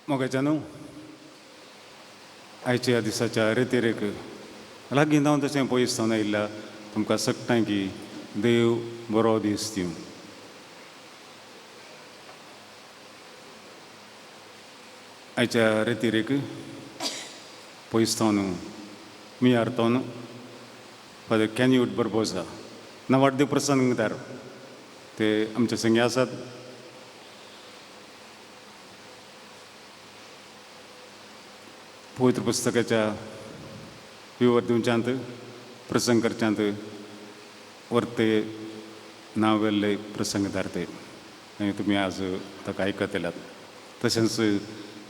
मोगाच्यानू, आयच्या ह्या दिसाच्या रेतिरेक लागीं जावन तशें पयस जावन आयिल्ल्या तुमकां सगटां की देव बरो दीस दिवं. आयच्या रेतिरेक पयस जावन मियार फादर कॅन्यूट बरबोजा नावाड्य प्रसंगदार ते आमचे संगी आसात. पवित्र पुस्तकाच्या विवर दिवच्यांत, प्रसंग करच्यांत वर्ते नांव वेल्ले प्रसंगदार ते आनी तुमी आज ताका आयकत येल्यात. तशेंच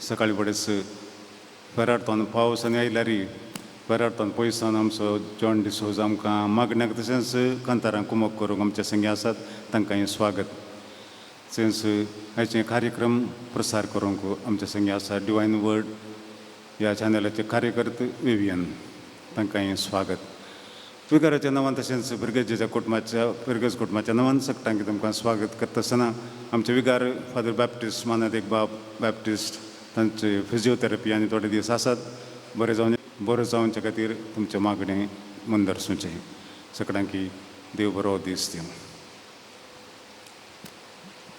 सकाळी फुडेंच फेराडतान पावस आनी आयल्यार फेराडतान पयसान आमचो जॉन डिसोज आमकां मागण्याक तशेंच कांतारांक कुमक करूंक आमच्या संगी आसात, तांकां हें स्वागत. तशेंच आयचे कार्यक्रम प्रसार करूंक आमच्या संगी आसा डिवायन वर्ड ह्या चॅनलाचे कार्यकर्ते विवियन, तांकां हें स्वागत. विकाराच्या नांवान तशेंच फिरगजेच्या कुटुंबाच्या फिरगज कुटुंबाच्या नांवान सगटांक तुमकां स्वागत करता आसतना आमचे विगार फादर बॅप्टिस्ट मानादेक बाब बॅप्टिस्ट तांचे फिजियोथेरपी आनी थोडे दीस आसात, बरें जावन बरो जावचे खातीर तुमचें मागणें मंदरसूचें. सगळ्यांकी देव बरो दीस दिवं.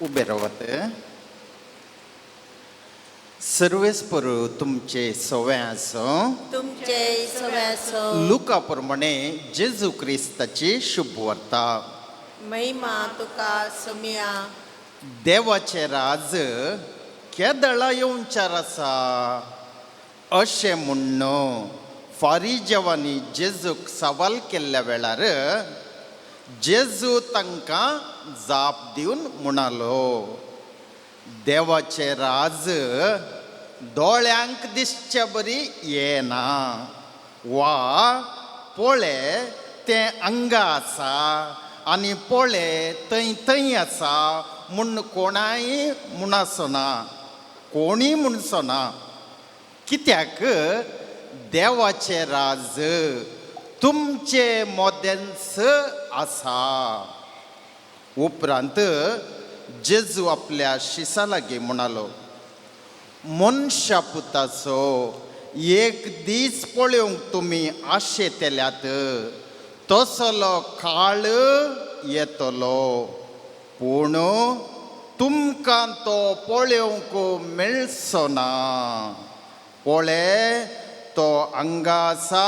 उबे रावात. सर्वेस्पर तुमचे सवे आसो. तुमचे सव्यासो. लुका प्रमाणे जेजू क्रिस्ताची शुभवार्ता. महिमा तुका समिया. देवाचे राज केदळा येवचार आसा अशें म्हण्ण फारिजेवांनी जेजूक सवाल केल्ल्या वेळार जेजू तांकां जाप दिवन म्हणालो, देवाचे राज दोळ्यांक दिसचे बरी येना वा पळे तें हांगा आसा आनी पळे थंय थंय आसा म्हूण कोणाय म्हणसना, कोणीय म्हणचो. कित्याक देवाचें राज तुमचे मोदेंच आसा. उपरांत जेजू आपल्या शिसा लागीं म्हणालो, मनशा पुताचो एक दीस पळोवंक तुमी आशेतल्यात तसलो काळ येतलो, पूण तुमकां तो पळोवंक मेळचो ना. पळे तो हांगा आसा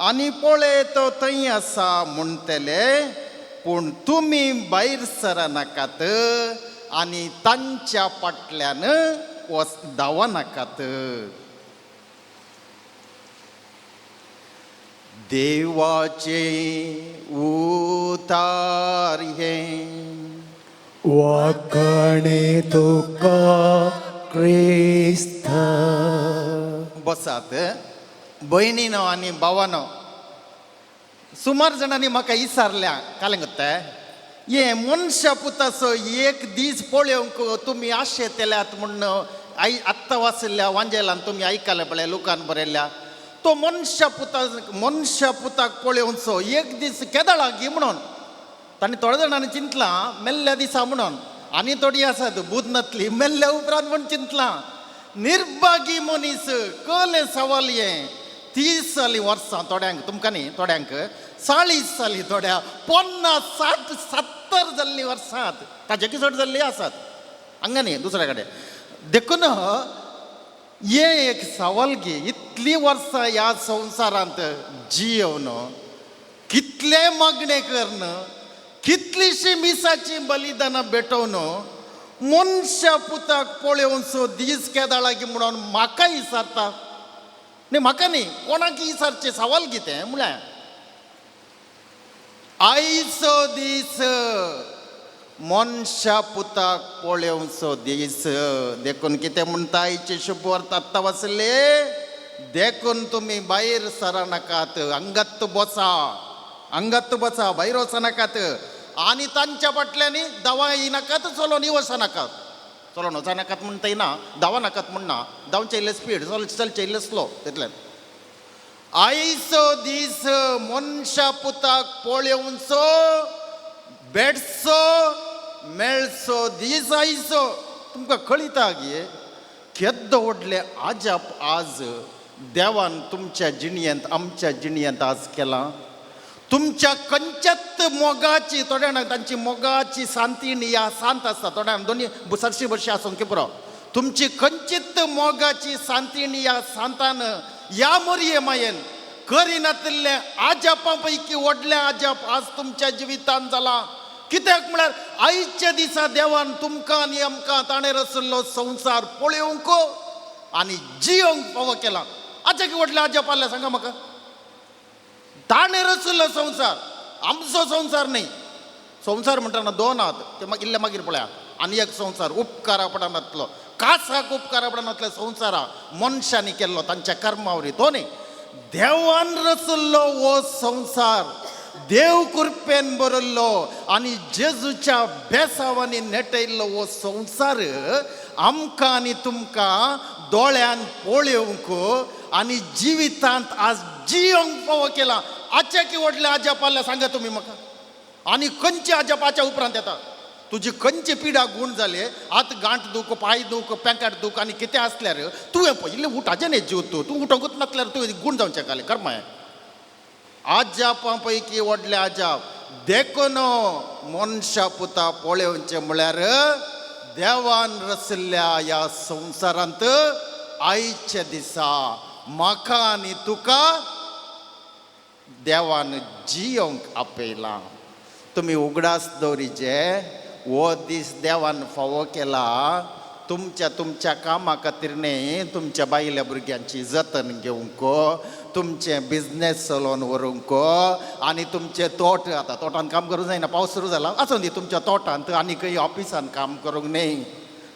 आनी पळे तो थंय आसा म्हणटले, पूण तुमी भायर सरनाकात आनी तांच्या फाटल्यान वच धांवनाकात. देवाचे उतार हें. वाकणे तुका क्रिस्त. बसात. भयणीनो आनी भावानो, सुमार जाणांनी म्हाका विचारल्या कालें हे मनशा पुताचो एक दीस पळोवंक तुमी आशेतल्यात म्हूण I आत्तां वाचिल्ल्या वांजेलान तुमी आयकलें पळय लुकान बरयल्ल्या तो मनशा पुता मनशा पुताक पळोवचो एक दीस केदळा गी म्हणून तांणी थोड्या जाणांनी चिंतलां मेल्ल्या दिसा म्हणून, आनी थोडीं आसात बूद नातली मेल्ल्या उपरांत म्हूण चिंतलां. निर्भागी मनीस कलें सवाल हें. 30 जालीं वर्सां थोड्यांक, तुमकां न्ही, थोड्यांक 40 जालीं, थोड्या 50 60 70 जाल्लीं वर्सां ताजे चड जाल्लीं आसात हांगा न्ही दुसऱ्या कडेन. देखून हें एक सवाल गी इतलीं वर्सां ह्या संवसारांत जियोवन कितले मागणें करून कितलींशीं मिसाचीं बलिदानां भेटोवन मनशा पुताक पळोवचो दीस केदाळागी म्हणून म्हाका विचारता न्ही, म्हाका न्ही कोणाक विचारचें सवाल कितें म्हळ्यार आयचो दीस मनशा पुताक पळोवचो दीस. देखून कितें म्हणटा आयचे शुभवार्ता आत्तां वाचले, देखून तुमी भायर सरनाकात, अंगात बसा, अंगात बसा, भायर वचनाकात आनी तांच्या फाटल्यान दवा येयनाकात, चलोन वचनाकात. चलोन वचनाकात म्हणटा येना, धांवा नाकात म्हणना, धांवचे इल्लें स्पीड, चलचें इल्लें स्लो तितलें. आयचो दीस मनशा पुताक पळोवचो भेटचो मेळचो दीस आयचो. तुमकां कळिता गे केद्दो व्हडलें आजाप आज देवान तुमच्या जिणयेंत, आमच्या जिणयेंत आज केलां. तुमच्या खंयच्याच मोगाची, थोड्या जाणांक तांची मोगाची शांती या शांत आसता, थोड्या दोनी सरशी बरशी आसूंक पुरो. तुमची खंयचीच मोगाची शांती या सांतान या मोरये मायेन करिनातिल्लें आजापां पैकी व्हडलें आजाप आज तुमच्या जिवितान जालां. कित्याक म्हळ्यार आयच्या दिसा देवान तुमकां आनी आमकां ताणें रचल्लो संवसार पळोवंक आनी जियोंक फावो केला. आच्या की व्हडलें आजाप आसलें सांगा म्हाका? ताणें रचल्लो संवसार, आमचो संवसार न्ही. संवसार म्हणटाना दोन आहात, ते मागीर इल्ले मागीर पळया. आनी एक संवसार उपकारा पडनातलो, कासाक उपकारा पडनातलो संवसारा मनशांनी केल्लो तांच्या कर्मावरी, तो न्ही. देवान रचल्लो हो संवसार देव कृपेन बरयल्लो आनी जेजूच्या बेसावांनी नेटयल्लो हो संवसार आमकां आनी तुमकां दोळ्यान पळोवंक आनी जिवितांत आज जियोंक फावो केला. आच्या की व्हडलें आजाप आसलें सांगा तुमी म्हाका? आनी खंयचे आजापाच्या उपरांत येता? तुजी खंयची पिडा गूण जाली, आतां गांठ दूख, पांय दूख, पेंकाट दूख आनी कितें आसल्यार तुवें पयलीं उठाचें न्ही जीव, तूं तूं उठोंकूच नासल्यार तुवें गूण जावचें कालें कर्माय. आजापां पैकी व्हडलें आजाप. देखून मनशा पुता पळोवचें म्हळ्यार देवान रचल्ल्या ह्या संवसारांत आयच्या दिसा म्हाका आनी तुका देवान जियोंक आपयलां. तुमी उगडास दवरिचे, हो दीस देवान फावो केला तुमच्या तुमच्या कामा खातीर न्ही, तुमच्या बायल्या भुरग्यांची जतन घेवंक, तुमचें बिजनेस चलोवन व्हरूंक आनी तुमचें तोट, आतां तोटान काम करूंक जायना, पावस सुरू जाला, आसूं दी, तुमच्या तोटांत आनी खंय ऑफिसान काम करूंक न्ही.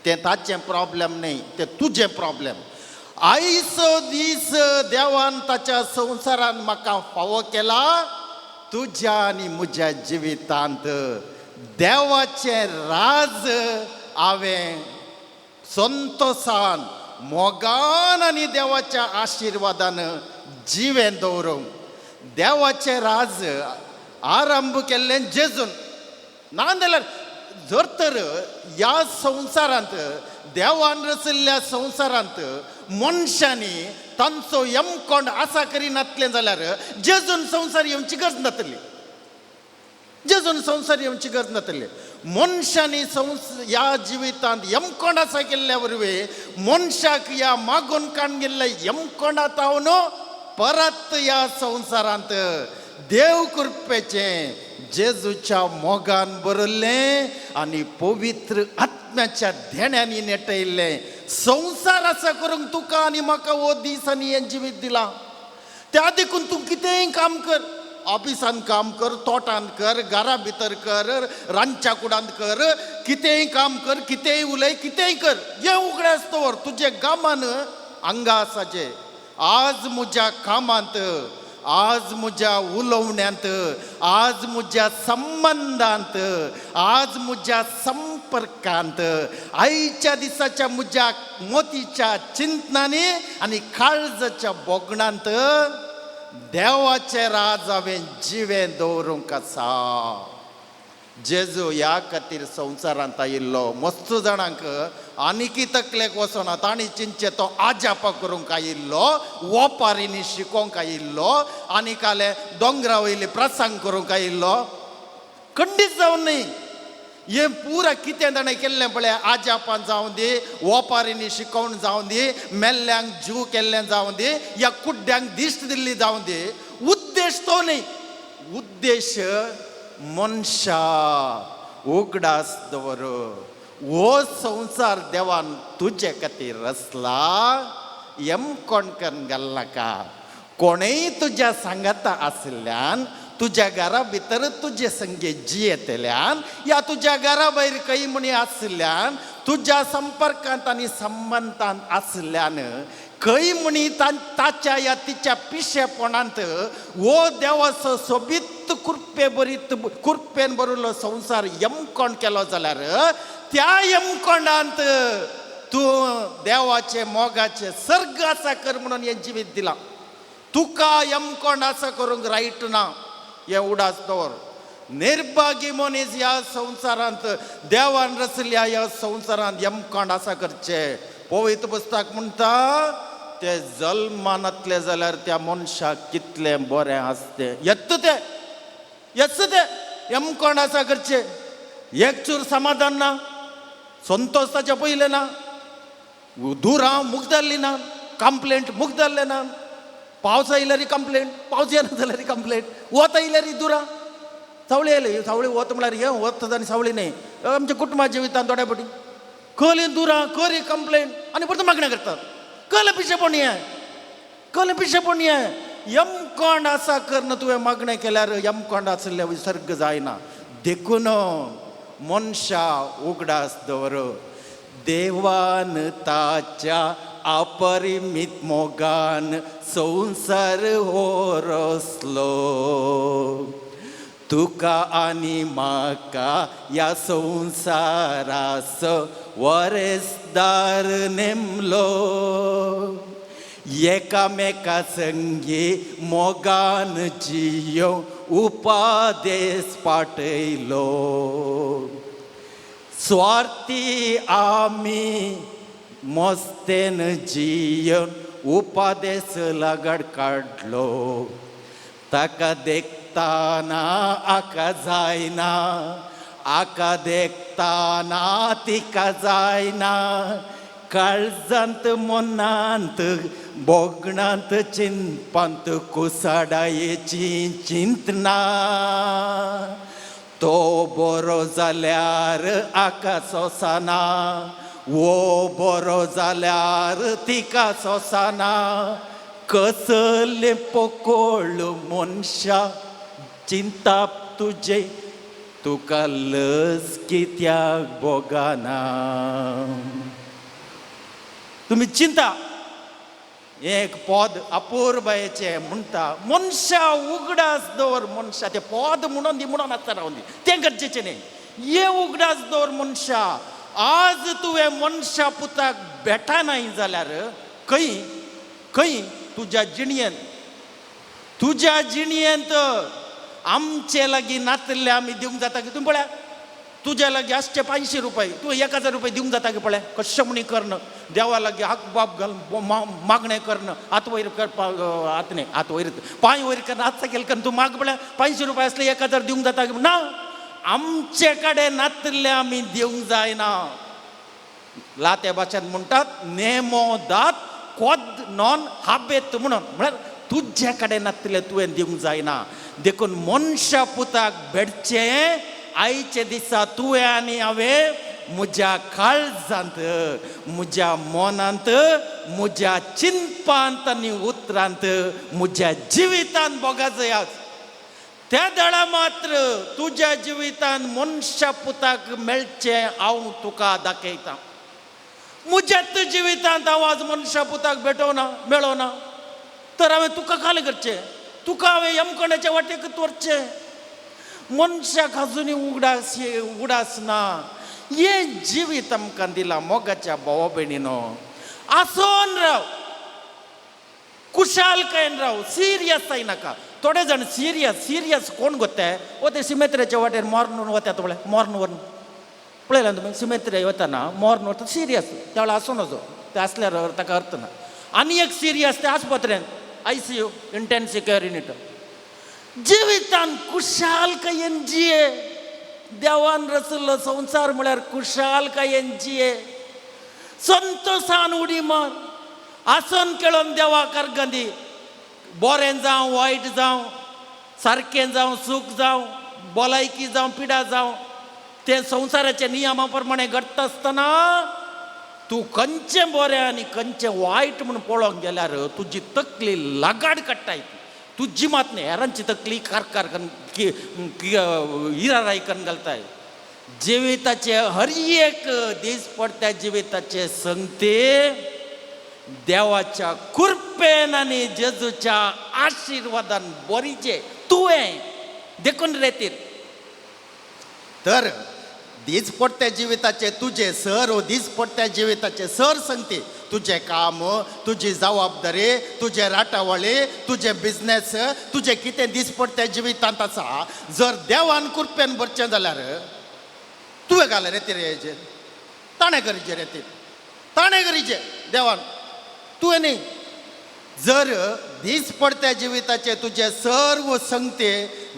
तें ताचें प्रॉब्लेम न्ही, तें तुजें प्रॉब्लेम. आयचो दीस देवान ताच्या संवसारान म्हाका फावो केला तुज्या आनी म्हज्या जिवितांत देवाचें राज हांवें संतोसान, मोगान आनी देवाच्या आशिर्वादान जिवें दवरूंक. देवाचें राज आरंभ केल्लें जेजून. ना जाल्यार जर तर ह्या संवसारांत, देवान रचिल्ल्या संवसारांत मनशांनी तांचो यमकोंड आसा करिनातलें जाल्यार जेजून संवसार येवची गरज नातली, जेजून संवसार येवची गरज नातली. मनशांनी ह्या जिवितांत यमकोंड आसा केल्ल्या वरवीं मनशाक ह्या मागून काडून गेल्ल्या यमकोंडा तावन परत ह्या संवसारांत देव कृपेचें जेजूच्या मोगान बरयल्लें आनी पवित्र आत्म्याच्या देण्यांनी नेटयल्लें संवसार आसा करूंक तुका आनी म्हाका हो दीस आनी हें जिवीत दिलां. त्या देखून तूं कितेंय काम कर, ऑफिसान काम कर, तोटान कर, घरा भितर कर, रांदच्या कुडांत कर, कितेंय काम कर, कितेंय उलय, कितेंय कर, हें उगडास दवर तुजे कामान हांगा आसाचे. आज म्हज्या कामांत, आज म्हज्या उलोवण्यांत, आज म्हज्या संबंदांत, आज म्हज्या संपर्कांत, आयच्या दिसाच्या म्हज्या मोतीच्या चिंतनांनी आनी काळजाच्या भोगणांत देवाचें राज हांवें जिवें दवरूंक आसा. जेजू ह्या खातीर संवसारांत आयिल्लो. मस्त जाणांक आनीकी तकलेक वचना, तांणी चिंतचें तो आजापा करूंक आयिल्लो, वोपारींनी शिकोवंक आयिल्लो आनी काले दोंगरा वयली प्रसंग करूंक आयिल्लो. खंडीत जावन न्ही. हें पुरा कितें ताणें केल्लें पळय, आजापान जावं दी, वोपारींनी शिकोवन जावं दी, मेल्ल्यांक जीव केल्लें जावं दी, या कुड्ड्यांक दिश्ट दिल्ली जावं दी, उद्देश तो न्ही. उद्देश मनशा उगडास दवर, हो संवसार देवान तुजे खातीर रचला. यमकोण करून घालनाका. कोणूय तुज्या सांगाता आशिल्ल्यान, तुज्या घरा भितर तुजे संगे जियेतल्यान या तुज्या घरा भायर खंय म्हणी आशिल्ल्यान, तुज्या संपर्कांत आनी संबंदांत आशिल्ल्यान खंय म्हणी ताच्या या तिच्या पिशेपणांत हो देवाचो सोबीत कृपे बरीत कृपेन बरयल्लो संवसार यमकोण केलो जाल्यार त्या यमकोंडांत तूं देवाचे मोगाचे सर्ग आसा कर म्हणून हें जिवीत दिलां. तुका यमकोंड आसा करूंक रायट ना, हें उडास दवर. निर्भागी मनीस ह्या संवसारांत, देवान रचल्या ह्या संवसारांत यमकोंड आसा करचे. पवित्र पुस्तक म्हणटा ते जल्मानातले जाल्यार त्या मनशाक कितलें बरें आसतें. येत ते येत ते यमकोण आसा करचे, एक चूर समाधान ना, संतोष ताच्या पयलें ना, दुरां मुगदारली ना, कंप्लेंट मुगदारले ना. पावस आयल्यार कंप्लेंट, पावस येना जाल्यार कंप्लेंट, वत आयल्यार दुरां सावळी आयली, सावळी वत म्हळ्यार हें वत आनी सावळी न्हय. आमच्या कुटुंबा जिवितान थोड्या फावटी कली दुरां करी कंप्लेंट आनी परत मागण्या करतात. कले पिशेपण हें, कले पिशेपण हें. यमकोंड आसा करून तुवें मागणें केल्यार यमकोंड आशिल्लें विसर्ग जायना. देखून मनशा उगडास दवर, देवान ताच्या अपरिमीत मोगान संवसार हो रसलो, तुका आनी म्हाका ह्या संवसारास वरेसदार नेमलो, एकामेका संगी मोगान जियो उपादेस पाटयलो, स्वार्थी आमी मस्तेन जियन उपादेस लागड काडलो, ताका देखताना आका जायना, आका देखताना तिका जायना, काळजांत मनांत भोगणांत चिंतपांत कुसाडायेची चिंतना, तो बरो जाल्यार आका सोंसना, वो बरो जाल्यार तिका सोंसना, कसलें पोकोळ मनशा चिंताप तुजें, तुका लज कित्याक भोगना. तुमी चिंता एक पद अपुरबायेचें म्हणटा, मनशा उगडास दवर मनशा, तें पद म्हणून दी म्हणून आसता रावन दी, तें गरजेचें न्ही. हे उगडास दवर मनशा, आज तुवें मनशा पुताक भेटनाय जाल्यार खंय खंय तुज्या जिणयेंत, तुज्या जिणयेंत आमचे लागीं नातले आमी दिवंक जाता की तुमी पळया, तुज्या लागीं आसचे 500 रुपये, तूं 1000 रुपये दिवंक जाता की पळय, कशें म्हणी कर्ण देवा लागीं हाक बाब घाल मागणें कर्ण, हात वयर करपाक हात न्ही हात वयर पांय वयर कर्ण हात सकयल करून तूं माग पळय, 500 रुपये आसले 1000 दिवंक जाता की ना. आमचे कडेन नातले आमी दिवंक जायना. लाते भाशेन म्हणटात नेमो दात कोद नॉन हाबेत म्हणून, म्हळ्यार तुजे कडेन नातले तुवें दिवंक जायना. देखून मनशा पुताक भेटचें आयचे दिसा तुवें आनी हांवें म्हज्या काळजांत, म्हज्या मनांत, म्हज्या चिंतपांत आनी उतरांत, म्हज्या जिवितांत भोगा जाय. त्या दळा मात्र तुज्या जिवितांत मनशा पुताक मेळचें हांव तुका दाखयतां. म्हज्याच जिवितांत हांव आज मनशा पुताक भेटोवना मेळोना तर हांवें तुका खाली करचें, तुका हांवें यमकणाच्या वाटेक व्हरचें. मनशाक अजुनूय उगडास उगडास ना. हें जिवीत आमकां दिलां मोगाच्या भावा भयणीनो. आसोन राव, कुशालकायेन राव, सिरियस जायनाका. थोडे जाण सिरियस सिरियस कोण गोत्ताय ओ ते सिमेत्र्याच्या वाटेर मॉर्न वतात पळय, मॉर्न व्हरून पळयला तुमी सिमेत्रे वतना मॉर्न वता सिरियस, त्या वेळार आसूं नजो, ते आसल्यार ताका अर्थ ना. आनी एक सिरियस ते आस्पत्रेन ICU intensive care unit. जिवितान कुशालकायेन जिये, देवान रचल्लो संवसार म्हळ्यार कुशालकायेन जिये, संतोशान उडी मार, आसन खेळोन देवाक अर्गां दी, बरें जावं वायट जावं, सारकें जावं सूख जावं, भलायकी जावं पिडा जावं, तें संवसाराच्या नियमा प्रमाणे घडटा आसतना तूं खंयचें बरें आनी खंयचें वायट म्हूण पळोवंक गेल्यार तुजी तकली लगाड काडटाय. तुजी मात न्ही, हेरांची तकली कारकार करून इराराय करून घालताय. जिविताचे हर एक दीस पडत्या जिविताचे संगते देवाच्या कृपेन आनी जेजूच्या आशिर्वादान बरीचे तुवें देखून रेतीर. तर दीसपट्ट्या जिविताचे तुजे सर ओ दीसपट्ट्या जिविताचे सर संगती, तुजें काम, तुजी जबाबदारी, तुजे राटावळी, तुजे बिजनेस, तुजें कितें दीसपट्ट्या जिवितांत आसा, जर देवान कृपेन भरचें जाल्यार तुवें घालें रे ती हेजेर, ताणें करचें रे ती. ताणें करीचें देवान, तुवें न्ही. जर दीस पडत्या जिविताचे तुजे सर्व संगते,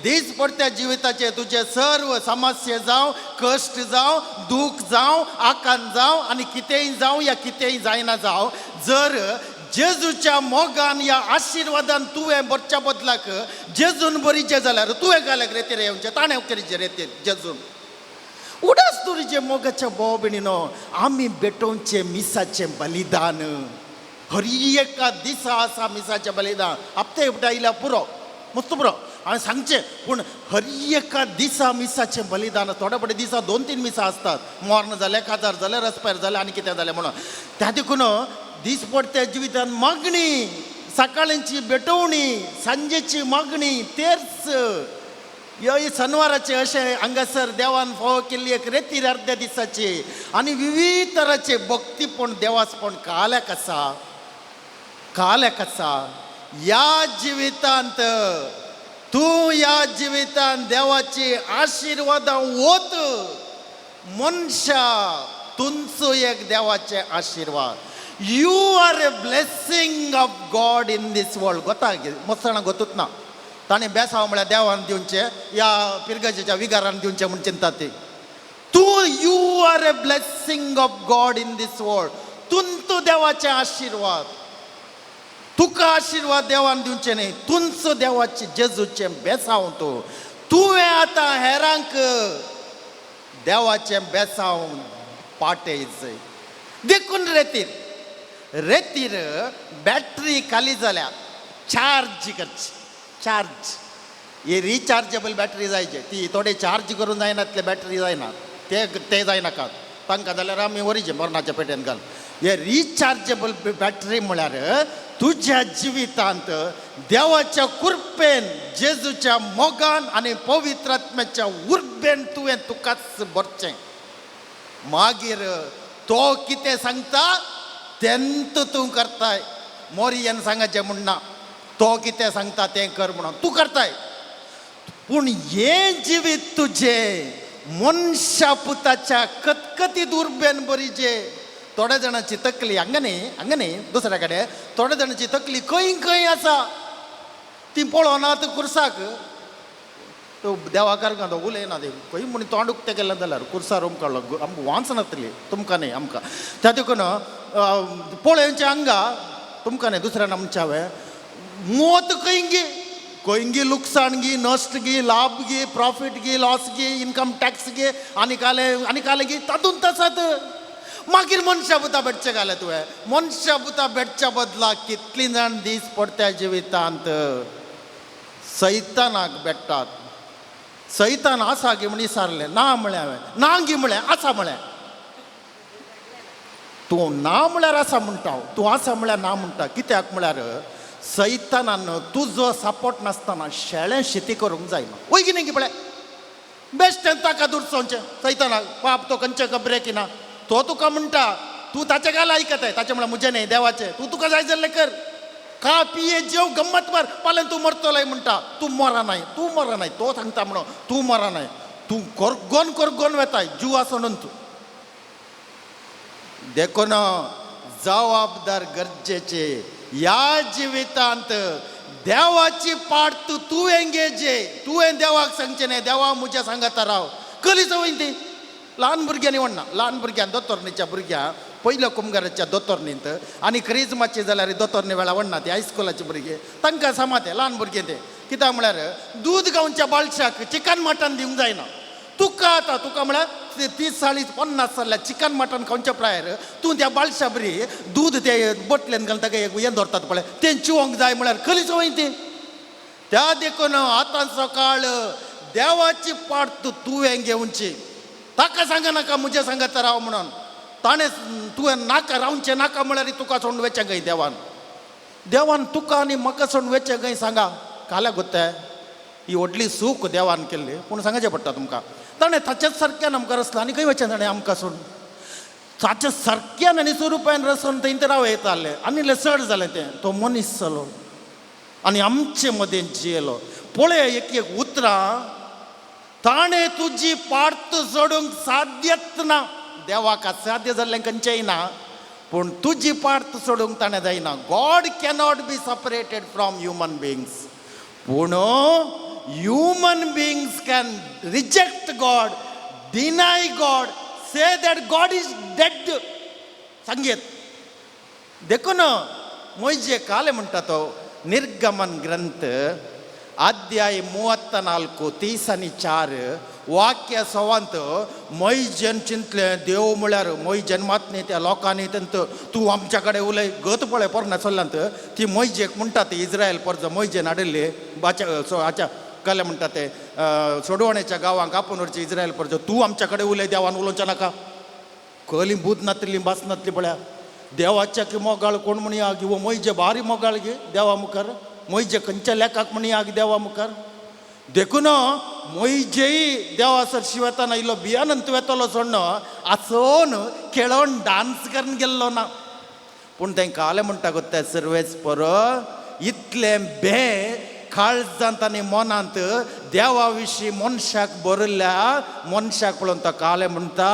दीस पडत्या जिविताचे तुजे सर्व समस्या जावं, कश्ट जावं, दूख जावं, आकांत जावं आनी कितेंय जावं या कितेंय जायना जावं, जर जेजूच्या मोगान या आशिर्वादान तुवें भरच्या बदलाक जेजून बरीचें जाल्यार तुवें घाल्याक रेतीर येवचें, ताणें करीचें रेतीर जेजून. उडास तुरीचे मोगाच्या भाव भयणीनो, आमी भेटोवचें मिसाचें बलिदान. हर एका दिसा आसा मिसाचें बलिदान. हप्ते एकदां आयल्यार पुरो, मस्त पुरो हांवें सांगचें, पूण हर एका दिसा मिसाचें बलिदान. थोडे थोडे दिसा 2-3 मिसां आसतात, मर्ण जालें, काजार जालें, रस्प्यार जालें आनी कितें जालें म्हणून. त्या देखून दीसपडत्या जिवितान मागणी, सकाळची भेटवणी, सांजेची मागणी, तेर्स ह्यो सनवाराचे अशें हांगासर देवान फावो केल्ली एक रेतीर अर्द्या दिसाची आनी विविध तराचे भक्तीपण देवासपण काल्याक आसा, काल्याक आसा. ह्या जिवितांत तूं ह्या जिवितांत देवाची आशिर्वादां वत मनशा, तुमचो एक देवाचे आशिर्वाद. You are a blessing of God in this world. गोता मस्ताना गोतूच ना, ताणें बेसांव म्हळ्यार देवान दिवचें या पिरगजेच्या विगारान दिवचें म्हूण चिंता ती. तूं you are a blessing of God in this world. तुंतू देवाचे आशिर्वाद, तुका आशिर्वाद देवान दिवचें न्ही, तुमचो देवाचे जेजूचें बेसांव तूं. तुवें आतां हेरांक देवाचें बेसांव पाटयचें. देखून रेतीर रेतीर बॅटरी खाली जाल्या चार्ज करची, चार्ज. ही रिचार्जेबल बॅटरी जायचे, ती थोडे चार्ज करून जायना, बॅटरी जायना, ते ते जायनाका तांकां जाल्यार आमी वरीचे मरणाच्या पेटेन घाल. हे रिचार्जेबल बॅटरी म्हळ्यार तुज्या जिवितांत देवाच्या कृपेन, जेजूच्या मोगान आनी पवित्र आत्म्याच्या उर्बेन तुवें तुकाच भरचें. मागीर तो कितें सांगता तेंत तूं करताय. मोरियन सांगाचें म्हणना, तो कितें सांगता तें कर म्हणून तूं करताय. पूण हें जिवीत तुजें मनशा पुताच्या कतकतीत उर्बेन बरीचे. थोड्या जाणांची तकली हांगा न्ही, हांगा न्ही, दुसऱ्या कडेन थोड्या जाणांची तकली खंय खंय आसा, ती पळोवना कुर्साक. तो देवाकार तो उलयना, ते खंय म्हण तोंड उक्तें केलें जाल्यार कुर्सार उमकाडलो आमकां वाचनातली, तुमकां न्ही आमकां. त्या देखून पळोवचें हांगा तुमकां न्ही, दुसऱ्या म्हणचें हांवें मोत खंय गी, खंय गी लुकसाण गी, नश्ट गी, लाभ गी, प्रॉफीट गी, लॉस गी, इनकम टॅक्स गी, आनी कालें आनी कालें गी, तातूंत आसात. मागीर मनशा पुता भेटचें घालें तुवें. मनशा पुता भेटच्या बदला कितलीं जाण दीस पडत्या जिवितांत सैतानाक भेट्टात. सैतान आसा गी म्हण विचारलें, ना म्हळें हांवें, ना गी म्हळें, आसा म्हळें. तूं ना म्हळ्यार आसा म्हणटा, तूं आसा म्हळ्यार ना म्हणटा. कित्याक म्हळ्यार सैतानान तुजो सपोर्ट नासतना शेळें शेती करूंक जायना. वय की न्ही की पळय बेश्टें ताका दुरसोवचें सैतानाक, बाप तो खंयचे खबरेक ना. तो तुका म्हणटा तूं ताचें गाल आयकताय, ताचें म्हळ्यार म्हजें न्ही देवाचें. तूं तुका जाय जाल्यार कर, खा पिये जेव गम्मत मार, फाल्यां तूं मरतलोय म्हणटा. तूं मरा नाय, तूं मरा नाय, तो सांगता म्हणून तूं मरा नाय, तूं कोरगोन कोरगोन वेताय जीव आसोन तूं. देखून जबाबदार गरजेचे ह्या जिवितांत देवाची पाट तूं तुवें घेवचे. तुवें देवाक सांगचें न्ही, देवा म्हज्या सांगाता राव. कली चवय ती ल्हान भुरग्यांनी म्हणना, ल्हान भुरग्यां दोतोरणीच्या भुरग्यां पयल्या कुमगाराच्या दोतोरणींत आनी क्रिजमाची जाल्यार दोतोरणी वेळा म्हणना ती हायस्कुलाची भुरगीं तांकां सामा ते ल्हान भुरगीं ते कित्याक म्हळ्यार दूद गांवच्या बाळशाक चिकन मटन दिवंक जायना. तुका आतां तुका म्हळ्यार 30 40 50 जाल्यार चिकन मटन खावच्या प्रायर तूं त्या बाळशा बरी दूद ते बोटलेन घालता काय हें दवरतात पळय तें चिवोंक जाय म्हळ्यार खली चवय ती. त्या देखून आतां सकाळ देवाची पाट तूं तुवें घेवची. ताका सांग नाका म्हज्या सांगाता राव म्हणून, ताणें तुवें नाका रावचें नाका म्हळ्यार तुका सोडून वचचें खंय देवान. देवान तुका आनी म्हाका सोडून वचचें खंय सांगा. काल्या गोत्ते ही व्हडली सूख देवान केल्ली, पूण सांगचें पडटा तुमकां. ताणें ताचेच सारक्यान आमकां रचला आनी खंय वचचें ताणें आमकां सोडून. ताच्या सारक्यान आनी स्वरुपान रचून थंय ते राव येताले आनी इल्लें चड जालें तें. तो मनीस जालो आनी आमचे मदें जियेलो. पळय एक एक उतरां, ताणें तुजी पार्त सोडूंक साध्यच ना. देवाक असाध्य जाल्लें खंयचेंय ना, पूण तुजी पार्ट सोडूंक ताणें जायना. God cannot be separated from human beings, पूण human beings can reject God, deny God, say that God is dead. सांगयेत. देखून ಮೊಯ್ಜೆ ಕಾಲೆ म्हणटा तो निर्गमन ग्रंथ अध्याय 34 34 वाक्य सवांत मोयजेन चिंतलें देव म्हळ्यार मोयजेन मात न्ही त्या लोकांनी तेंत तूं आमच्या कडेन उलय गत पळय पोरण्या चल्ल्यांत ती मोयजेक म्हणटा ती इस्रायल पोरजो मोयजेन हाडिल्ली बाच्या सो हाच्या कले म्हणटा ते सोडवण्याच्या गांवांक आपोवन व्हरचे इस्रायल पोरजो तूं आमच्या कडेन उलय देवान उलोवचें नाका. कली बूद नातली भास नातली पळया देवाच्या की मोगाळ कोण म्हणया की वो मोयजे भारी मोगाळ गे देवा मुखार मोयजे खंयच्या लेखाक म्हणया गी देवा मुखार. देखून मोयजेय देवा सरशी वतना इल्लो बियानंत वेतलो सोडण आसोन खेळोन डान्स करून गेल्लो ना. पूण तेंकां आलें म्हणटा गो ते सर्वेच पर इतलें बे काळजांत आनी मनांत देवा विशीं मनशाक बरयल्ल्या मनशाक पळोवन तो कालें म्हणटा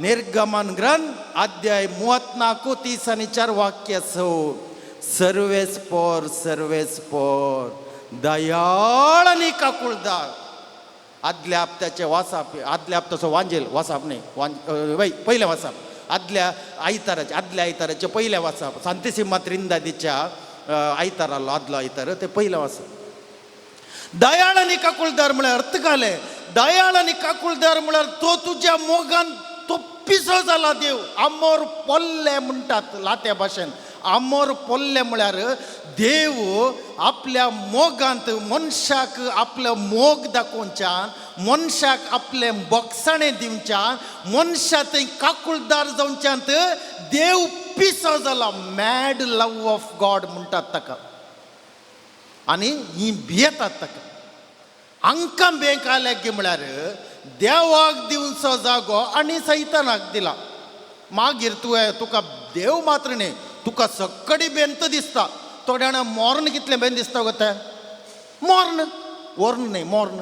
निर्गमन ग्रंथ अध्याय 34 34 वाक्य सो सर्वेस पोर सर्वेस पोर दयाळ आनी काकुळदार. आदल्या हप्त्याचे वासाप आदल्या हप्त्याचो वांजेल वासाप न्ही वांज पयलें वासाप आदल्या आयताराचे आदल्या आयताराचें पयलें वासाप सांतिसिमा त्रिंदादीच्या आयतारालो आदलो आयतार ते पयलें वासाप. दयाळ आनी काकुळदार म्हळ्यार अर्थ काले दयाळ आनी काकुळदार म्हळ्यार तो तुज्या मोगान तो पिसो जाला देव. आमोर पोल्ले म्हणटात लात्या भाशेन आमोर पोल्ले म्हळ्यार देव आपल्या मोगांत मनशाक आपलो मोग दाखोवच्यान मनशाक आपलें बोगसाणें दिवच्यान मनशा थंय काकुळदार जावच्यांत देव पिसो जाला. मॅड लव ऑफ गॉड म्हणटात ताका आनी ही भियेतात ताका. हांकां बेंक आल्या की म्हळ्यार देवाक दिवचो जागो आनी सैतानाक दिला. मागीर तुवें तुका देव मात्र न्ही तुका सक्कडी बेंत दिसता. थोड्या जाणां मोर्न कितलें बेन दिसता गो तें मोर्न वर्ण न्ही मोर्न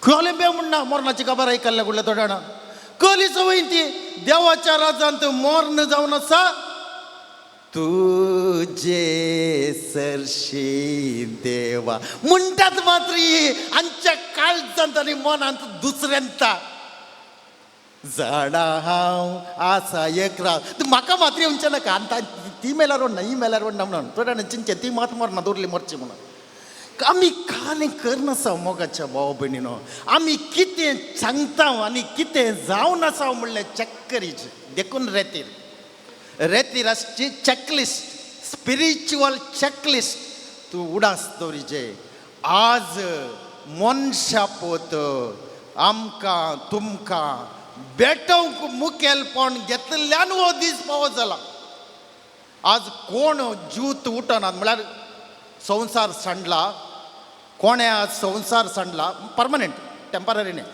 खंयलें बे म्हणना मोर्नाची खबर आयकल्ल्या कुडल्या थोड्या जाणां कली संवय ती देवाच्या राजांत मोर्न जावन आसा. तुजे सरशी देवा म्हणटात मात्र आमच्या काळजांत आनी मनांत दुसऱ्यांता जाणा हांव आसा एक रात म्हाका मात्र येवचें नाका आनी ती मेल्यार वडना ही मेल्यार वडना म्हणून थोड्या जाणां चिंतचें ती मात मरना दवरली मरची म्हणून. आमी कालें करनासा मोगाच्या भाव भयणीनो आमी कितें सांगता आनी कितें जावन आसा म्हणलें चॅक करीच. देखून रेतीर रेतीर आसची चॅकलिस्ट स्पिरिच्युअल चॅकलिस्ट तूं उडास दवरिजे. आज मनशा पोत आमकां तुमकां बेटोवंक मुखेलपण घेतल्यान हो दीस पावो जाला. आज कोण जूत उठनात म्हळ्यार संवसार सांडला कोणें आज संवसार सांडला परमनंट टेंपररी न्ही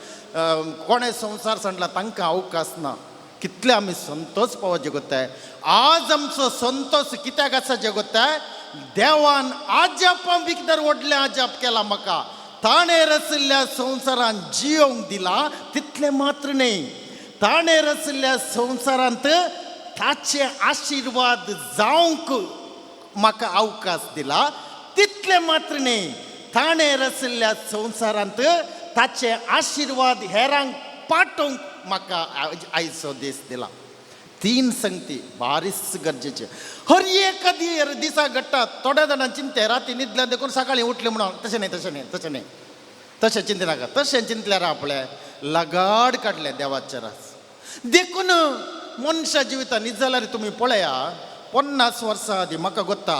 कोणें संवसार सांडला तांकां अवकाश ना. कितले आमी संतोष पावो जगोताय. आज आमचो संतोष कित्याक आसा जगोताय देवान आजापां विकदर व्हडलें आजाप केला म्हाका ताणें रचिल्ल्या संवसारान जियोंक दिला तितलें मात्र न्ही ताणें रचिल्ल्या संवसारांत ताचे आशिर्वाद जावंक म्हाका अवकाश दिला तितलें मात्र न्ही ताणें रचिल्ल्या संवसारांत ताचे आशिर्वाद हेरांक पाठोवंक म्हाका आयचो दीस दिला. तीन संगती बारीच गरजेचे. हर एक दिसा घडटा थोड्या जाणां चिंते राती न्हिदल्या देखून सकाळीं उठले म्हणून तशें न्ही तशें न्ही तशें न्ही तशें चिंते नाका. तशें चिंतल्यार आपलें लगाड काडलें देवाचे रास. देखून मनशा जिवितान न्हीद जाल्यार तुमी पळया 50 वर्सां आदीं म्हाका गोत्ता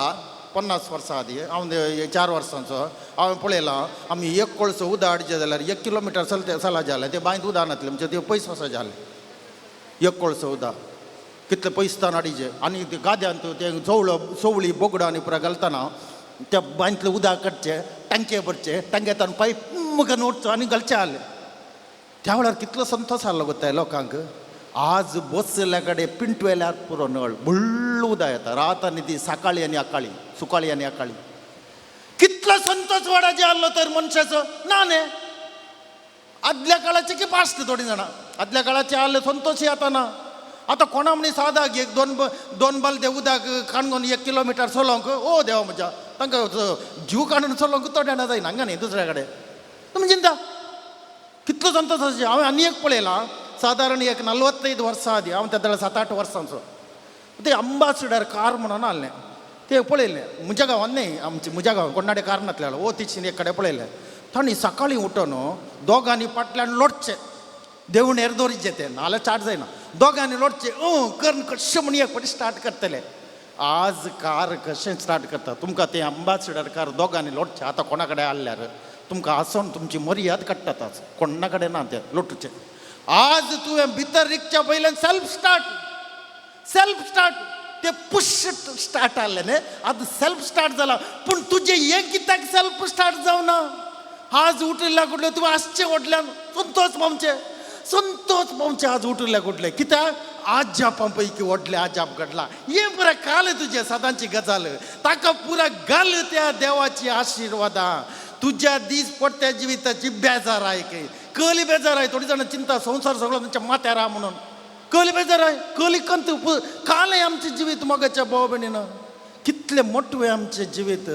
50 वर्सां आदीं हांव 4 वर्सांचो हांवें पळयलां आमी एक कोळसो उदक हाडचें जाल्यार 1 किलोमिटर चलते चलाचें जालें तें बांयत उदक नासलें म्हणजे तें पयस वचपाचें जालें. एक कोळसो उदक कितलें पयस तान हाडीचें आनी ते गाद्यांत तें चवळो चवळी बोगडां आनी पुरा घालतना त्या बांयतलें उदक काडचें टांके भरचें टांकेंत पायप मुखार ओडचो आनी घालचें आहलें. त्या वेळार कितलो संतोश आहलो गो लोकांक. आज बसल्या कडेन पिंटवेल्यार पुरो नळ व्हडलो उदक येता रात आनी ती सकाळी आनी अकाळी सुकाळी आनी अकाळी. कितलो संतोष वाडाचे आहलो तर मनशाचो ना न्ही. आदल्या काळाचे की पास्ट थोडीं जाणां आदल्या काळाचे आहले संतोशय आतां ना. आतां कोणा म्हणी सादाक एक दोन दोन बालदे उदक काणकोण 1 किलोमिटर चलोवंक, ओ देवा म्हज्या, तांकां जीव काडून चलोवंक थोड्या जायना हांगा न्ही दुसऱ्या कडेन. तुमी चिंता कितलो संतोश अशें. हांवें आनी एक पळयलां, सादारण एक 45 वर्सां आदीं, हांव तेन्ना 7-8 वर्सांचो, ते अंबासिडर कार म्हणून आहलें, ते पळयलें म्हज्या गांवांत न्ही, आमचे म्हज्या गांवांत कोणाडे कार नासलें, ओ तिशीन एक कडेन पळयलें. तांणी सकाळीं उठून दोगांनी फाटल्यान लोटचें, देवणेर दवरिचें तें, नाल्यार चाट जायना, दोगांनी लोटचें करून कशें म्हण एक फावटी स्टार्ट करतले. आज कार कशें स्टार्ट करता तुमकां तें अंबासिडर कार दोगांनी लोटचें. आतां कोणा कडेन आहल्यार तुमकां आसोन तुमची मर्याद काडटात, आज कोणा कडेन ना तें लोटचें. आज तुवें भितर रिगच्या पयल्यान सेल्फ स्टार्ट, सेल्फ स्टार्ट, ते पुश स्टार्ट आहलें न्ही, आतां सेल्फ स्टार्ट जाला. पूण तुजें हें कित्याक सेल्फ स्टार्ट जावना? आज उठिल्ल्या कुडलें तुवें आसचें व्हडल्यान संतोष पावचें, संतोष पावचें आज उठिल्ल्या कुडलें. कित्याक आजापां पैकी व्हडलें आजाप घडलां. हें पुरा काल तुजें सदांची गजाल, ताका पुरा घाल त्या देवाची आशिर्वादां. तुज्या दीस पडट्या जिविताची बेजार आय खंय, कली बेजार आय. थोडी जाणां चिंता संवसार सगळो तुमच्या माथ्यार आहा म्हणून कली बेजार आय, कली कंत कालय आमचें जिवीत मोगाच्या भाव भयणीन कितलें मोटवें आमचें जिवीत.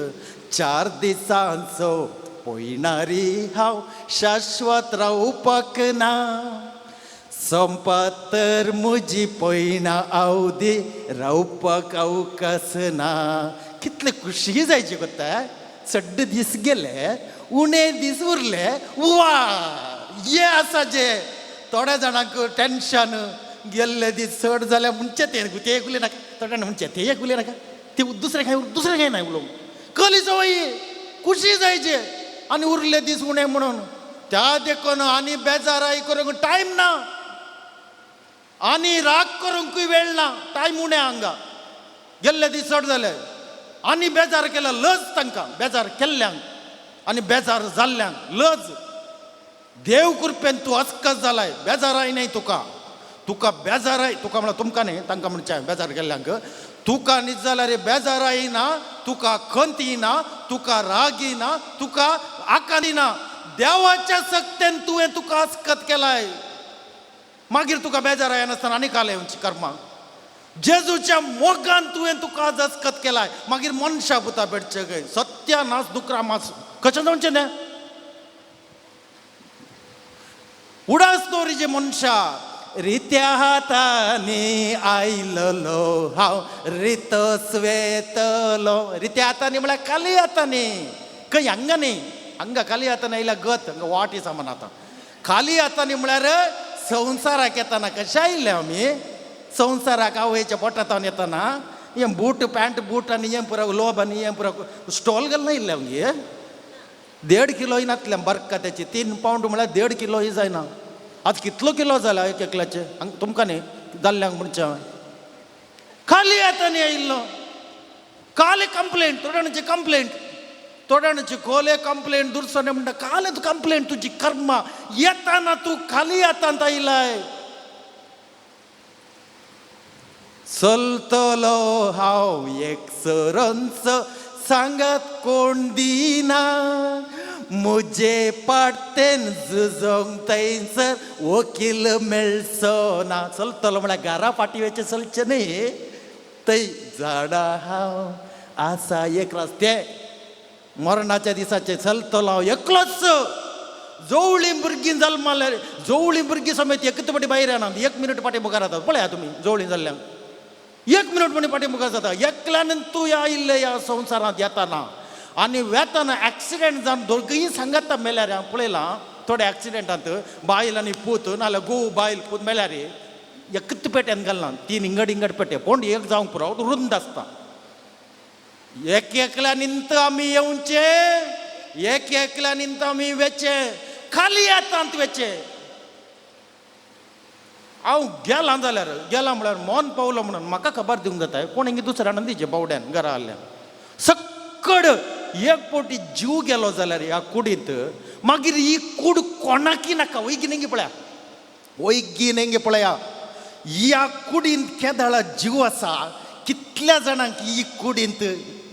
4 दिसांचो पयणारी हांव शाश्वत रावपाक ना, संपत तर म्हजी पयणा आवदी रावपाक अवकाश ना. कितले खुशी जायची कोत्ता, चड दीस गेले उणे दीस उरले, वा हे आसा जे थोड्या जाणांक टेंशन गेल्ले दीस चड जाल्यार म्हणचे ते ते एक उलय नाका, थोड्या जाणां म्हणचे ते एक उलय नाका, ते दुसरें काय दुसरें काय ना उलोवंक. कली सवय खुशी जायचे आनी उरले दीस उणे म्हणून. त्या देखून आनी बेजाराय करूंक टायम ना, आनी राग करूंकूय वेळ ना, टायम उणे हांगा. गेल्ले दीस चड जाले आनी बेजार केला लज तांकां, बेजार केल्ल्यांक आनी बेजार जाल्ल्यांक लज. देव कृपेन तूं अस्कस जालाय, बेजाराय न्हय तुका, तुका बेजाराय तुका म्हळ्यार तुमकां न्ही, तांकां म्हणचें बेजार केल्ल्यांक, तुका न्हीद जाल्यार बेजाराय ना, तुका खंत येना, तुका राग येना, तुका आकांत येना. देवाच्या सक्तेन तुवें तुका अस्कत केलाय, मागीर तुका बेजार येनासतना आनी काल येवची कर्मां. जेजूच्या मोगान तुवें तुका आज अस्कत केलाय, मागीर मनशा पुता भेटचे गय सत्या नाच दुकरा मास कशें जावचें न्ही. उडास दवरिचे मनशा, रित्या हातांनी आयललो हांव रितोच वेतलो. रित्या हातांनी म्हळ्यार खाली हातांनी, खंय हांगा न्ही, हांगा खाली हातांनी आयल्या गत हांगा वाट सामान. आतां खाली हातांनी म्हळ्यार संवसाराक येतना कशें आयले आमी, संवसाराक आवयच्या पोटांत येतना हें बूट पॅन्ट बूट आनी हें पुरो लोब आनी हें पुरो स्टॉल घालून आयिल्लें आमगे. 1.5 किलोय नातलें बरकत्याची, 3 पावंड म्हळ्यार 1.5 किलोय जायना. आज कितलो किलो जाला एक एकल्याचे हांगा तुमकां न्ही जाल्ल्यांक म्हणचें हांवें. खाली हातांनी आयिल्लो, काले कंप्लेंट, थोड्या कंप्लेंट, थोड्या कोले कंप्लेंट, दुसरे म्हणटा काले तूं कंप्लेंट तुजी कर्मा. येताना तूं खाली हातांत आयलाय. चलतलो हांव एक सरंच सांगात कोण दिना, म्हजे पाटतेन झुजोंक थंयसर वकील मेळचो ना. चलतलो म्हळ्यार घरा फाटी वयचें चलचें न्ही, थंय झाडां हांव आसा एक रस्ते मरणाच्या दिसाचे चलतलो हांव एकलोच. जोवळी भुरगीं जल्माल्यार जोवळी भुरगीं समेत एकच फाटी भायर येना, 1 मिनट फाटी मुखार जाता. पळया तुमी जोवळी जाल्ल्यांक 1 मिनट म्हणी फाटी मुखार जाता. एकल्यान तूं ह्या आयिल्ले ह्या संवसारांत येताना आनी वेताना एक्सिडेंट जावन दोगूय सांगाता मेल्यार. हांव पळयलां थोडे एक्सिडेंटांत बायल आनी पूत नाल्यार घोव बायल पूत मेल्यार एकच पेट्यान घालना, 3 इंगड इंगड पेटे, पूण एक जावंक पुरो रुंद आसता. एक एकल्या निमत आमी येवचे, एक एकल्या निमत आमी वेचे, खाली हातांत वेचे. हांव गेलां जाल्यार गेलां म्हळ्यार मन पावलो म्हणून म्हाका खबर दिवंक जाता, कोण हिंगा दुसऱ्यान दिवचें बावड्यान घरा आहल्यान. सक्कड एक फावटी जीव गेलो जाल्यार ह्या कुडींत मागीर ही कूड कोणाकी नाका. वैगी नेंगी पळया, वैगी नेंगी पळया, ह्या कुडींत केदळा जीव आसा, कितल्या जाणांक ही कुडींत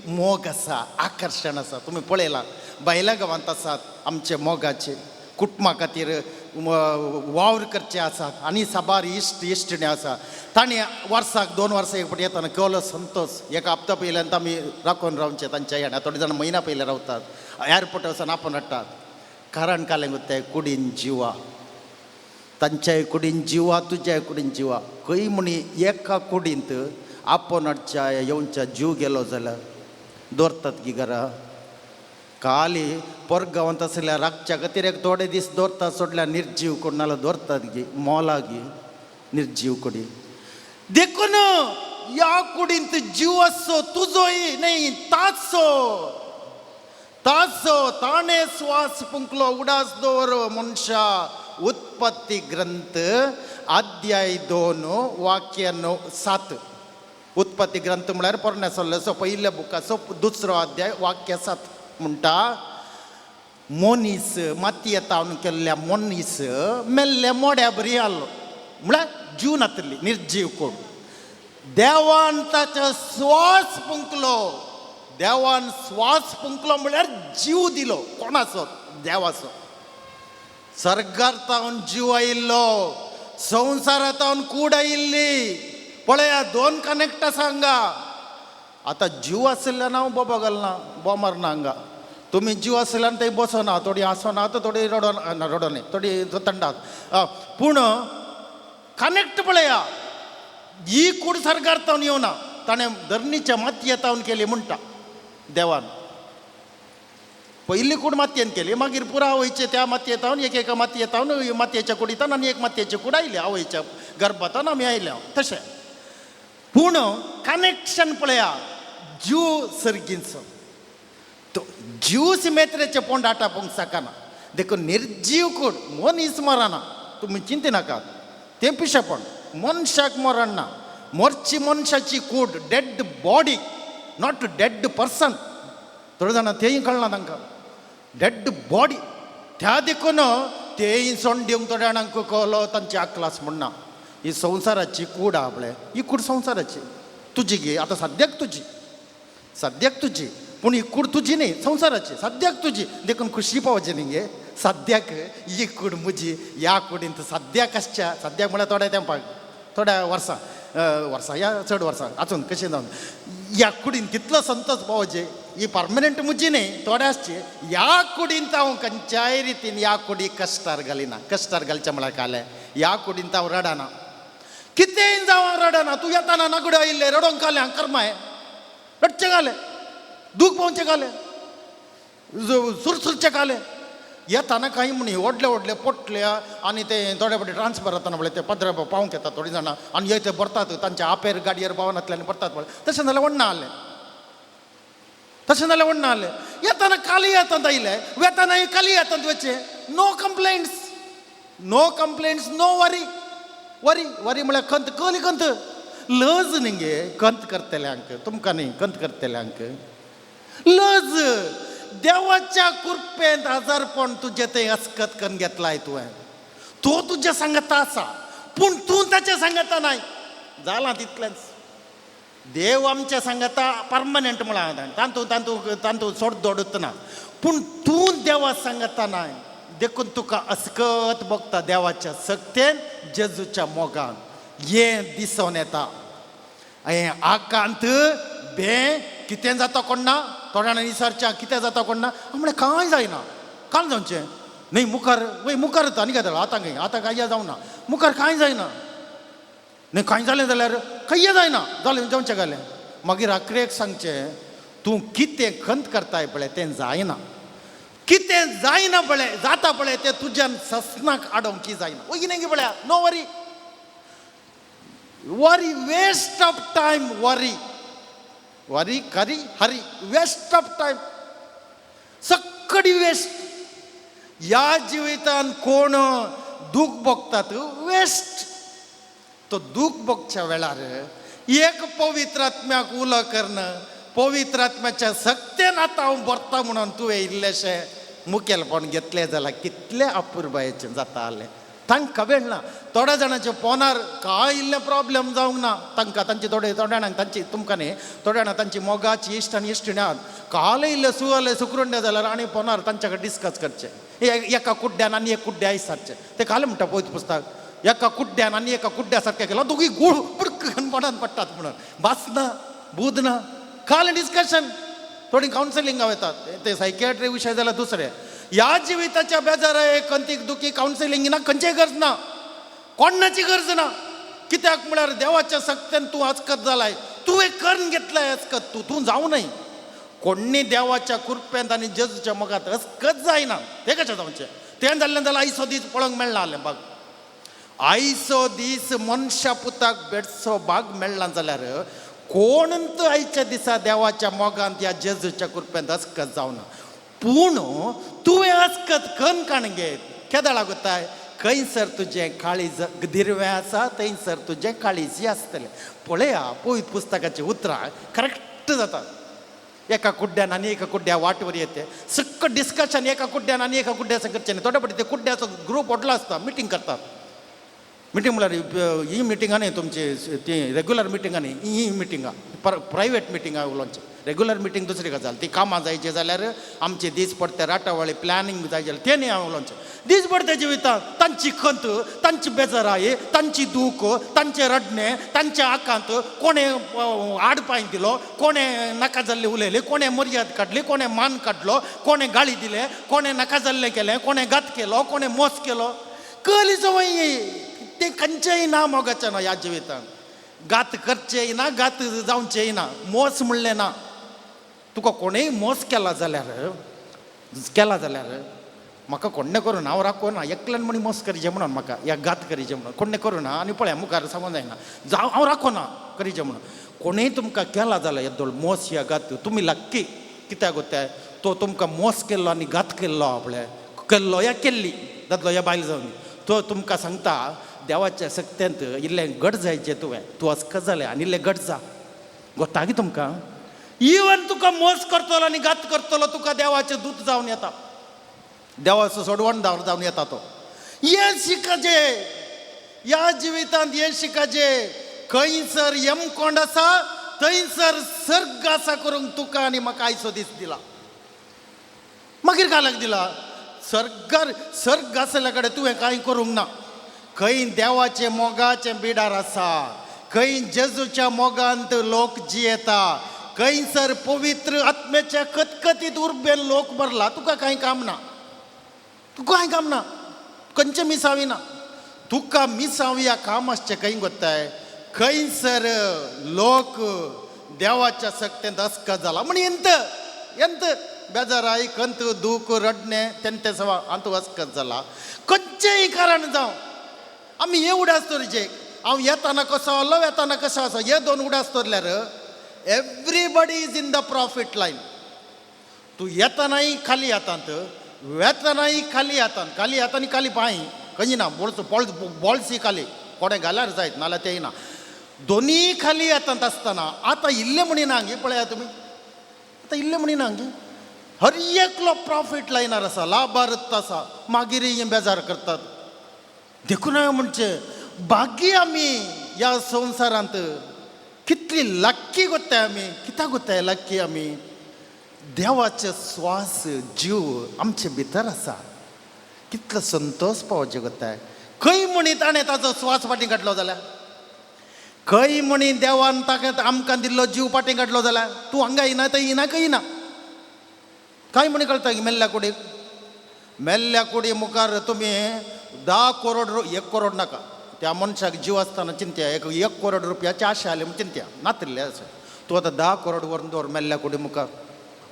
मोग आसा, आकर्शण आसा. तुमी पळयलां बायल्या गांवांत आसात आमचे मोगाचे. कुटुंबा खातीर वावर करचे आसात आनी साबार इश्ट इश्टिणी आसा. तांणी वर्साक 2 वर्सां एक फावटी येताना केवलो संतोश. एक हप्ता पयल्यान आमी राखून रावचे तांच्या येण्या. थोडे जाणां म्हयन्या पयले रावतात, एअरपोर्टार वचून आपोवन हाडटात. कारण कालें ते कुडीन जिवा, तांच्याय कुडीन जिवा, तुज्याय कुडीन जिवा. खंय म्हणी एका कुडींत आपोवन हाडच्या येवच्या जीव गेलो जाल्यार दवरतात की घरा. काली पोरगांवांत आसल्यार राखच्या खातीर एक थोडे दीस दवरतात, सोडल्यार निर्जीव कोण नाल्यार दवरतात गी मोलागी निर्जीव कुडी. देखून ह्या कुडींत जीव आसचो तुजोय न्हय, ताचो ताचो. ताणें स्वास फुंकलो. उडास दवर मनशा. उत्पत्ती ग्रंथ अध्याय 2 वाक्य 7. उत्पत्ती ग्रंथ म्हळ्यार पोरण्या सल्ल्याचो पयल्या बुकाचो 2 अध्याय वाक्य 7 म्हणटा, मनीस मातये तावन केल्ल्या मनीस मेल्ले मोड्या बरी आसलो, म्हळ्यार जीव नातिल्ली, निर्जीव कोण. देवान ताचो स्वास फुंकलो. देवान स्वास फुंकलो म्हळ्यार जीव दिलो. कोणाचो? देवाचो. सर्गार तावन जीव आयिल्लो, संवसारांत तावन कूड आयिल्ली. पळया 2 कनेक्ट आसा हांगा. आतां जीव आशिल्ल्यान हांव बोबो घालना, बो मारना हांगा. तुमी जीव आशिल्ल्यान थंय बसना, थोडी हांसना, थोडी रडोन रडो न्ही, थोडी थंडात. पूण कनेक्ट पळया, ही कूड सर्गार तावन येवना, ताणें धरणीच्या मातये तावन केली म्हणटा देवान. पयली कूड मातयेन केली, मागीर पुरा आवयचे त्या मातये तावन एक एका मातये तावन मातयेच्या कुडीतान आनी एक मातयेची कूड आयली आवयच्या गर्भातान आमी आयल्या तशें. पूण कनेक्शन पळया, जीव सर्गींचो. तो जीव सिमेत्रेचे पोंड आटापूंक शकना. देखून निर्जीव कूड मनीस मरना, तुमी चिंतिनाकात, तें पिशेपण. मनशाक मरण ना, मरची मनशाची कूड, dead body, not dead person. थोडे जाणां तेंय कळना तांकां, डेड बॉडी. त्या देखून तेय सोंड दिवंक थोड्या जाणांक कळलो तांची अक्लास म्हणना. ही संवसाराची कूड आहा पळय, ही कूड संवसाराची तुजी गे आतां सद्याक तुजी, सद्याक तुजी. पूण ही कूड तुजी न्ही, संवसाराची, सद्याक तुजी. देखून खुशी पावची न्ही गे. सद्याक ही कूड म्हजी, ह्या कुडींत सद्याक आसच्या, सद्याक म्हळ्यार थोड्या तेंपाक, थोड्या वर्सां, वर्सां या चड वर्सां आसून कशें जावन ह्या कुडीन कितलो संतोश पावचे. ही परमनंट म्हजी न्ही, थोडे आसचे. ह्या कुडींत हांव खंयच्याय रितीन ह्या कुडीक कश्टार घालिना. कश्टार घालचें म्हळ्यार कालें, ह्या कुडींत हांव रडना, कितेंय जावं हांव रडना. तूं येताना नागड्यो आयिल्लें रडोंक घालें, हांव करमाय रडचें घालें, दूख पावचें घालें, सुरसुरचें घालें. येताना कांय म्हणी व्हडले व्हडले पोटले आनी ते थोडे फावटी ट्रान्सफर जाताना पळय ते पदरे पावंक येता थोडीं जाणां आनी ते भरतात तांच्या आपेर गाडयेर पावनातल्यान भरतात पळय. तशें जाल्यार व्हडना आहलें, तशें जाल्यार व्हडना आहलें. येताना काली येतात आयले, वेताना काली येतात वचें. No complaints, no complaints, no worry. Worry worry म्हळ्यार खंत, कली खंत, लज न्ही गे खंत करतल्यांक, तुमकां न्ही, खंत करतल्यांक लज. देवाच्या कृपेंत आजारपण तुजें तें अस्कत करून घेतलाय तुवें, तो तुज्या सांगता आसा, पूण तूं ताच्या सांगता नाय. जालां तितलेंच. देव आमच्या सांगता परमनंट म्हळ्यार तांतू तांतू तांतू सोड दोडत ना, पूण तूं देवा सांगता नाय. देखून तुका अस्कत भोगता देवाच्या सक्तेन, जेजूच्या मोगान. हें दिसोन येता हें आकांत बे कितें जाता कोण ना. थोड्या जाणांनी विचारचें कितें जाता कोण ना, म्हळ्यार कांय जायना, कांय जावचें न्ही मुखार वय मुखार येता आनी काय आतां खंय, आतां कांय जावना, मुखार कांय जायना न्ही. कांय जालें जाल्यार कांय जायना, जालें जावचें घालें. मागीर आखरेक सांगचें, तूं कितें खंत करताय पळय तें जायना, कितें जायना पळय, जाता पळय तें तुज्यान ससनाक आडोवंक की जायना. वय न्ही पळया, no worry, worry waste of time, worry worry curry Hari waste of time, सक्कडी waste. ह्या जिवितान कोण दूख भोगतात वेस्ट. तो दूख भोगच्या वेळार एक पवित्र आत्म्याक उलो करून पवित्र आत्म्याच्या सक्तेन आतां हांव भरता म्हणून तुवें इल्लेशें मुखेलपण घेतलें जाल्यार कितलें अपुरबायेचें जाता आलें. तांकां वेळ ना. थोड्या जाणांचे फोनार कांय इल्लें प्रॉब्लम जावंक ना तांकां, तांची थोडे थोड्या जाणांक तांची तुमकां न्ही, थोड्या जाणां तांची मोगाची इश्ट आनी इश्टिणी आहात, काल इल्लें सुवालें सुकरुंडे जाल्यार आनी फोनार तांच्या कडेन डिस्कस करचें. एका कुड्ड्यान आनी एक कुड्ड्या आयसारचें तें काल म्हणटा पवित्र पुस्तक, एका कुड्ड्यान आनी एका कुड्ड्या सारकें केलो दोगी गुळ बुडक पडान पडटात म्हणून भास ना बूद ना. काल डिस्कशन थोडी कावन्सिलिंगा वतात ते सायकियाट्री विशय जाल्यार दुसरे. ह्या जिविताच्या बेजार कंतीक दुखी कावन्सिलिंग ना, खंयचेय गरज ना, कोणाची गरज ना. कित्याक म्हळ्यार देवाच्या सक्त्यान तूं आजकत जालाय, तुवें करून घेतलाय आजकत, तूं तूं जावं न्हय. कोण्णी देवाच्या कृपेंत आनी जेजूच्या मोगांत अस्कत जायना. तें कशें जावचें? तें जाल्लें जाल्यार आयचो दीस पळोवंक मेळना आसलें बाग. आयचो दीस मनशा पुताक बेडचो भाग मेळना जाल्यार कोणूच आयच्या दिसा देवाच्या मोगांत ह्या जेजूच्या कृपेंत अस्कत जावना. पूण तुवें अस्कत कन काणगे केदाळा गोताय खंयसर तुजें काळीज दिरवें आसा थंयसर तुजें काळीज आसतलें. पळया पवित्र पुस्तकाचीं उतरां करेक्ट जाता. एका कुड्ड्यान आनी एका कुड्ड्या वाटवर येते सक्क डिस्कशन एका कुड्ड्यान आनी एका कुड्ड्या करचें न्ही. थोडे फावटी ते कुड्ड्याचो ग्रूप व्हडलो आसता, मिटींग करतात. मिटींग म्हळ्यार ही मिटिंगां न्ही तुमची ती रेगुलर मिटिंगां न्ही, ही मिटिंगां प्रायवेट मिटिंगां उलोवचें. रेगुलर मिटींग दुसरी गजाल, ती कामां जायची जाल्यार आमचे दीस पडटे राटावळी प्लॅनिंग जाय जाल्यार तें न्ही हांव उलोवचें. दीस पडटे जिवितांत तांची खंत, तांची बेजाराय, तांची दूख, तांचें रडणें, तांच्या आकांत, कोणें आड पांय दिलो, कोणें नाका जाल्लें उलयलें, कोणें मर्याद काडली, कोणें मान काडलो, कोणें गाळी दिले, कोणें नाका जाल्लें केलें, कोणें घात केलो, कोणें मोस केलो, कली जवळ तें खंयचेंय ना मोगाचें ना. ह्या जिवितांत घात करचेंय ना, घात जावचेंय ना, मोस म्हणलें ना. तुका कोणेय मोस केला जाल्यार म्हाका कोण्णें करूं ना, हांव राखूं ना, एकल्यान म्हणी मोस करीचे म्हणून म्हाका या घात करीचे म्हणून कोण्णें करूं ना. आनी पळया मुखार सांगूंक जायना, जावं हांव राखूं ना करीचे म्हणून. कोणेय तुमकां केला जाल्यार येदोळ मोस या घात, तुमी लक्की. कित्याक गोत्ताय तो तुमकां मोस केल्लो आनी घात केल्लो आपले केल्लो या केल्ली दादलो या बायल जावन तो तुमकां सांगता देवाच्या सक्त्यांत इल्लें घट जायचें तुवें, तूं अस्कत जालें आनी इल्लें घट जा. गोत्ता तुमकां इवन तुका मोस करतलो आनी घात करतलो तुका देवाचें दूत जावन येता, देवाचो सोडवणदार जावन येता तो. हें शिकाचें ह्या जिवितांत, हें शिकाचें खंयसर यमकोंड आसा थंयसर सर्ग आसा करूंक तुका आनी म्हाका आयचो दीस दिला. मागीर घालक दिला सर्गार, सर्ग आसल्या कडेन तुवें कांय करूंक ना. खंय देवाचें मोगाचें बिडार आसा, खंय जेजूच्या मोगांत लोक जियेता, खंयसर पवित्र आत्म्याच्या कतकतीत उर्बेन लोक भरला, तुका कांय काम ना, तुका कांय काम ना, खंयचें मिसावी ना. तुका मिसावया काम आसचें खंय गोत्ताय खंयसर लोक देवाच्या सक्तेंत अस्कत जाला म्हण एंत एंत बेजाराय कंत दूख रडणें तेंते सवा आंतू अस्कत जाला. खंयचेंय कारण जावं आमी हे उडास दवरचे. हांव येताना कसो आहलो येताना कसो आसा हे दोन उडास दवरल्यार everybody is in the profit line. तूं येतानाय खाली हातांत, वेतनाय खाली हातांत, खाली हातांनी खाली पांय खंय ना, बोळसो बोळसी खाली कोणें घाल्यार जायत नाल्यार तेय ना. दोनीय खाली हातांत आसतना आतां इल्लें म्हणिना गे, पळया तुमी आतां इल्लें म्हणिना गे, हर एकलो प्रॉफीट लायनार आसा, लाभार्थ आसा, मागीर हें बेजार करतात. देखून हांवें म्हणचें बागी आमी ह्या संवसारांत कितली लक्की गोत्ताय आमी, कित्याक गोत्ताय लक्की आमी? देवाचे स्वास जीव आमचे भितर आसा, कितलो संतोष पावचे गोत्ताय. खंय म्हणी ताणें ताचो स्वास फाटीं काडलो जाल्यार, खंय म्हणी देवान ताका आमकां दिल्लो जीव फाटीं काडलो जाल्यार, तूं हांगा येना थंय येना खंय येना कांय म्हणी कळटा की मेल्ल्या कुडीक, मेल्ल्या कुडी मुखार तुमी 10 करोड 1 करोड नाका, त्या मनशाक जीव आसतना चिंत्या 1 करोड रुपयाची आशा आली म्हूण चिंत्या नातिल्लें अशें. तूं आतां 10 करोड व्हरून दवर मेल्ल्या कुडी मुखार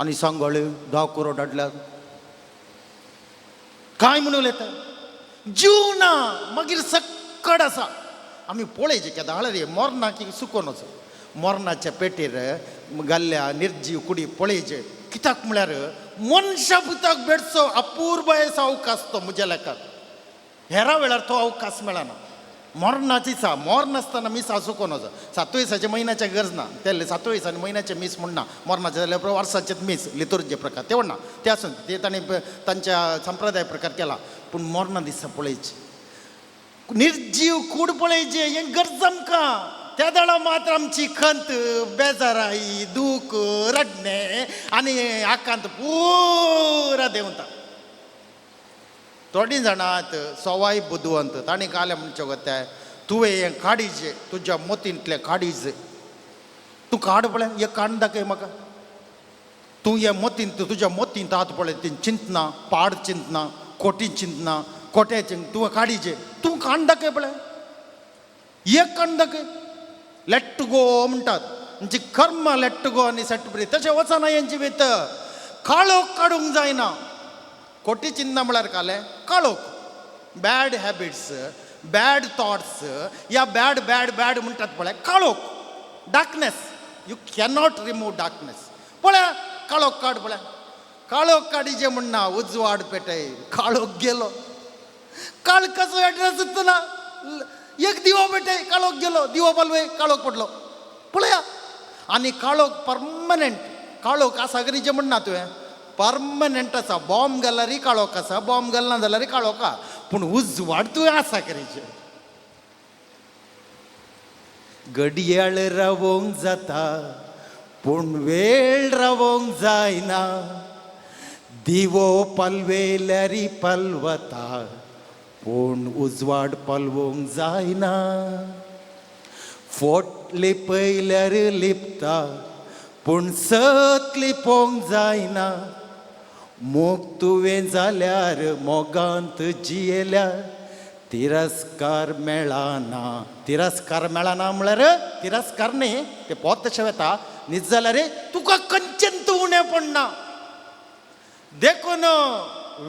आनी सांगोळे 10 करोड हाडल्यार कांय म्हणून उलयता जीव ना मागीर सक्कड आसा. आमी पळयचे केदां रे मरना की सुकोन वचो, मरणाच्या पेटीर घाल्ल्या निर्जीव कुडी पळयचे. कित्याक म्हळ्यार मनशा पुताक भेटचो अपूर्व अवकाश तो म्हज्या लेखाक, हेरा वेळार तो अवकाश मेळना. मरणाची सा मर नासतना मीस सुकोन वचो, 7 दिसाच्या म्हयन्याच्या गरज ना, तेल्ले 7 दिसांनी म्हयन्याचें मीस म्हणना, मरणाचें जाल्यार वर्साचेंच मीस लितुर्जे प्रकार ते म्हणना, ते आसून ते तांणी तांच्या संप्रदाय प्रकार केला. पूण मरणा दिसा पळयची निर्जीव कूड पळयचे हें गरज आमकां. त्या वेळार मात्र आमची खंत, बेजाराई, दूख, रडणें आनी आकांत पुरा देंवता. थोडीं जाणां सवाय बुदवंत, तांणी कालें म्हणचें गोत्या, तुवें हें काडीजे, तुज्या मोतींतलें काडीजे. तूं काड पळय, हें काडून दाखय म्हाका. तूं हे मोतींत, तुज्या मोतींत हात पळय, ती चिंतना, पाड चिंतना, खोटी चिंतना, खोटे चिंत तुवें काडीजे. तूं काडून दाखय पळय, एक काडून दाखय. लेट गो म्हणटात, म्हणजे कर्म लेट गो आनी सेट फ्री. तशें वचना हें जिवीत. काळोख काडूंक जायना. खोटी चिंतना म्हळ्यार कालें काळोख, बॅड हॅबिट्स, बॅड थॉट्स, या बॅड बॅड बॅड म्हणटात पळय, काळोख, darkness. You cannot remove darkness. पळय काळोख काड, पळय काळोख काडीचे म्हणना, उजवाड पेटय, काळोख गेलो. काळखाचो एड्रेस ना. एक दिवो पेटय, काळोख गेलो. दिवो पालवय, काळोख पडलो. पळया, आनी काळोख परमनंट. काळोख आसा करीचे म्हणना तुवें, परमनंट आसा. बॉम्ब घाल्यारय काळोख आसा, बॉम्ब घालना जाल्यारय काळोख आहा, पूण उजवाड तुवें आसा करीचे. घडयाळ रावोंक जाता पूण वेळ रावोंक जायना, दिवो पालवेल्यारी पालवता पूण उजवाड पालवोंक जायना, फोट लिपयल्यार लिपता पूण सत लिपोवंक जायना, मोग तुवें जाल्यार मोगांत जियेल्यार तिरस्कार मेळना. तिरस्कार मेळना म्हळ्यार तिरस्कार न्ही, ते पोत तशें वता न्हीज जाल्यार तुका खंयचेंत उणें पडना. देखून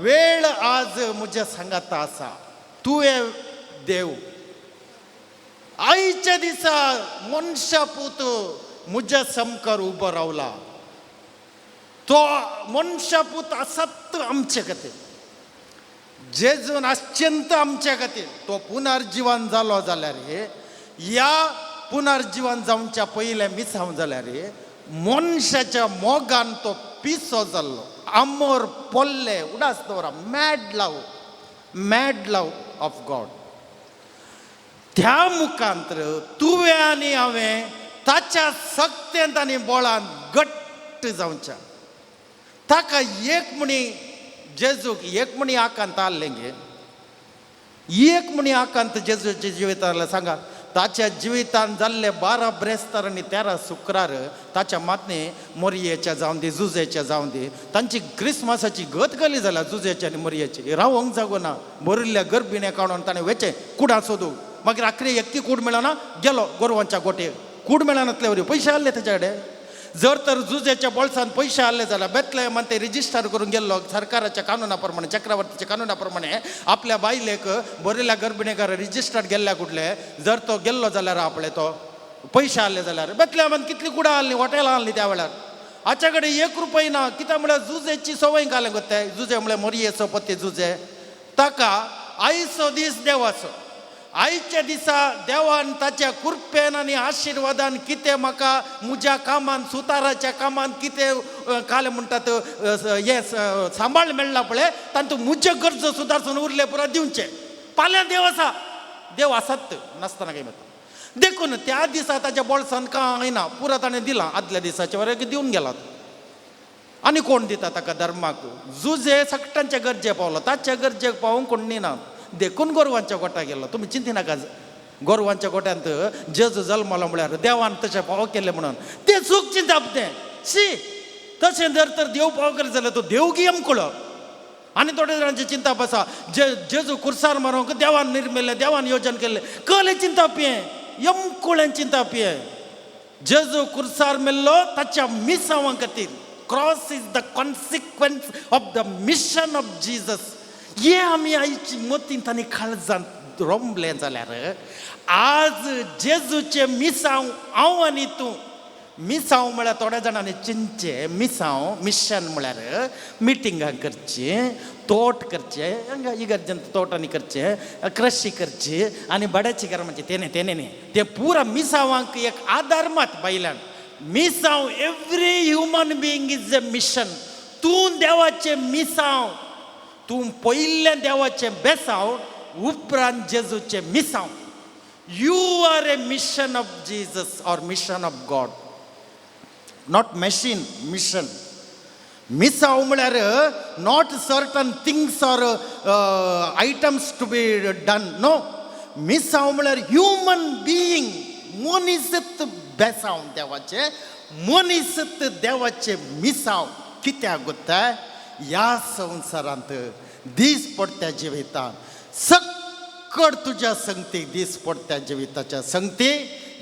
वेळ आज म्हज्या सांगाता आसा. तुवें देव आयच्या दिसा मनशा पूत म्हज्या सामकार उबो रावला. तो मनशा पूत आसात आमचे खातीर, जेजून अत्यंत आमच्या खातीर. तो पुनर्जिवन जालो जाल्यार, ह्या पुनर्जिवन जावच्या पयलें मिसांव जाल्यार मनशाच्या मोगान तो पिसो जाल्लो. आमोर पोल्ले उडास दवरा, mad love, mad love of God. त्या मुखांतर तुवें आनी हांवें ताच्या सक्तेंत आनी बोळान घट्ट जावच्या. ताका एक म्हणी, जेजूक एक म्हणी आकांत आसलें गे, एक म्हणी आकांत जेजूच्या जिवितांतलें सांगा. ताच्या जिवितान जाल्ले 12 ब्रेस्तार आनी 13 शुक्रार ताच्या मातने मोरयेच्या जावन दी, जुजेच्या जावन दी, तांची क्रिसमसाची गत गली जाल्या जुजेची आनी मोरयेची. रावोंक जागो ना, भरिल्ल्या गर्भिणे काडून ताणें वेचें कुडां सोदूंक. मागीर आखरी एक्की कूड मेळना, गेलो गोरवांच्या गोटयेक. कूड मेळनातले वरी पयशे आहले तेच्या कडेन. जर तर जुजेच्या बोल्सान पयशे आहले जाल्यार बेतलेमान ते रिजिस्टर करून गेल्लो सरकाराच्या कानुना प्रमाणे, चक्रवर्तीच्या कानुना प्रमाणे आपल्या बायलेक बरिल्ल्या गर्भिणीकार रिजिस्टर्ड गेल्ल्या कुडले जर तो गेल्लो जाल्यार आपले तो पयशे आहले जाल्यार बेतलेमान कितली कुडां आहली, हॉटेलां आहली त्या वेळार. हाच्या कडेन एक रुपय ना. कित्याक म्हळ्यार जुजेची संवय घालें गो ते. जुजे म्हळ्यार मोरयेचो पत्ते जुजे. ताका आयचो दीस देवाचो. आयच्या दिसा देवान ताच्या कृपेन आनी आशिर्वादान कितें म्हाका म्हज्या कामान, सुताराच्या कामान कितें काल म्हणटात हें सांबाळ मेळ्ळा पळय, तातूंत म्हज्यो गरजो सुदारसून उरले पुरो दिवचें. फाल्यां देव आसा, देव आसात नासतना काय म्हणटा. देखून त्या दिसा ताच्या बोल्सान कांय ना, पुरो ताणें दिलां आदल्या दिसाचे वरेक दिवन गेला. आनी कोण दिता ताका धर्माक? जुजे सगळ्यांच्या गरजे पावलो, ताच्या गरजेक पावोवंक कोण ना, देखून गोरवांच्या गोट्याक गेलो. तुमी चिंतिनाका, गोरवांच्या गोट्यांत जेजू जल्मलो म्हळ्यार देवान तशें फावो केलें म्हणून तें चूक चिंतप तें शी. तशें जर तर देव फावो केलें जाल्यार तो देव गी आमकळो. आनी थोडे जाणांचें चिंतप आसा जे जेजू कुर्सार मारूंक देवान निर्मिल्लें, देवान योजन केल्लें. कलें चिंतप हें, यमकुळें चिंतप हें. जेजू कुर्सार मेल्लो ताच्या मिसांवां खातीर. Cross is the consequence of the mission of Jesus. हे आमी आयची मतींत आनी काळजांत रोमलें जाल्यार आज जेजूचें मिसांव हांव आनी तूं. मिसांव म्हळ्यार थोड्या जाणांनी चिंतचें मिसांव मिशन म्हळ्यार मिटिंगां करचीं, तोट करचें, हांगा इगर्जेंत तोटांनी करचें, कृशी करची आनी भाड्याची घरां म्हणजे तेणे तेणे न्ही. तें पुरा मिसांवांक एक आदार मात बायल्यान. मिसांव, every human being is a mission. तूं देवाचें मिसांव, तूं पयलें देवाचें बेसांव. उपरांत जेजूचें मिसांव. You are a mission of Jesus or mission of God, not machine. Mission, मिसांव म्हळ्यार not certain things or items to be done, no. मिसांव म्हळ्यार ह्युमन बिईंग, मनीसत बेसांव देवाचें, मनीसत देवाचें मिसांव. कित्याक गुत्ताय? ह्या संवसारांत दीस पडट्या जिवितांत सक्कड तुज्या संगती, दीस पडट्या जिविताच्या संगती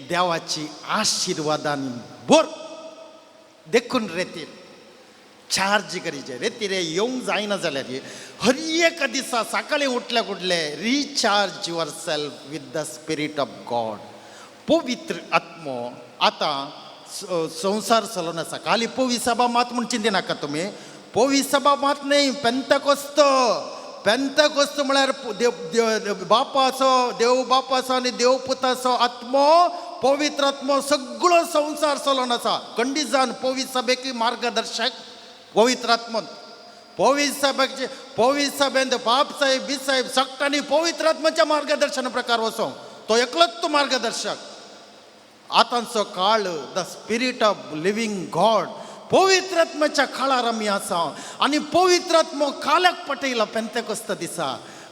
देवाची आशिर्वादान भर. देखून रेतीर चार्ज करीचे. रेती रे येवंक जायना जाल्यार हर एका दिसा सकाळी उठल्या कुठले recharge yourself with the spirit of God, पवित्र आत्मो. आतां संवसार चलोवन आसा. खाली पवी सभा मात म्हूण चिंती नाका तुमी. पवी सभा मात न्हय, पेंतकोस्त. पेंतकोस्त म्हळ्यार देव देव बापाचो, देव बापाचो आनी देव पुताचो आत्मो, पवित्र आत्मो सगळो संवसार चलोवन आसा. कंडिजान पवी सभेक मार्गदर्शक पवित्र आत्मो. पवित्र सभेचे, पवित्र सभेंत बाप साहेब, बी साहेब सगळ्यांनी पवित्र आत्माच्या मार्गदर्शना प्रकार वचोंक. तो एकलोच तो मार्गदर्शक. आतांचो काळ the spirit of living God, पवित्र आत्म्याच्या काळार आमी आसा आनी पवित्र आत्मो काल्याक पटयला पेंतेकोस्त दिसा.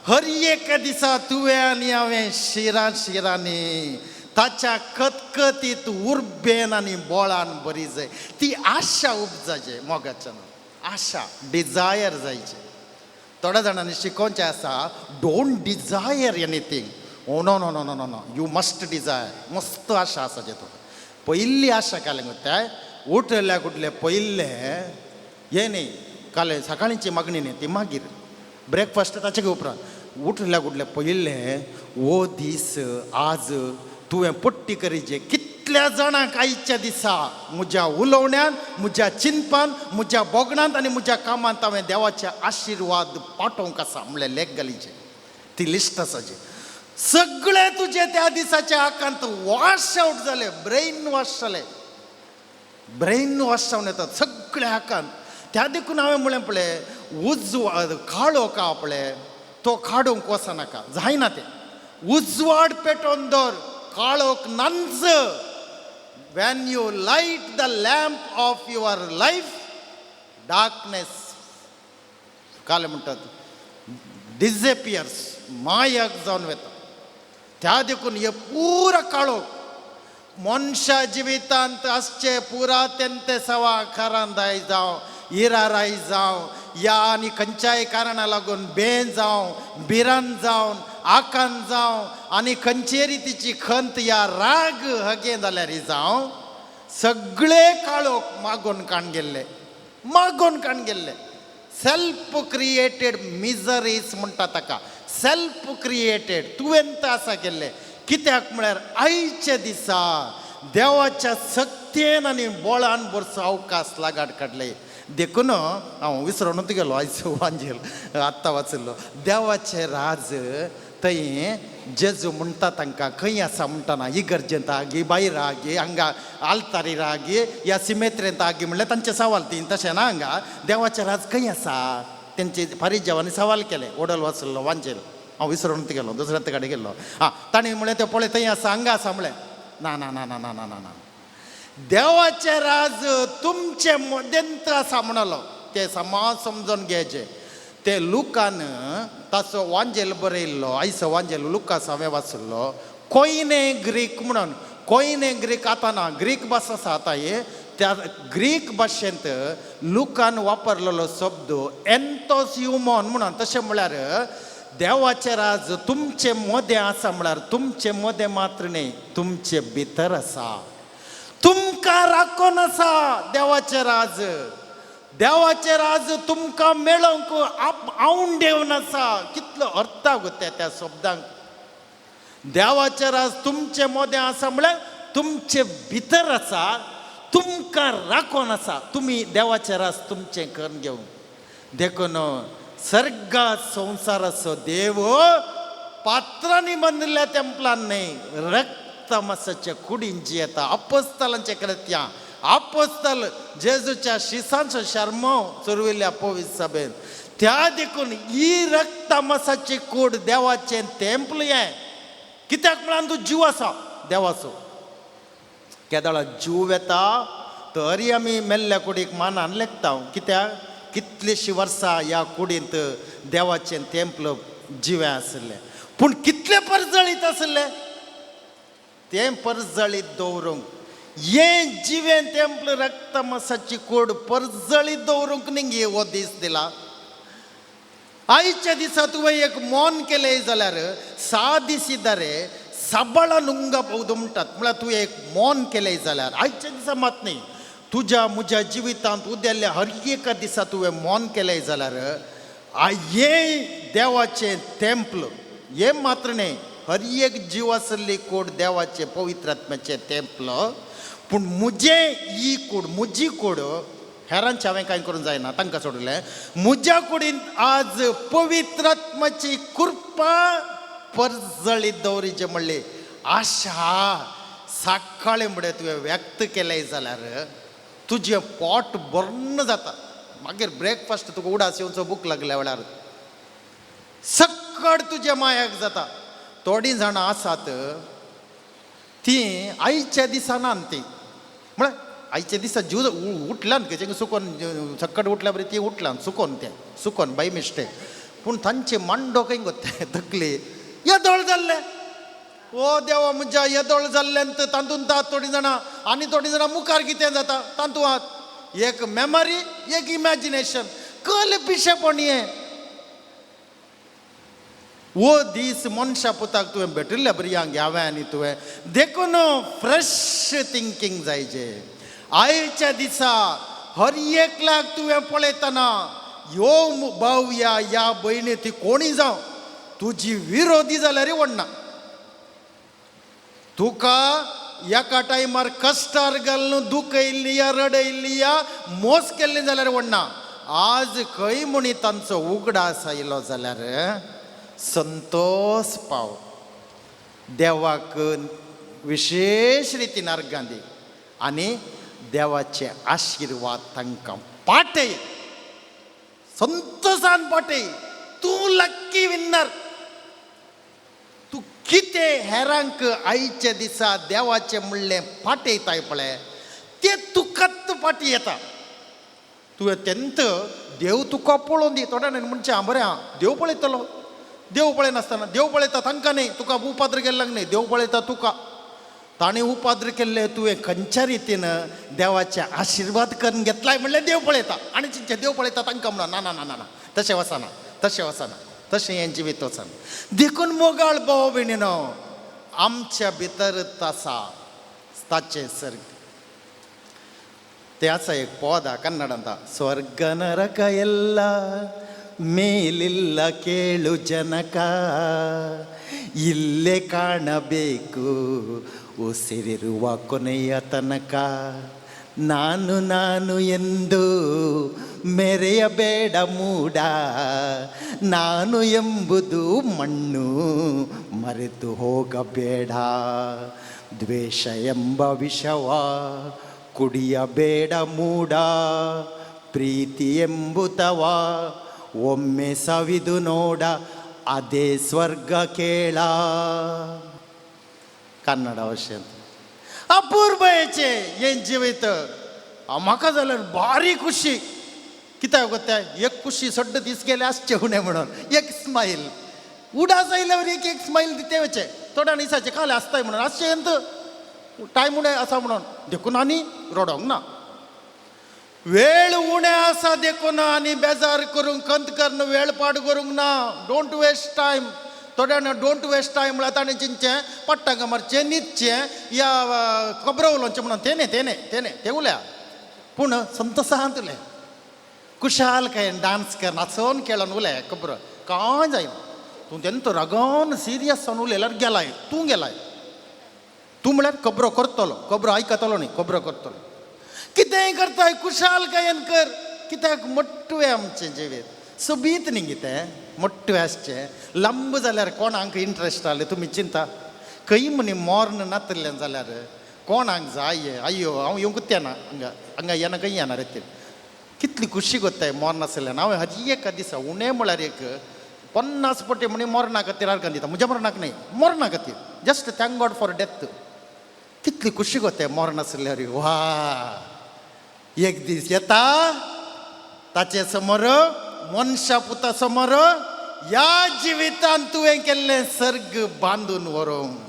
हर एका दिसा तुवें आनी हांवें शिरां शिरांनी ताच्या कतकतीत उर्बेन आनी बोळान बरी जाय. ती आशा उपजाचे मोगाच्यान, आशा, डिजायर जायचे. थोड्या जाणांनी शिकोवचें आसा, don't desire anything. Oh, no, no, no, no, no, no, you must desire. मस्त आशा आसा तुका. पयली आशा कालें त्या उठल्या कुठले पयले हे न्ही, काले सकाळींची मागणी न्ही, ती मागीर ब्रेकफास्ट, ताचे उपरांत उठल्या कुठले पयले ओ दीस आज तुवें पट्टी करीचे. कितल्या जाणांक आयच्या दिसा म्हज्या उलोवण्यान, म्हज्या चिंतपान, म्हज्या भोगणांत आनी म्हज्या कामांत हांवें देवाचे आशिर्वाद पाठोवंक आसा म्हणल्यार लेख घालीचे. ती लिस्ट आसाची. सगळे तुजे त्या दिसाचे आकांत वॉश आउट जाले, ब्रेन वॉश जाले, ब्रेन वॉश जावन येतात सगळे आकांत. त्या देखून हांवें म्हणलें, पळय, उजवाड काळो का पळय, तो काडूंक वचनाका, जायना तें. उजवाड पेटोवन दवर, काळोख नांच. When you light the lamp of your life, darkness काले म्हणटात डिजपियर्स, मायक जावन वता. त्या देखून हे पुरा काळोख मनशा जिवितांत आसचे, पुरा तेंते सवा खरांदाय जावं, इराराय जावं, या आनी खंयच्याय कारणा लागून बेन जावं, भिरांत जावन, आकांत जावं, आनी खंयचे रितीची खंत या राग हगे जाल्यार जावं, सगळे काळोख मागोवन काण गेल्ले, मागोवन काण गेल्ले. सेल्फ क्रिएटेड मिजरीज म्हणटा ताका. सेल्फ क्रिएटेड तुवें आसा केल्लें. कित्याक म्हळ्यार आयच्या दिसा देवाच्या सक्तेन आनी बोळान बरसो अवकाश लागाड काडले. देखून हांव विसरोनूच गेलो. आयज वांजेल आत्तां वाचिल्लो, देवाचें राज थंय जेजू म्हणटा तांकां, खंय आसा म्हणटना, इगर्जेंत आगी, भायर आगी, हांगा आल्तारीर आगी, या सिमेत्रेंत आगी म्हणल्यार तांचें सवाल ती. तशें ना, हांगा देवाचें राज खंय आसा तेंचे फारीजेवांनी सवाल केलें. ओडल वाचल्लो वांजेल हांव विसरून गेलो, दुसऱ्या कडेन गेल्लो. आं, तांणी म्हणलें, तें पळय थंय आसा, हांगा आसा म्हणलें. ना ना ना ना ना ना ना ना, देवाचें राज तुमचे मदेंत आसा म्हणलो. ते समाज समजून घेवचें. ते लुकान ताचो वांजेल बरयल्लो. आयचो वांजेल लुकास हांवें वाचिल्लो, कोयने ग्रीक म्हणून. कोयने ग्रीक आतां ना, ग्रीक भास आसा आतां हे. त्या ग्रीक भाशेंत लुकान वापरलेलो शब्द एन्तोस युमोन म्हणून. तशें म्हळ्यार देवाचें राज तुमचे मदें आसा म्हळ्यार तुमचे मदें मात्र न्ही, तुमचे भितर आसा, तुमकां राखून आसा देवाचें राज. देवाचें राज तुमकां मेळोवंक आवंडेवन आसा. कितलो अर्थ गो त्या त्या शब्दांक. देवाचें राज तुमचे मदें आसा म्हळ्यार तुमचे भितर आसा, तुमकां राखून आसा. तुमी देवाचें राज तुमचें करून घेवंक. देखून सर्गा संवसाराचो देव पात्रांनी बांदिल्ल्या तेंपलान न्हय, रक्त मासाच्या कुडीन येता. अपोस्तलांच्या कृत्यां, आपोस्तल जेजूच्या शिसांचो शर्मो चोरविल्ल्या पवित्र सभेन. त्या देखून ही रक्तामासाची कूड देवाचें तेंपल हें. कित्याक म्हळ्यार तूं जीव आसा देवाचो. केदळा जीव येता तरी आमी मेल्ल्या कुडीक मानान लेखता. कित्याक कितलींशीं वर्सां ह्या कुडींत देवाचें तेंपल जिवें आशिल्लें, पूण कितलें परजळीत आशिल्लें तें परजळीत दवरूंक हें जिवें तेंपल रक्तमासाची कूड परजळीत दवरूंक न्ही हो दीस दिला. आयच्या दिसा तुवें एक मौन केलें जाल्यार सादिसिदारे साबाळा नुंगा बौद्ध म्हणटात. म्हळ्यार तुवें एक मौन केलें जाल्यार आयच्या दिसा मात न्ही, तुज्या म्हज्या जिवितांत उदेल्ल्या हर एका दिसा तुवें मौन केलें जाल्यार हें देवाचें तेंपल हें मात्र न्ही, हर एक जीव आशिल्ली कूड देवाचें पवित्र आत्म्याचें तेंपल. पूण म्हजें ही कूड, म्हजी कूड, हेरांचें हांवें कांय करूंक जायना, तांकां सोडलें. म्हज्या कुडींत आज पवित्र आत्म्याची कृपा परजळीत दवरिचें म्हणली आशा सकाळीं म्हळ्यार तुवें व्यक्त केलें जाल्यार तुजें पोट भरून जाता. मागीर ब्रेकफास्ट तुका उडास येवचो भूक लागल्या वेळार सक्कड तुज्या मायाक जाता. थोडीं जाणां आसात तीं आयच्या दिसा ना तीं म्हळ्यार आयच्या दिसा जीव उठल्यान खंयचें सुकोन सक्कड उठल्या बरी ती उठल्यान सुकोन तें सुकोन बाय मिस्टेक, पूण तांचे मांडो खंय गो तें तकली येदोळ जाल्लें. ओ देवा म्हज्या येदोळ जाल्ल्यान तातूंत थोडीं जाणां आनी थोडीं जाणां मुखार कितें जाता तातूंत एक मेमरी एक इमॅजिनेशन कल पिशेपण हें. वो दीस मनशा पुताक तुवें भेटिल्ल्या भुरग्यांक ह्यावें आनी तुवें देखून फ्रेश थिंकींग जायचे. आयच्या दिसा हर एकल्याक तुवें पळयतना ह्यो भाव या ह्या भयणी ती कोणी जावं तुजी विरोधी जाल्यार व्हडना. तुका एका टायमार कश्टार घालून दुखयल्ली या रडयल्ली या मोस केल्ली जाल्यार व्हडना. आज खंय म्हणी तांचो उगडास आयलो जाल्यार संतोष पाव देवाक विशेश रितीन अर्गां दी आनी देवाचे आशिर्वाद तांकां पाटय, संतोषान पाटय. तूं लक्की विन्नर. तूं कितें हेरांक आयच्या दिसा देवाचें म्हणलें पाटयताय पळय तें तुकाच पाटी येता. तुवें तेंत देव तुका पळोवन दी. थोड्या म्हणचें आं बरें आं देव पळयतलो. देव पळयनासतना देव पळयता तांकां न्ही, तुका उपाद्र केल्ल्याक न्ही, देव पळयता तुका. ताणें उपाद्र केल्ले तुवें खंयच्या रितीन देवाचे आशिर्वाद करून घेतलाय म्हणल्यार देव पळयता. आनी चिंतचें देव पळयता तांकां म्हणून ना ना ना ना ना तशें वचना, तशें वचना, तशें हें जिवीत वचना. देखून मोगाळ भाव भयणीनो आमच्या भितर आसा ताचें सर्ग. ते आसा एक पद कन्नडांत, स्वर्ग नरक ಎಲ್ಲ ಮೇಲಿಲ್ಲ ಕೇಳು ಜನಕ, ಇಲ್ಲೇ ಕಾಣಬೇಕು ಉಸಿರಿರುವ ಕೊನೆಯ ತನಕ, ನಾನು ನಾನು ಎಂದು ಮೆರೆಯಬೇಡ ಮೂಡ, ನಾನು ಎಂಬುದು ಮಣ್ಣು ಮರೆತು ಹೋಗಬೇಡ, ದ್ವೇಷ ಎಂಬ ವಿಷವ ಕುಡಿಯಬೇಡ ಮೂಡ, ಪ್ರೀತಿ ಎಂಬುತವ ಒಮ್ಮೆ ಸವಿದು ನೋಡ, ಅದೇ ಸ್ವರ್ಗ ಕೇಳ. कन्नड भाशेंत अपुरबायेचें हें जिवीत. म्हाका जाल्यार भारी खुशी. कित्याक गोत्या एक खुशी सड्ड दीस गेले आसचे उणें म्हणून एक स्मायल उडास आयल्यावर एक एक स्मायल दिते वचें. थोड्या दिसाचें काल आसताय म्हणून आसचें अंत टायम उणें आसा म्हणून देखून आनी रडोंक ना. वेळ उणें आसा देखून आनी बेजार करूंक खंत करून वेळ पाड करूंक ना. Don't waste time. थोड्यांना don't waste time म्हळ्यार ताणें चिंतचें पट्टांक मारचें न्हिदचें या खबरो उलोवचें म्हणून तेणे तेणे तेणे तें उलया. पूण संतोशांत उलय, कुशालकायेन डांस कर, नाचोन खेळोन उलय खबर कांय जायना. तूं तेंतो रागान सिरियस जावन उलयल्यार गेलाय तूं, गेलाय तूं म्हळ्यार खबरो करतलो, खबरो आयकतलो न्ही, खबरो करतलो. कितेंय करताय कुशालकायेन कर. कित्याक मोटवें आमचें जिवीत सोबीत न्ही कितें मोटवें आसचें. लांब जाल्यार कोणाक इंट्रस्ट आसलें तुमी चिंता खंय म्हणी मोर्न नातिल्लें जाल्यार कोणाक जाय अय्यो हांव येवंकूच येना हांगा, हांगा येना खंय येना रे ते. कितली खुशी गोत्ताय मोर नासलें हांवें हर एका दिसा उणें म्हळ्यार एक 50 पटी म्हणी मरणा खातीर आर्गां दिता. म्हज्या मरणाक न्हय, मरणा खातीर, just thank God for death. कितली खुशी गोत्ताय मर नासल्यार. वा, एक दीस येता ताचे समोर, मनशा पुता समोर, ह्या जिवितान तुवें केल्लें सर्ग बांदून व्हरूंक.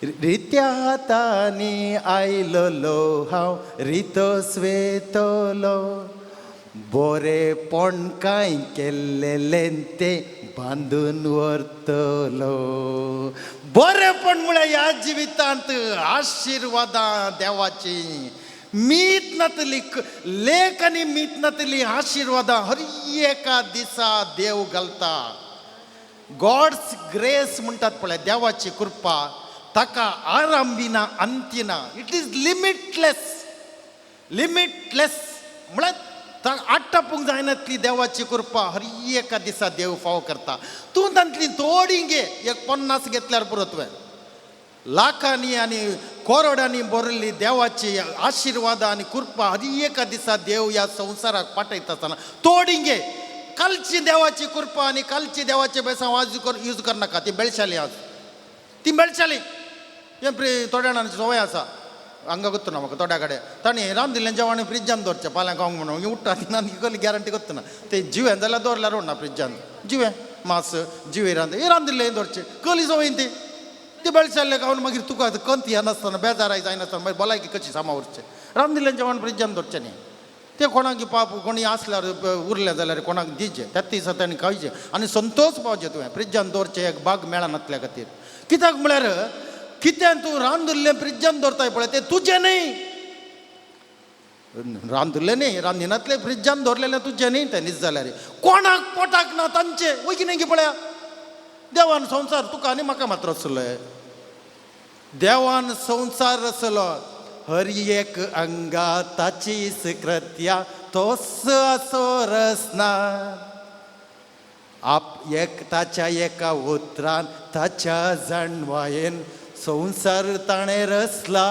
रित्या हातांनी आयलोलो हांव रितो स्वेतलो, बोरेपण कांय केल्लेलें तें बांदून व्हरतलो. बरेपण म्हळ्यार ह्या जिवितांत आशिर्वादां देवाची मीत नातली, लेख आनी मीत नातली आशिर्वादां हर एका दिसा देव घालता. गॉड्स ग्रेस म्हणटात पळय, देवाची कृपा, ताका आरंभी ना अंती ना. It is limitless. Limitless म्हळ्यार आटापूंक जायनातली देवाची कृपा हर एका दिसा देव फावो करता. तूं तांतली थोडी घे, एक 50 घेतल्यार पुरो. तुवें लाखांनी आनी करोडांनी भरिल्ली देवाची आशिर्वाद आनी कृपा हर एका दिसा देव ह्या संवसाराक पाठयता आसतना थोडी घे. कालची देवाची कृपा आनी कालची देवाचे बेसांव आज यूज करनाका. ती बेळशाली, आज ती मेळशाली. हें फ्री थोड्या जाणांची संवय आसा, हांगा गोत्तुना म्हाका थोड्या कडेन तांणी रांदिल्लें जेवण फ्रिजान दवरचें फाल्यां खावंक म्हणून. उठ्ठा ती इतली गॅरंटी गोत्तुना. ते जिवें जाल्यार दवरल्यार उरना फ्रिजान. जिवें मास जिवे रांद हें रांदिल्लें दवरचें, कली संवय ती. ती बेळशाल्लें खावन मागीर तुका कंत येनासतना, बेजाराय जायनासतना मागीर भलायकी कशी सामा उरचें. रांदिल्लें जेवण फ्रिजान दवरचें न्ही. तें कोणाक पाप कोणी आसल्यार उरलें जाल्यार कोणाक दिवचें, त्याच दिसा ताणें खावचें आनी संतोश पावचें. तुवें फ्रिजान दवरचें एक बाग मेळनातल्या खातीर. कित्याक म्हळ्यार कितें तूं रांदुल्लें फ्रिजान दवरताय पळय तें तुजें न्ही. रांदुल्लें न्ही, रांदिनातलें फ्रिजान दवरलेलें तुजें न्ही तें. न्हीज जाल्यार कोणाक पोटाक ना तांचें वयगी न्ही पळया. देवान संवसार तुका आनी म्हाका मात्र रचलो. देवान संवसार रचलो, हर एक अंगा ताचीच कृत्या, तोच असो रचना. आप एक ताच्या एका उतरान ताच्या जाणवायेन संवसार ताणें रचला.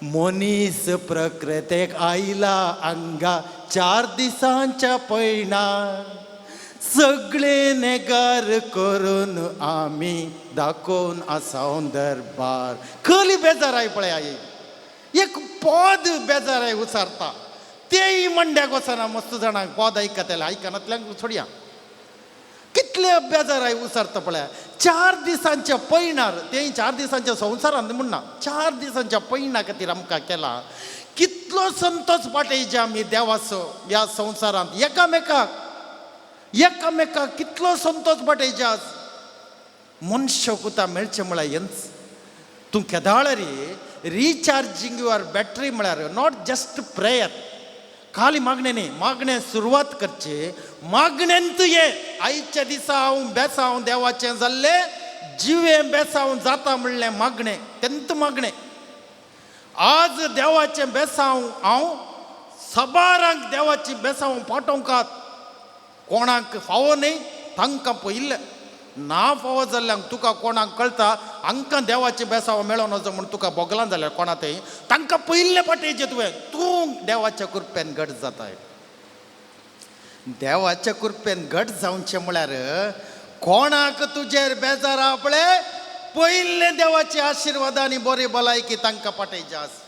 मनीस प्रकृतेक आयला आंगा 4 दिसांच्या पयणा, सगळे नेगार करून आमी दाखोवन आसावन दरबार. कली बेजाराय पळय आई, एक पद बेजाराय उचारता तेय मंड्याक वचना. मस्त जाणांक पद आयकतले, आयकनातल्यांक सोडया. कितले बेजाराय उचारता पळय. 4 दिसांच्या पयणार, तेय 4 दिसांच्या संवसारांत म्हणना, 4 दिसांच्या पयणा खातीर आमकां केला. कितलो संतोष पाटयचे आमी देवाचो ह्या संवसारांत एकामेकाक, एकामेकाक कितलो संतोष पाटयचे. आज मनशाक पुता मेळचें म्हळ्यार हेंच. तूं केदाळरी रिचार्जींग your battery म्हळ्यार not just prayer, खाली मागणें न्ही. मागणें सुरवात करची, मागण्यांत ये आयच्या दिसा हांव बेसांव देवाचें जाल्लें जिवें बेसांव जाता म्हणलें मागणें, तेंत मागणें. आज देवाचें बेसांव हांव सबारांक देवाची बेसांव पाठोवंकात. कोणाक फावो न्ही तांकां पयिल्लें ना फावो जाल्ल्यांक तुका कोणाक कळटा हांकां देवाचें बेसांव मेळोन वचो म्हूण तुका बोगलां जाल्यार कोणा तें तांकां पयिल्लें पाटयचें तुवें. तूं देवाच्या कृपेन घट जाताय. देवाच्या कृपेन घट जावचें म्हळ्यार कोणाक तुजेर बेजार आपले पयिल्लें देवाचे आशिर्वाद आनी बरी भलायकी तांकां पाटयचें. आस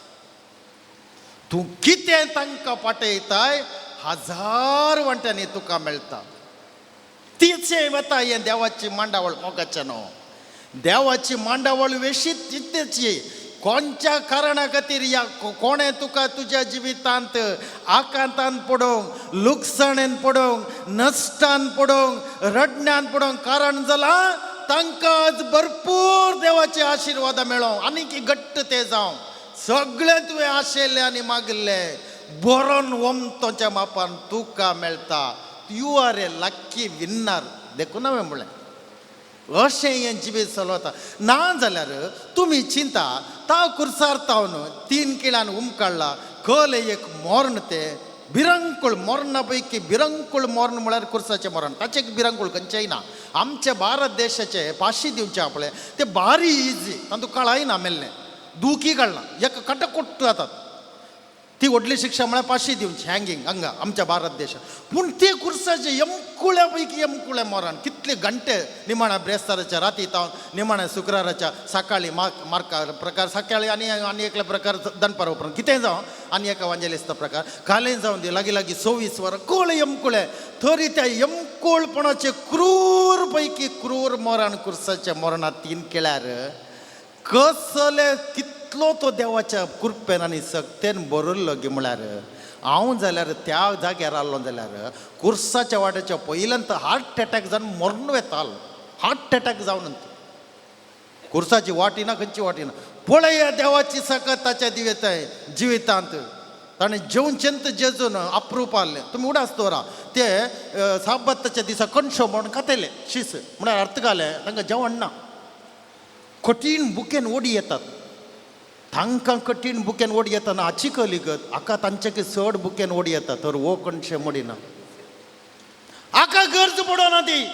तूं कितें तांकां पाटयताय 1000 वांट्यांनी तुका मेळटा. तीच वता हें देवाची मांडावळ मोगाचें न्हू. देवाची मांडावळ वेशीत तितलीच. कोणच्या कारणा खातीर ह्या कोणें तुका तुज्या जिवितांत आकांतान पडोवंक, लुकसाणेन पडोवंक, नश्टान पडोवंक, रडण्यान पडोवंक कारण जालां, तांकां आज भरपूर देवाचे आशिर्वाद मेळोवंक आनीक घट्ट ते जावं. सगळें तुवें आशिल्लें आनी मागिल्लें बरोन ओमतोच्या मापान तुका मेळटा. You are a lucky winner. देखून हांवें म्हणलें अशें हें जिवीत चलता. ना जाल्यार तुमी चिंता ता कुर्सार तावन 3 किळान उमकाडला कल एक मोर्ण, तें भिरंकूळ मोर्णा पैकी भिरंकूळ मोर्ण म्हळ्यार कुर्साचें मरण. ताचें भिरंकूळ खंयचेंय ना. आमच्या भारत देशाचे पाशी दिवचे आपले ते भारी इजी, तातूंत कळाय ना, मेल्लें दुखी काडला एक कटकुट्ट जातात. ती व्हडली शिक्षा म्हळ्यार पाशी दिवची, हँगींग हांगा आमच्या भारत देशात. पूण ते कुर्साचे यमकुळ्या पैकी यमकुळ्या मरण कितले घंटे निमाण्या ब्रेस्ताराच्या राती तावन निमाण्या शुक्राराच्या सकाळी मार्का प्रकार सकाळी आनी आनी एकले प्रकार दनपार उपरांत कितें जावं आनी एका वांजेलिस्ता प्रकार कालें जावन दी लागीं लागीं 24 वरां कोळ यमकुळे तरी त्या यमकूळपणाचे क्रूर पैकी क्रूर मरण कुर्साच्या मरणात तीन केल्यार कसले कितलो तो देवाच्या कृपेन आनी सक्तेन बरयल्लो गी म्हळ्यार हांव जाल्यार त्या जाग्यार आसलो जाल्यार कुर्साच्या वाट्याच्या पयल्यान तर हार्ट एटॅक जावन मरण वेतालो. हार्ट एटॅक जावन कुर्साची वाटी ना, खंयची वाटी ना. पळया देवाची सकत ताच्या दिवेताय जिवितांत ताणें जेवचेंत जेजून अप्रूप आहलें. तुमी उडास दवरा ते साबाताच्या दिसा कणशो म्हणून खातले शीस म्हळ्यार अर्थ घालें तांकां जेवण ना. कठीण बुकेन ओडी येतात तांकां, कठीण बुकेन ओडी येताना हाची कलिगत हाका तांचे चड बुकेन ओडी येता तर हो कणशे मोडिना. हाका गरज पडना ती,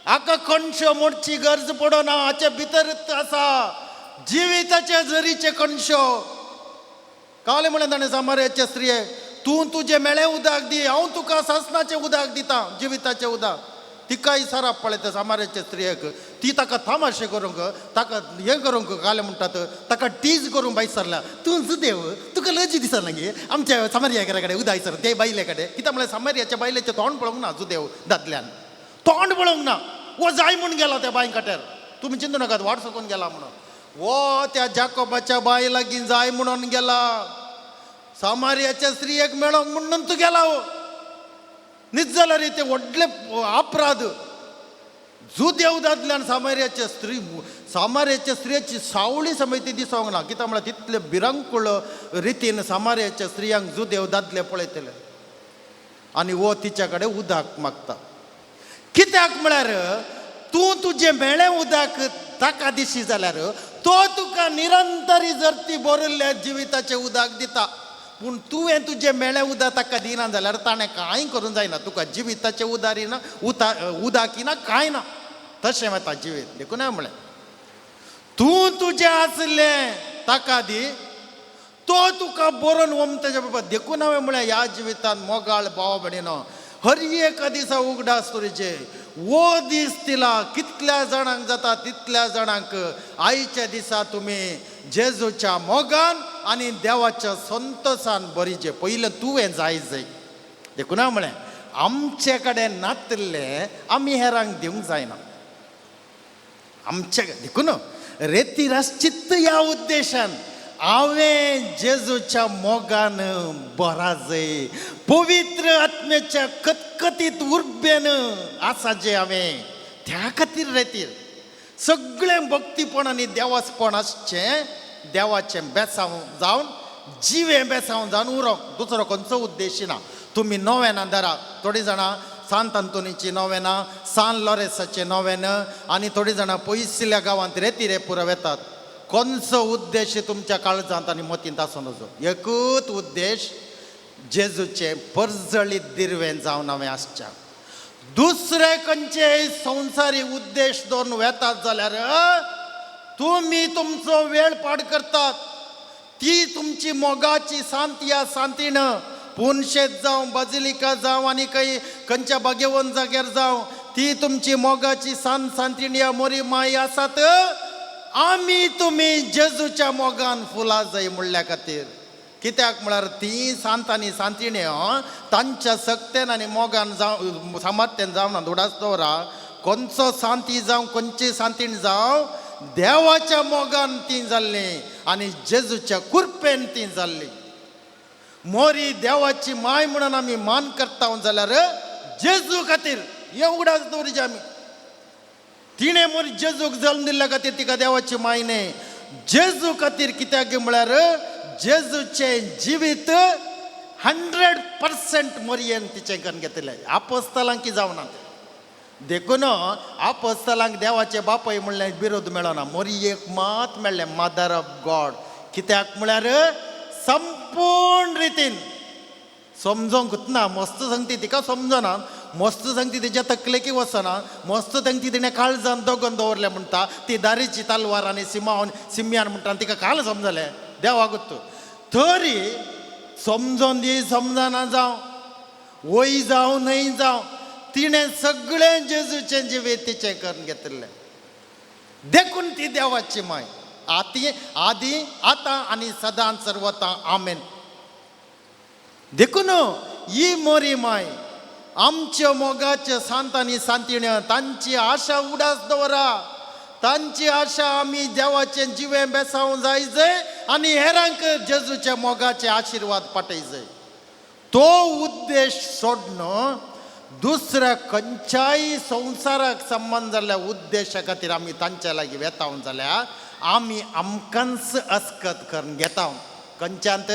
हाका कणशो मोडची गरज पडना. हाचे भितर आसा जिविताचे जरीचे कणशो. काले म्हणलें ताणें सामार्याचे स्त्रिये, तूं तुजें मेळें उदक दी, हांव तुका सासणाचें उदक दिता, जिविताचें उदक. तिकाय सराप पळयता सामार्याचे स्त्रियेक, ती ताका थामाशे करूंक ताका हें करूंक काले म्हणटात ताका टीज करूंक भायर सरल्या. तूं जुदेव, तुका लजी दिसना गे आमच्या सामार्या कडेन उदक सर ते बायले कडेन. कित्याक म्हळ्यार सामार्याच्या बायलेचें तोंड पळोवंक ना जुदेव दादल्यान, तोंड पळोवंक ना. वो जाय म्हूण गेला त्या बांय काट्यार, तुमी चिंतू नाकात वाट सकून गेला म्हणून. वो त्या जाकोबाच्या बाय लागीं जाय म्हणून गेला, सामार्याच्या स्त्रियेक मेळोंक म्हणून तूं गेला. हो न्हीच जाल्यार ते व्हडले अपराध जुदेव दादल्यान सामार्याच्या स्त्री, सामार्याच्या स्त्रियेची सावळी समयती दिसोंक ना. कित्याक म्हळ्यार तितले भिरांकूळ रितीन सामार्याच्या स्त्रियांक जुदेव दादले पळयतले आनी हो तिच्या कडेन उदक मागता. कित्याक म्हळ्यार तूं तुजें मेळें उदक ताका दिशी जाल्यार तो तुका निरंतरी जर ती बरयल्ल्या जिविताचें उदक दिता. पूण तुवें तुजें मेळें उदक ताका दिना जाल्यार ताणें कांय करूंक जायना, तुका जिविताचें उदारी ना, उदक ना, कांय ना. तशें वता जिवीत. देखून हांवें म्हणलें तूं तुजें आसलें ताका दी, तो तुका बरोवन ओमतेच्या बाबा. देखून हांवें म्हणलें ह्या जिवितान मोगाळ भाव भयणीनो हर एका दिसा उगडास दवरिचे. वो दीस तिला कितल्या जाणांक जाता तितल्या जाणांक आयच्या दिसा तुमी जेजूच्या मोगान आनी देवाच्या संतोसान बरीचे. पयलें तुवें जाय जाय. देखून हांवें म्हणलें आमचे कडेन नातिल्लें आमी हेरांक दिवंक जायना आमचे. देखून रेतिरास चित्त ह्या उद्देशान हांवें जेजूच्या मोगान बराजय पवित्र आत्म्याच्या कतकतीत उर्बेन आसा जे हांवें त्या खातीर रेतीर सगळें भक्तीपण आनी देवासपण आसचें, देवाचें बेसांव जावन जिवें बेसांव जावन उरोंक दुसरो खंयचो उद्देश ना. तुमी नोवेनां धरा, थोडीं जाणां सांत आंतोनीची नोवेनां, सान लॉरेसाचें नोवेन आनी थोडीं जाणां पयसुल्ल्या गांवांत रेती रे पुरा वेतात. खंयचो उद्देश तुमच्या काळजांत आनी मतींत आसूं नजो, एकूच उद्देश जेजूचें परजळीत दिरवें जावन हांवें आसच्या. दुसरे खंयचे संवसारी उद्देश दवरून वेतात जाल्यार तुमी तुमचो वेळ पाड करतात. ती तुमची मोगाची सांत या सांतीण पुनशेत जावं, बाजिलिका जावं आनी खंय खंयच्या बागेवन जाग्यार जावं, ती तुमची मोगाची सांत सांतीण या मोरी माई आसात. आमी तुमी जेजूच्या मोगान फुलां जाय म्हणल्या खातीर. कित्याक म्हळ्यार ती सांत आनी सांतिणे तांच्या सक्तेन आनी मोगान जावं सामर्थ्यान जावना. धुडास दवरा खंयचो सांती जावं खंयची सांतीण जावं देवाच्या मोगान ती जाल्ली आनी जेजूच्या कुरपेन ती जाल्ली. मोरी देवाची माय म्हणून आमी मान करता जाल्यार जेजू खातीर हे उगडास दवरिचे आमी. तिणें मोरी जेजूक जल्म दिल्ल्या खातीर तिका देवाची माय न्ही, जेजू खातीर. कित्याक म्हळ्यार जेजूचें जिवीत 100% मोरयेन तिचें करून घेतलें, आपोस्तलांकी जावना. देखून आपोस्तलांक देवाचे बापय म्हणलें बिरोध मेळना, मोरयेक मात मेळ्ळें मदर ऑफ गॉड. कित्याक म्हळ्यार संपूर्ण रितीन समजोंकूच ना, मस्त सांगती तिका समजना, मस्त सांगती तिच्या तकलेकी वचना, मस्त सांगती तिणें काळजान दोगोन दवरलें म्हणटा ती दारीची तलवार आनी सिमावन सिमयान म्हणटा तिका काल समजलें देवागूत. तरी समजोन दी समजना जावं, वय जावं न्हय जावं, तिणें सगळें जेजूचें जिवीत तिचें करून घेतिल्लें. देखून ती देवाची माय, आती आदी आतां आनी सदां सर्वता. आमेन. देखून ही मोरी माय आमच्या मोगाचे सांत आनी सांतिण्यो तांची आशा उडास दवरा. तांची आशा आमी देवाचें जिवें बेसावंक जाय जाय आनी हेरांक जेजूच्या मोगाचे आशिर्वाद पाटय जाय. तो उद्देश सोडून दुसऱ्या खंयच्याय संवसाराक संबंद जाल्ल्या उद्देशा खातीर आमी तांच्या लागीं वेतावन जाल्यार आमी आमकांच अस्कत करून घेता. खंयच्यांत?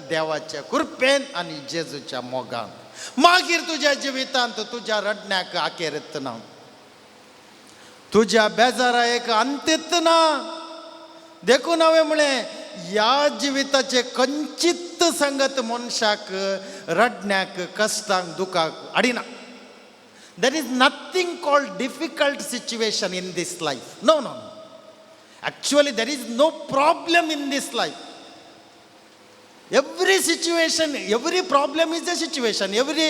देवाच्या कृपेन आनी जेजूच्या मोगान. मागीर तुज्या जिवितांत तुज्या रडण्याक आखेर येतना, तुज्या बेजारा एक अंत येतना. देखून हांवें म्हळें, ह्या जिविताचे खंयचीच संगत मनशाक रडण्याक, कश्टांक, दुखाक हाडिना. There is nothing called difficult situation in this life. No, no. Actually there is no problem in this life. Every situation, every problem is a situation, every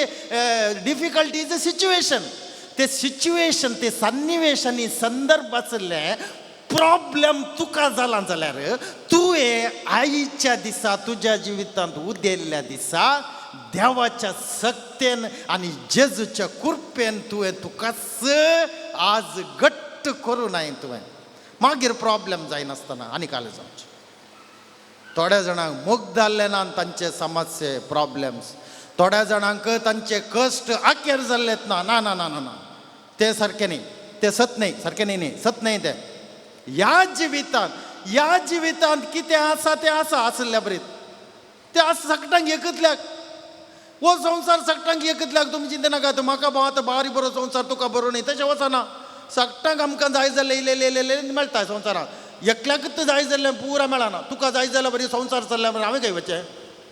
difficulty is a situation. ते situation, ते सन्निवेश आनी संदर्भ आसले problem तुका जाला जाल्यार तुवें आयच्या दिसा तुज्या जिवितांत उदेल्ल्या दिसा देवाच्या सक्तेन आनी जेजूच्या कृपेन तुवें तुकाच आज घट्ट करूं नाय तुवें, मागीर प्रॉब्लेम जायनासतना आनी कालें जावचें. थोड्या जाणांक मोग जाल्ले ना तांचे समस्ये प्रॉब्लेम्स, थोड्या जाणांक तांचे कश्ट आखेर जाल्लेत ना. ना ना ना ना ना, ते सारकें न्ही, ते सत न्ही, सारकें न्ही, न्ही, सत न्ही तें. ह्या जिवितांत कितें आसा तें आसा आसल्या बरीत तें आसा सगळ्यांक एकतल्याक. हो संवसार सगळ्यांक एकतल्याक. तुमी चिंता नाकात, म्हाका भाव आतां बारी बरो संवसार, तुका बरो न्ही, तशें वचना. सगळ्यांक आमकां जाय जाल्लें इल्लें इल्लें इल्लें मेळटा संवसारांत. एकल्याकूच जाय जाल्लें पुरा मेळना. तुका जाय जाल्यार बरी संवसार चल्ल्या बरें, हांवें खंय वचचें,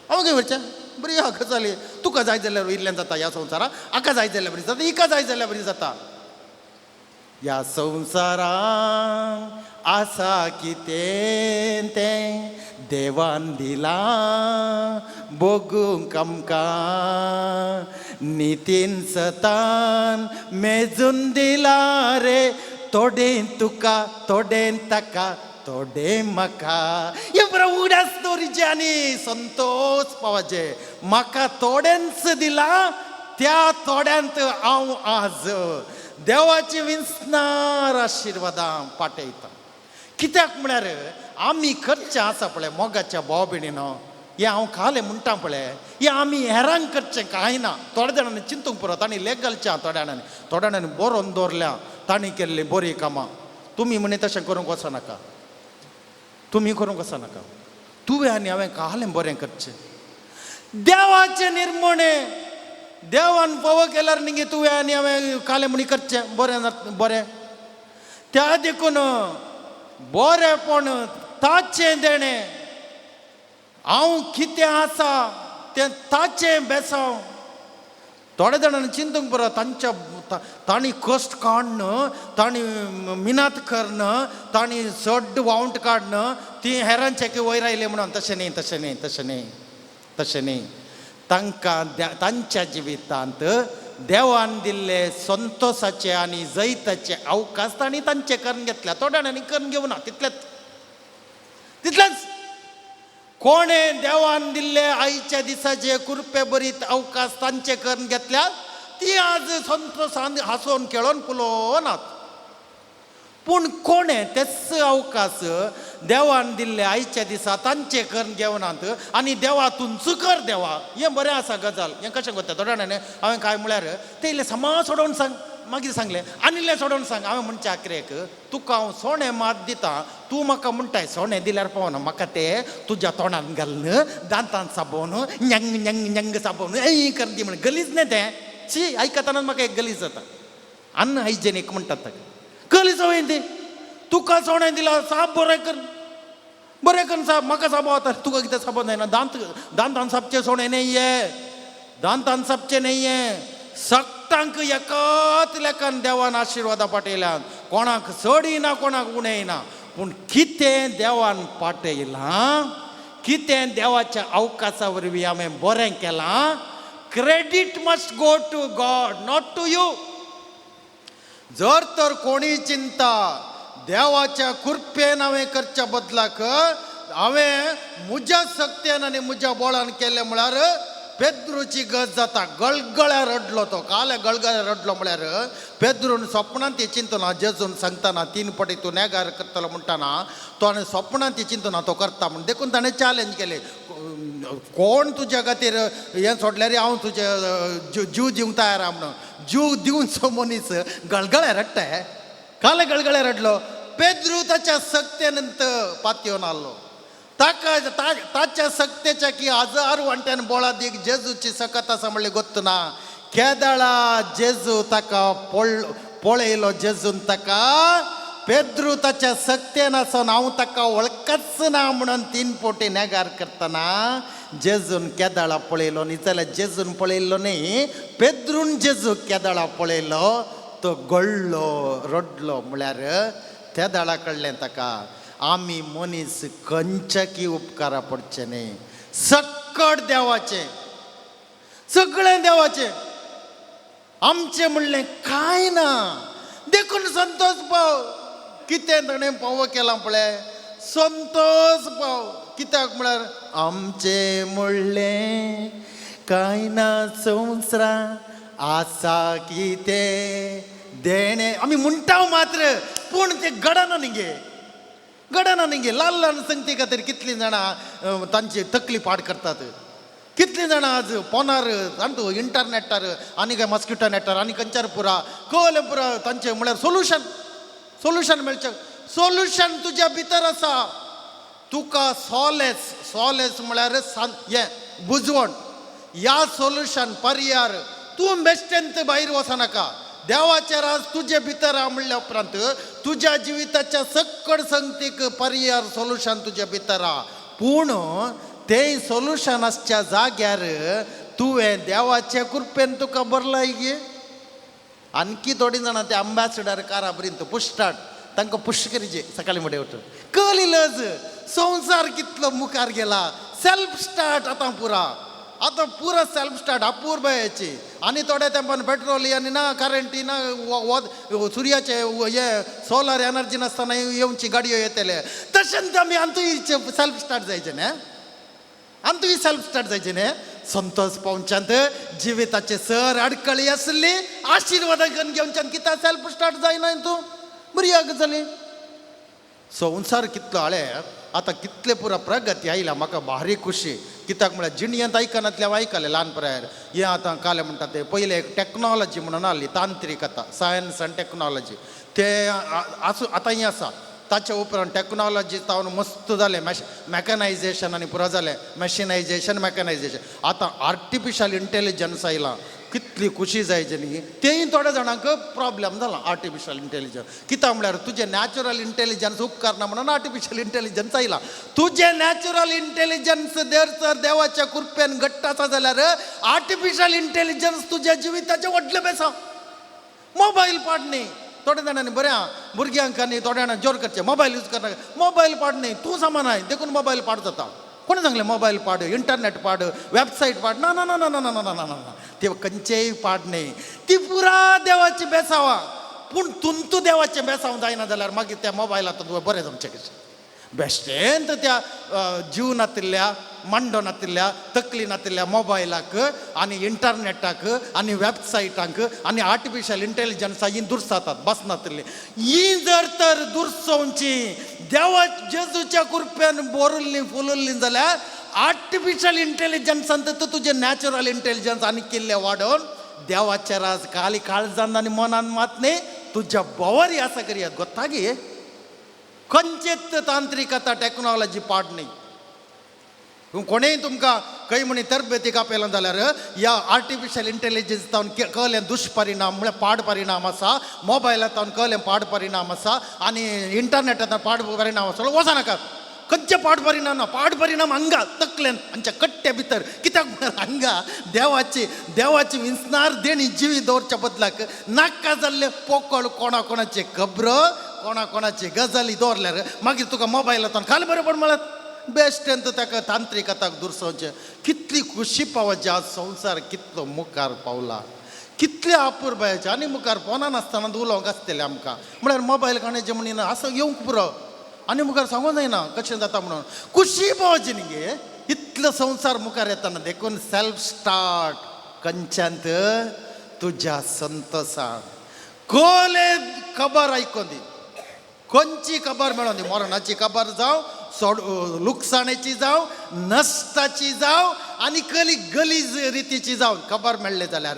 हांवें खंय वचचें? बरी हा गजाली. तुका जाय जाल्यार इल्लें जाता ह्या संवसारांत, हाका जाय जाल्यार बरी जाता, हिका जाय जाल्यार बरी जाता. ह्या संवसारांत आसा कितें तें देवान दिलां भोगूंक आमकां, नितीन सतान मेजून दिला रे, थोडें तुका, थोडें ताका, थोडें म्हाका. हें बरें उगडास दवरिचें आनी संतोश पावाचें. म्हाका थोडेंच दिलां, त्या थोड्यांत हांव आज देवाची विंचणार आशिर्वादां पाटयता. कित्याक म्हळ्यार आमी करचें आसा पळय मोगाच्या भाव भयणीनो, हें हांव कालें म्हणटा पळय, हें आमी हेरांक करचें कांय ना. थोड्या जाणांनी चिंतूंक पुरो, तांणी लेख घालचें. थोड्या जाणांनी बरोवन दवरल्या तांणी केल्लीं बरीं कामां. तुमी म्हणे तशें करूंक वचनाका, तुमी करूंक वचनाका. तुवें आनी हांवें कालें बरें करचें. देवाचें निर्मणें देवान फावो केल्यार न्ही तुवें आनी हांवें कालें म्हणी करचें बरें बरें. त्या देखून बरेंपण ताचें देणें. हांव कितें आसा तें ताचें बेसांव. थोड्या जाणांनी चिंतूंक पुरो, तांच्या तांणी कश्ट काडन, तांणी मिनात करन, तांणी चड वावंट काडन ती हेरांचे वयर आयले म्हणून. तशें न्ही, तशें न्ही, तशें न्ही, तशें न्ही. तांकां तांच्या जिवितांत देवान दिल्ले संतोसाचे आनी जैताचे अवकाश तांणी तांचे करून घेतल्या. थोड्या जाणांनी करून घेवना. तितलेच, तितलेच. कोणें देवान दिल्ले आयच्या दिसाचे कृपे बरीत अवकाश तांचे करून घेतल्या, ती आज संतोसान हांसोन खेळोन पुलोनात. पूण कोणें तेच अवकाश देवान दिल्ले आयच्या दिसा तांचे करून घेवनात आनी देवा तुमचो कर देवा, हें बरें आसा गजाल. हें कशें करता? थोड्या जाणांनी हांवें काय म्हळ्यार तें इल्लें समा सोडोवन सांग, मागीर सांगलें आनी इल्लें सोडोवन सांग. हांवें म्हणचें आखरेक तुका हांव सोणें मात दिता, तूं म्हाका म्हणटाय सोणें दिल्यार पावना, म्हाका तें तुज्या तोंडान घालून दांतान साबोवन ñंग ñंग ñंग साबोवन ऐ कर दी म्हण. गलीज न्ही तें? शी, आयकतनाच म्हाका एक गलीज जाता. अनहायजेनीक म्हणटात ताका. गलीज हांवें ती तुका सोणें दिला, साप बरें कर, बरें कर साप. म्हाका साबो जाता, तुका कितें साबो जायना? दांतान सापचें सोणें न्ही हे, दांतान सापचें न्ही हे. सगटांक एकाच लेखान देवान आशिर्वादां पाटयल्यात. कोणाक चड ना, कोणाक उणें ना. पूण कितें देवान पाटयलां कितें देवाच्या अवकाशा वरवीं हांवें बरें केलां, credit must go to God, not to you. जर तर कोणी चिंता देवाच्या कृपेन हांवें करच्या बदलाक हांवें म्हज्या सक्तेन आनी म्हज्या बोळान केलें म्हळ्यार पेद्रूची गत जाता. गळगळ्या रडलो तो, काल गळगळ्या रडलो म्हळ्यार पेद्रून सपनांत ती चिंतना जेजून सांगतना तीन पटी तूं नेगार करतलो म्हणटाना तो आनी सपनांत ती चिंतना तो करता म्हण देखून ताणें चॅलेंज केलें, कोण तुज्या खातीर हें सोडल्यार हांव तुजें जीव दिवंक तयार आहा म्हणून. जीव दिवचो मनीस गळगळ्या रडटा, काल गळगळ्या रडलो. पेद्रू ताच्या सक्तेनंत पातयेवन आसलो. ताका ताच्या सक्तेच्या की हजार वांट्यान बोळादीक जेजूची सकत आसा म्हणली गोत्त ना. केदळा जेजू ताका पळयलो, जेजून ताका पेद्रू ताच्या सक्तेन आसून हांव ताका वळखच ना म्हणून तीन पोटी नेगार करतना जेजून केदळा पळयलो न्ही जाल्यार जेजून पळयल्लो न्ही, पेद्रून जेजू केदळा पळयलो तो गळ्ळो रडलो. म्हळ्यार त्या दळा कडलें ताका आमी मनीस खंयच्याकी उपकारा पडचे न्ही. सक्कड देवाचें, सगळें देवाचें, आमचें म्हणलें कांय ना. देखून संतोष पाव कितें ताणें पावो केलां पळय, संतोष पाव कित्याक म्हळ्यार आमचें म्हणलें कांय ना संवसारा आसा कितें देणें. आमी म्हणटा मात्र पूण तें घडना न्ही गे, घडना न्ही गे. ल्हान ल्हान संगती खातीर कितलीं जाणां तांची तकली पाड करतात, कितलीं जाणां आज फोनार तांतू इंटरनेटार आनी काय मस्किटो नेटार आनी खंयच्यार पुरा कळ्ळें पुरा तांचें म्हळ्यार सोल्युशन, सोल्युशन मेळचें. सोल्युशन तुज्या भितर आसा. तुका सॉलेस, सॉलेस म्हळ्यार हें बुजवण, ह्या सोल्युशन पर्यार तूं बेश्टेंत भायर वचनाका. देवाचें राज तुजे भितर आहा म्हणल्या उपरांत तुज्या जिविताच्या सक्कड संगतीक पर्यार सोल्युशन तुजे भितर आहा. पूण तें सोल्युशन आसच्या जाग्यार तुवें देवाच्या कृपेन तुका बरलाय गे. आणखी थोडीं जाणां ते अंबासिडर कारा बरीं पुश्टाट तांकां पुश करीचे सकाळी फुडें उठून कळ्ळी लज. संवसार कितलो मुखार गेला, सेल्फ स्टार्ट आतां पुरा, आतां पुरा सेल्फ स्टार्ट अपूर्बयाची. आनी थोड्या तेंपान पेट्रोल आनी ना करंटी ना सुर्याचे हे सोलर एनर्जी नासतना येवची गाडयो येतले. तशेंच आमी आमतूय सेल्फ स्टार्ट जायचे न्ही, आमतूय सेल्फ स्टार्ट जायचे न्ही. संतोष पावच्यात जिविताचे सर अडकळी आसली आशिर्वाद घेवच्यान कित्याक सेल्फ स्टार्ट जायना तूं बरी याद जाली. संवसार कितलो आळे आतां कितले पुरा प्रगती आयल्या, म्हाका भारी खुशी. कित्याक म्हळ्यार जिणयेंत आयकनातलें हांव आयकलें ल्हान पिरायेर. हें आतां कालें म्हणटा तें पयलें एक टॅक्नोलॉजी म्हणून आहली तांत्रिकता, सायन्स आनी टॅक्नोलॉजी तें आसूं आतां हें आसा. ताच्या उपरांत टॅक्नोलॉजी जावन मस्त जालें, मॅकनायजेशन आनी पुरो जालें, मॅशिनायजेशन मॅकनायजेशन. आतां आर्टिफिशल इंटेलिजन्स आयलां, कितली खुशी जायची न्ही. तेंय थोड्या जाणांक प्रॉब्लम जाला आर्टिफिशल इंटेलिजन्स. कित्याक म्हळ्यार तुजें नॅचरल इंटेलिजन्स उपकारना म्हणून आर्टिफिशल इंटेलिजन्स आयलां. तुजें नॅचरल इंटेलिजन्स देर तर देवाच्या कृपेन घट्ट आसा जाल्यार आर्टिफिशल इंटेलिजन्स तुज्या जिविताचें व्हडलें बेसांव. मोबायल पाड न्ही, थोड्या जाणांनी बरें आहा भुरग्यांक आनी थोड्या जाणांक जोर करचें मोबायल यूज करनाका, मोबायल पाड न्ही, तूं सामानाय देखून मोबायल पाड जाता. कोणें सांगलें मोबायल पाड, इंटरनेट पाड, वेबसायट पाड? ना ना ना ना ना ना ना ना ना ना, ते खंयचेय पाड न्ही, ती पुरा देवाची बेसांव. पूण तुंतू देवाचें बेसांव जायना जाल्यार मागीर त्या मोबायलांत तुवें बरें जमचें कशें? बेश्टेंत त्या जीव नातिल्ल्या, मांडो नातिल्ल्या, तकली नातिल्ल्या मोबायलाक आनी इंटरनेटाक आनी वेबसायटांक आनी आर्टिफिशल इंटेलिजन्सा ही दुर्सातात बसनातिल्ली. ही जर तर दुर्सोवची देवा जेजूच्या कृपेन बोरुल्ली फुलुल्ली जाल्यार आर्टिफिशल इंटेलिजन्सान तर तुजें नॅचरल इंटेलिजन्स आनी किल्ले वाडोवन देवाच्या राज काली काळजान आनी मनान मात न्ही तुज्या बोवारी आसा करयात गोत्तागी. खंयचेच तांत्रिकता टॅक्नोलॉजी पाड न्ही. कोणेय तुमकां खंय म्हणी तरबेतीक आपयला जाल्यार ह्या आर्टिफिशल इंटेलिजन्स तावन कळ्ळें दुश्परिणाम म्हळ्यार पाड परिणाम आसा, मोबायला तावन कळ्ळें पाड परिणाम आसा आनी इंटरनेटांत पाड परिणाम आसा, वचनाकात. खंयचे पाड परिणाम ना, पाड परिणाम हांगा तकलेन आमच्या कट्ट्या भितर. कित्याक म्हळ्यार हांगा देवाची देवाची विंचणार देणी जिवी दवरच्या बदलाक नाका जाल्ले पोकळ कोणा कोणाचे खबरो कोणा कोणाची गजाली दवरल्यार मागीर तुका मोबायलांतल्यान खाली बरें पड म्हळ्यार बेश्टें ताका तांत्रिकताक दुरसोवचें. कितली खुशी पावची आज संवसार कितलो मुखार पावला, कितले अपुरबायेचे. आनी मुखार फोनान आसतना उलोवंक आसतलें आमकां, म्हळ्यार मोबायल काणयेचें म्हणिना आसा येवंक पुरो, आनी मुखार सांगूंक जायना कशें जाता म्हणून. खुशी पावची न्ही गे इतलो संवसार मुखार येताना. देखून सेल्फ स्टार्ट कंच्यांत तुज्या संतोसान कोले खबर आयकोन दी, खंयची खबर मेळोन दी, मरणाची खबर जावं, सोड लुकसाणेची जावं, नश्टाची जावं, आनी कली गलीज रितीची जावं खबर मेळ्ळी जाल्यार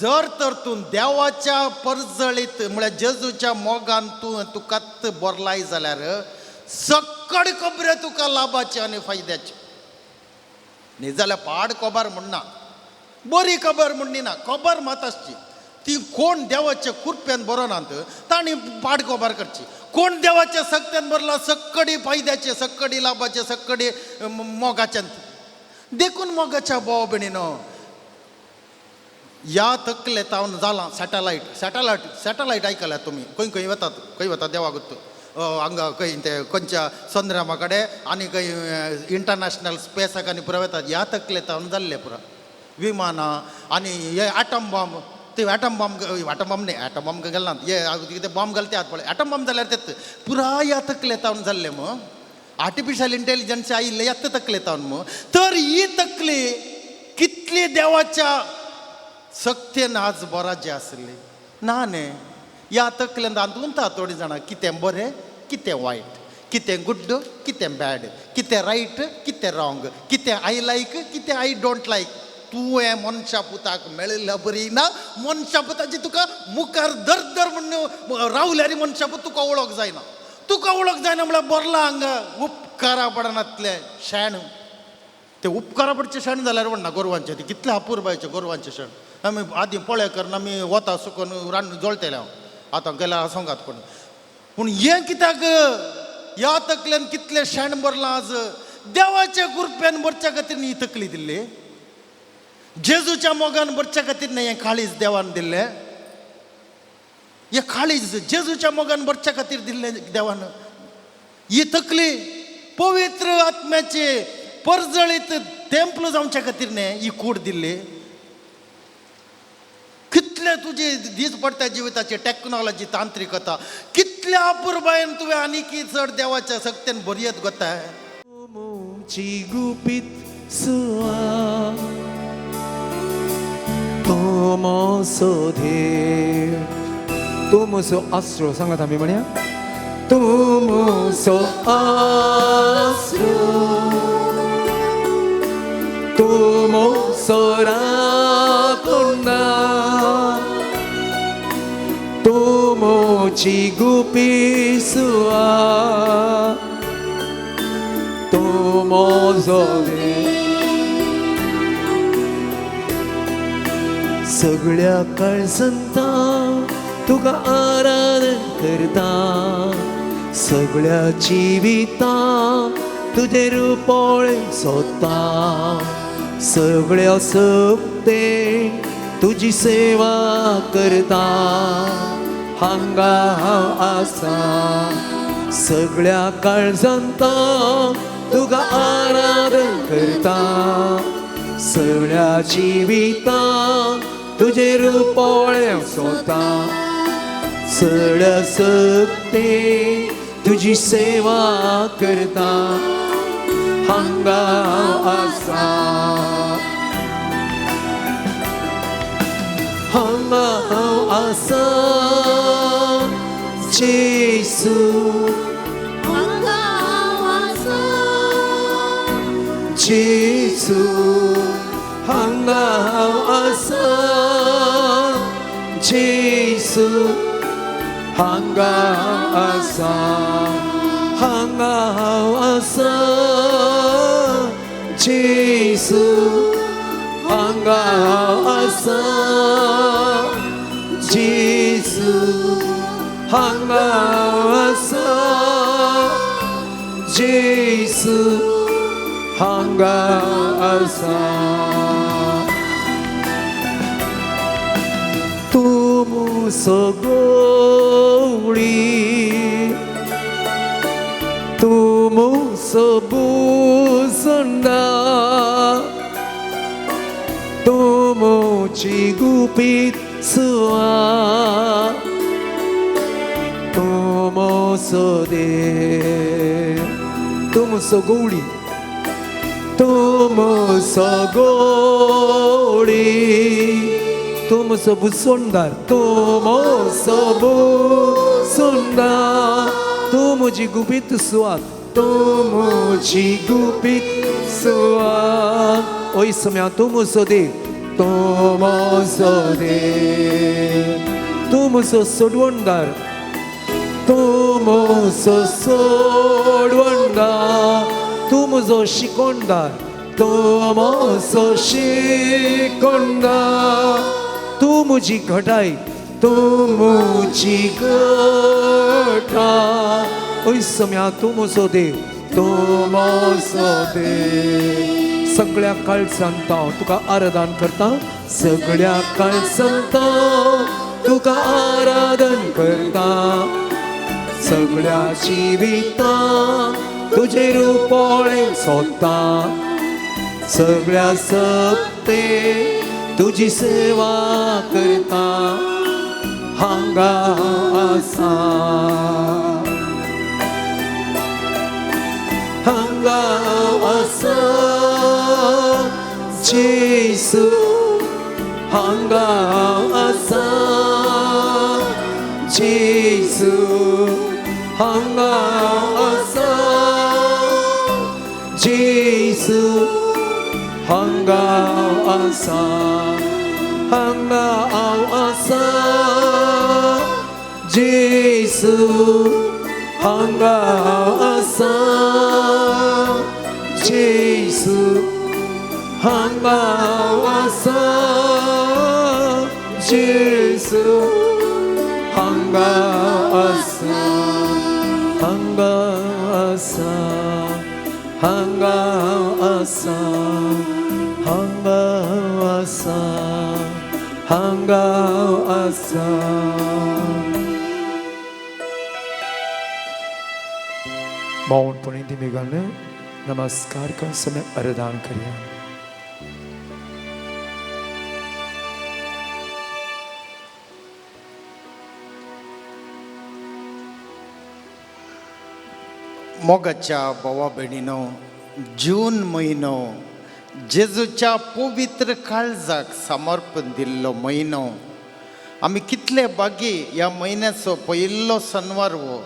जर तर तूं देवाच्या परजळीत म्हळ्यार जेजूच्या मोगान तूं तुकाच बोरलाय जाल्यार सक्कड खबऱ्यो तुका लाभाच्यो आनी फायद्याच्यो. न्ही जाल्यार पाड खबर म्हणना, बरी खबर म्हणनी ना, खबर मात आसची. ती कोण देवाच्या कुरप्यान बरोनात तांणी पाड खबर करची, कोण देवाच्या सक्त्यान भरला सक्कडी फायद्याचे, सक्कडी लाभाचे, सक्कडी मोगाच्यान. देखून मोगाच्या भाव भयणीनो ह्या तकले तावन जालां सॅटलायट सॅटलायट सॅटलायट आयकल्या तुमी, खंय खंय वतात, खंय वतात देवाक हांगा खंय ते खंयच्या चंद्रमा कडेन आनी खंय इंटरनॅशनल स्पेसाक आनी पुरा वतात. ह्या तकले तावन जाल्ले पुरा विमानां आनी हे एटम बॉम्ब, ते एटम बॉम्ब, एटम बॉम्ब न्ही, एटम बॉम्ब गेल ना, हे कितें बॉम्ब घालते आत पळय, एटम बॉम्ब जाल्यार तेत पुरा ह्या तकले तावन जाल्ले मग. आर्टिफिशियल इंटेलिजन्स आयिल्ले ह्याच तकले तावन मग. तर ही तकली कितली देवाच्या सक्तेन आज बोराचे आसली ना न्ही. ह्या तकलेन रांदून थोडीं जाणां कितें बरें कितें वायट, कितें गुड कितें बॅड, कितें रायट कितें रॉंग, कितें I लायक कितें I don't लायक. तुवें मनशा पुताक मेळिल्ल्या बरी ना, मनशा पुताची तुका मुखार दर दर म्हण रावल्यार मनशा पूत तुका वळख जायना, तुका वळख जायना म्हळ्यार बरला हांगा उपकारा पडनातलें शेण. ते उपकारा पडचें शेण जाल्यार म्हणना गोरवांचें, ते कितलें अपुरबायचें गोरवांचें शेण. आमी आदीं पळय करून आमी वता सुकून रान जळटले हांव आतां गेल्यार आसोंक कोण. पूण हें कित्याक ह्या तकल्यान कितलें शेण भरलां आज. देवाच्या कुरप्यान भरच्या खातीर ही तकली दिल्ली, जेजूच्या मोगान भरच्या खातीर न्ही हें काळीज देवान दिल्लें, हें काळीज जेजूच्या मोगान भरच्या खातीर दिल्लें देवान. ही तकली पवित्र आत्म्याचे परजळीत तेंपल जावच्या खातीर न्ही ही कूड दिल्ली. कितले तुजे दीस पडटा जिविताची टॅक्नॉलॉजी तांत्रिकता कितल्या अपुरबायेन तुवें आनीक चड देवाच्या सक्तेन बरयत गोताय. गुपीत सुआ तुमसो देव तुमसो आसरो सांगात आमी म्हणया तुमसो आसरो तुमसो राखणदार तुमची गुपीत सुआ तुमसो देव. सगळ्या काळसंता तुका आराधन करता, सगळ्या जिविता तुजें रूपोळ सोदता, सगळ्या सक्ते तुजी सेवा करता, हांगा हांव आसा. सगळ्या काळजांता तुका आराधन करता, सगळ्या जिविता तुजें रूपोळ सोदता, सगळ्या सक्ते तुजी सेवा करता, हांगा हांव आसा. हांगा हांव आसा जेजू, हांगा हांव आसा जेजू, हांगा हांव आसा जेजू, हांगा हांव आसा, हांगा हांव आसा जेजू, हांगा हांव आसा जेजू, हांगा हांव आसा जेजू, हांगा हांव आसा. तुमसो गोडी तुमसो भुसंडा तुमची गुपीत सुवा तुमचो देव तुमचो गवळी तुमचो गवळी तुमचो भुसंडार तुमचो भुसंडार तुमची गुपीत सुवात तुमची गुपीत सुवात ओय सम्या तुमचो देव तुमचो देव तुमचो सोडवणदार तुमचो सोडवणदार तुमचो शिकोणदार तुमचो शिकोणदार तूं म्हजी घटाय तूं म्हजी घटाय ओय सम्या तूं म्हजो देव तूं म्हजो देव सगळ्या काळजान हांव तुका आराधन करता सगळ्या काळजान तुका आराधन करता सगळ्या जिवितान तुजें रूप पळोवंक सोदता सगळ्या सत्ते तुजी सेवा करता हांगा आसा हांगा आसा जेसू हांगा आसा जेसू हांगा आसा जेसू हांगा आसा हांगा आसा जेसू हांगा आसा जेसू हांगा आसा जेसू हांगा आसा हांगा आसा हांगा आसा हांगा आसा हांगा आसा. मौनपणे धीमे नमस्कार कर समय आराधना करिए. मोगाच्या भावा भयणीनो, जून म्हयनो जेजूच्या पवित्र काळजाक समर्पण दिल्लो म्हयनो. आमी कितले बागी ह्या म्हयन्याचो पयिल्लो सनवार हो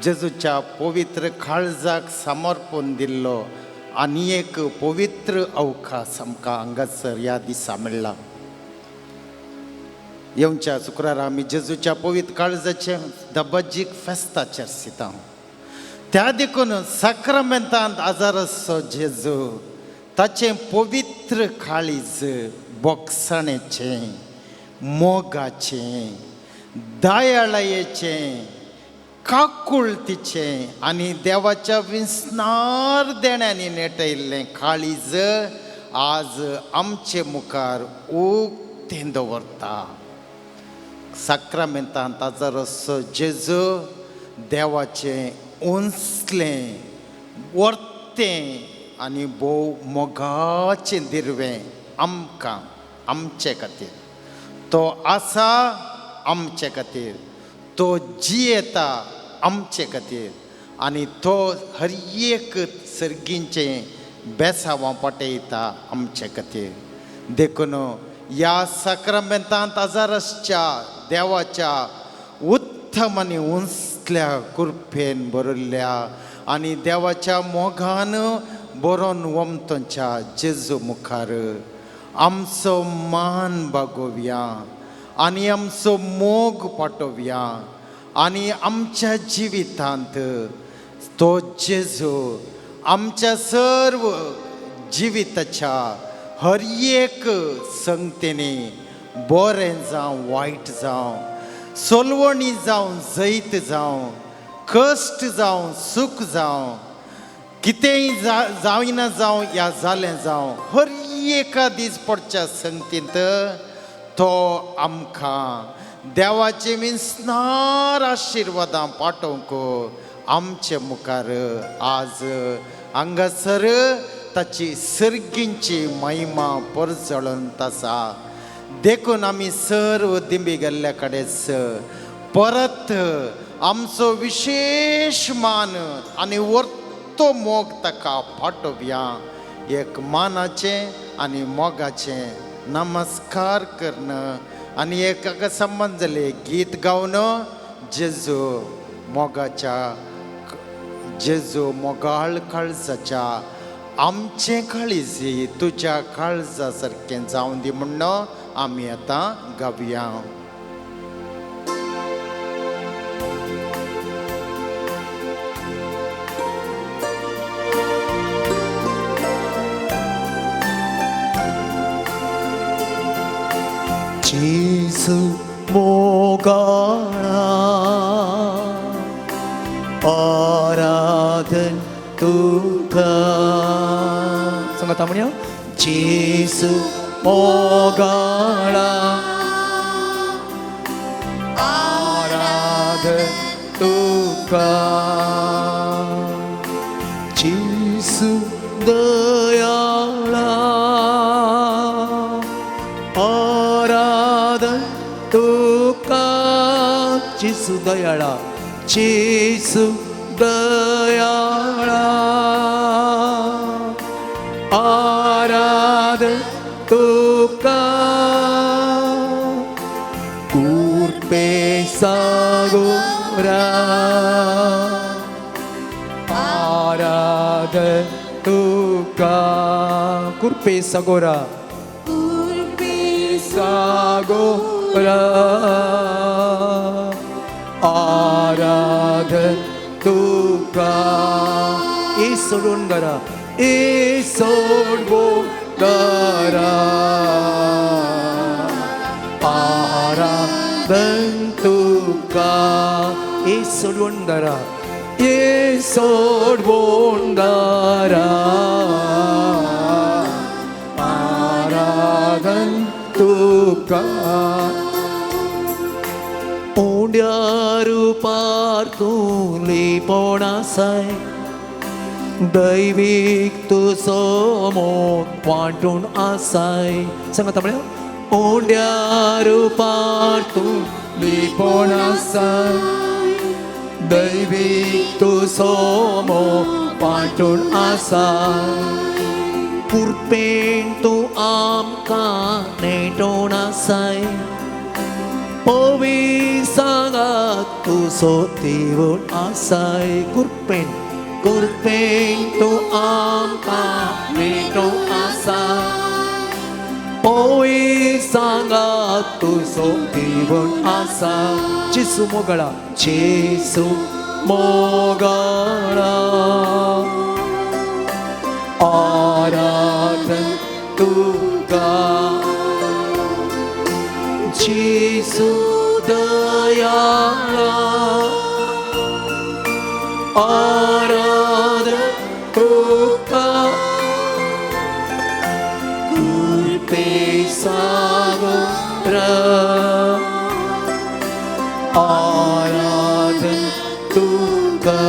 जेजूच्या पवित्र काळजाक समर्पण दिल्लो आनी एक पवित्र अवकाश आमकां हांगासर ह्या दिसा मेळ्ळा. येवच्या शुक्रारा आमी जेजूच्या पवित्र काळजाचे दबाजीक फेस्ताचेर आसता. त्या देखून साक्रामेंतांत आजारसो जेजू ताचें पवित्र काळीज बोगसाणेचें, मोगाचें, दयाळायेचें, काकुळतीचें आनी देवाच्या विस्नार देण्यांनी नेटयल्लें काळीज आज आमचे मुखार उक्तें दवरता. साक्रामेंतांत आजारसो जेजू देवाचें उंचलें, वर्तें आनी भोव मोगाचें दिरवें आमकां आमचे खातीर. तो आसा आमचे खातीर, तो जियेता आमचे खातीर आनी तो हर एक सर्गींचें बेसांवां पाटयता आमचे खातीर. देखून ह्या साक्रामेंतांत आजारसच्या देवाच्या उत्तम आनी उंचल्या कृपेन भरिल्ल्या आनी देवाच्या मोगान बरोवन वमतोंच्या जेजू मुखार आमचो मान बागोवया आनी आमचो मोग पाटोवया आनी आमच्या जिवितांत तो जेजू आमच्या सर्व जिविताच्या हर एक संगतेनी बरें जावं वायट जावं, सोलवणी जावं जैत जावं, कश्ट जावं सूख जावं, कितेंय जायना जावं या जालें जावं, हर एका दीस पडच्या संगतींत तो आमकां देवाचे विस्नार आशिर्वादां पाठोवंक आमचे मुखार आज हांगासर ताची सर्गींची महिमा परजळून आसा. देखून आमी सर्व दिंबी गेल्ल्या कडेच परत आमचो विशेश मान आनी वर्तो मोग ताका पाठोवया. एक मानाचें आनी मोगाचें नमस्कार करणं आनी एक संबंद जालें गीत गावन जेजू मोगाच्या जेजू मोगाळ काळजाच्या आमचें काळीज तुज्या काळजा सारकें जावन दी म्हण्ण आमी आतां गावया. जेजू मोगाळा आराधन तुका. सांगात म्हणया जेजू मोगाळा आराधन तुका. जेजू दयाळा आराधन तुका. जेजू दयाळा जेजू दयाळा आराधन तुका. कुर्पे सागोरा आराधन तुका. कुर्पे सागोरा सागोरा आराधन तुका. ए सोडून दरा ए सोडून दरा आराधन तुका. ए सोडून दरा ए सोडून दरा आराधन तुका. उंड्या रुपार तूं लिपोण आसाय दैवीक तुजो मोग वांटून आसाय. सांगात म्हळ्यार उंड्या रुपार तूं लिपोण आसाय दैवीक तुजो मोग वांटून आसाय. कुर्पेन तूं आमकां नेटोण आसाय पवी सांगात तुजो दिवन आसाय. कुर्पेन कुर्पेन तूं आमकां नेटोण आसाय पवी सांगात तुजो दिवन आसाय. जेजू मोगाळा जेजू मोगाळा आराधन तुका. जेजू दयाळा आराधन तुका. कुर्पे सागोरा आराधन तुका.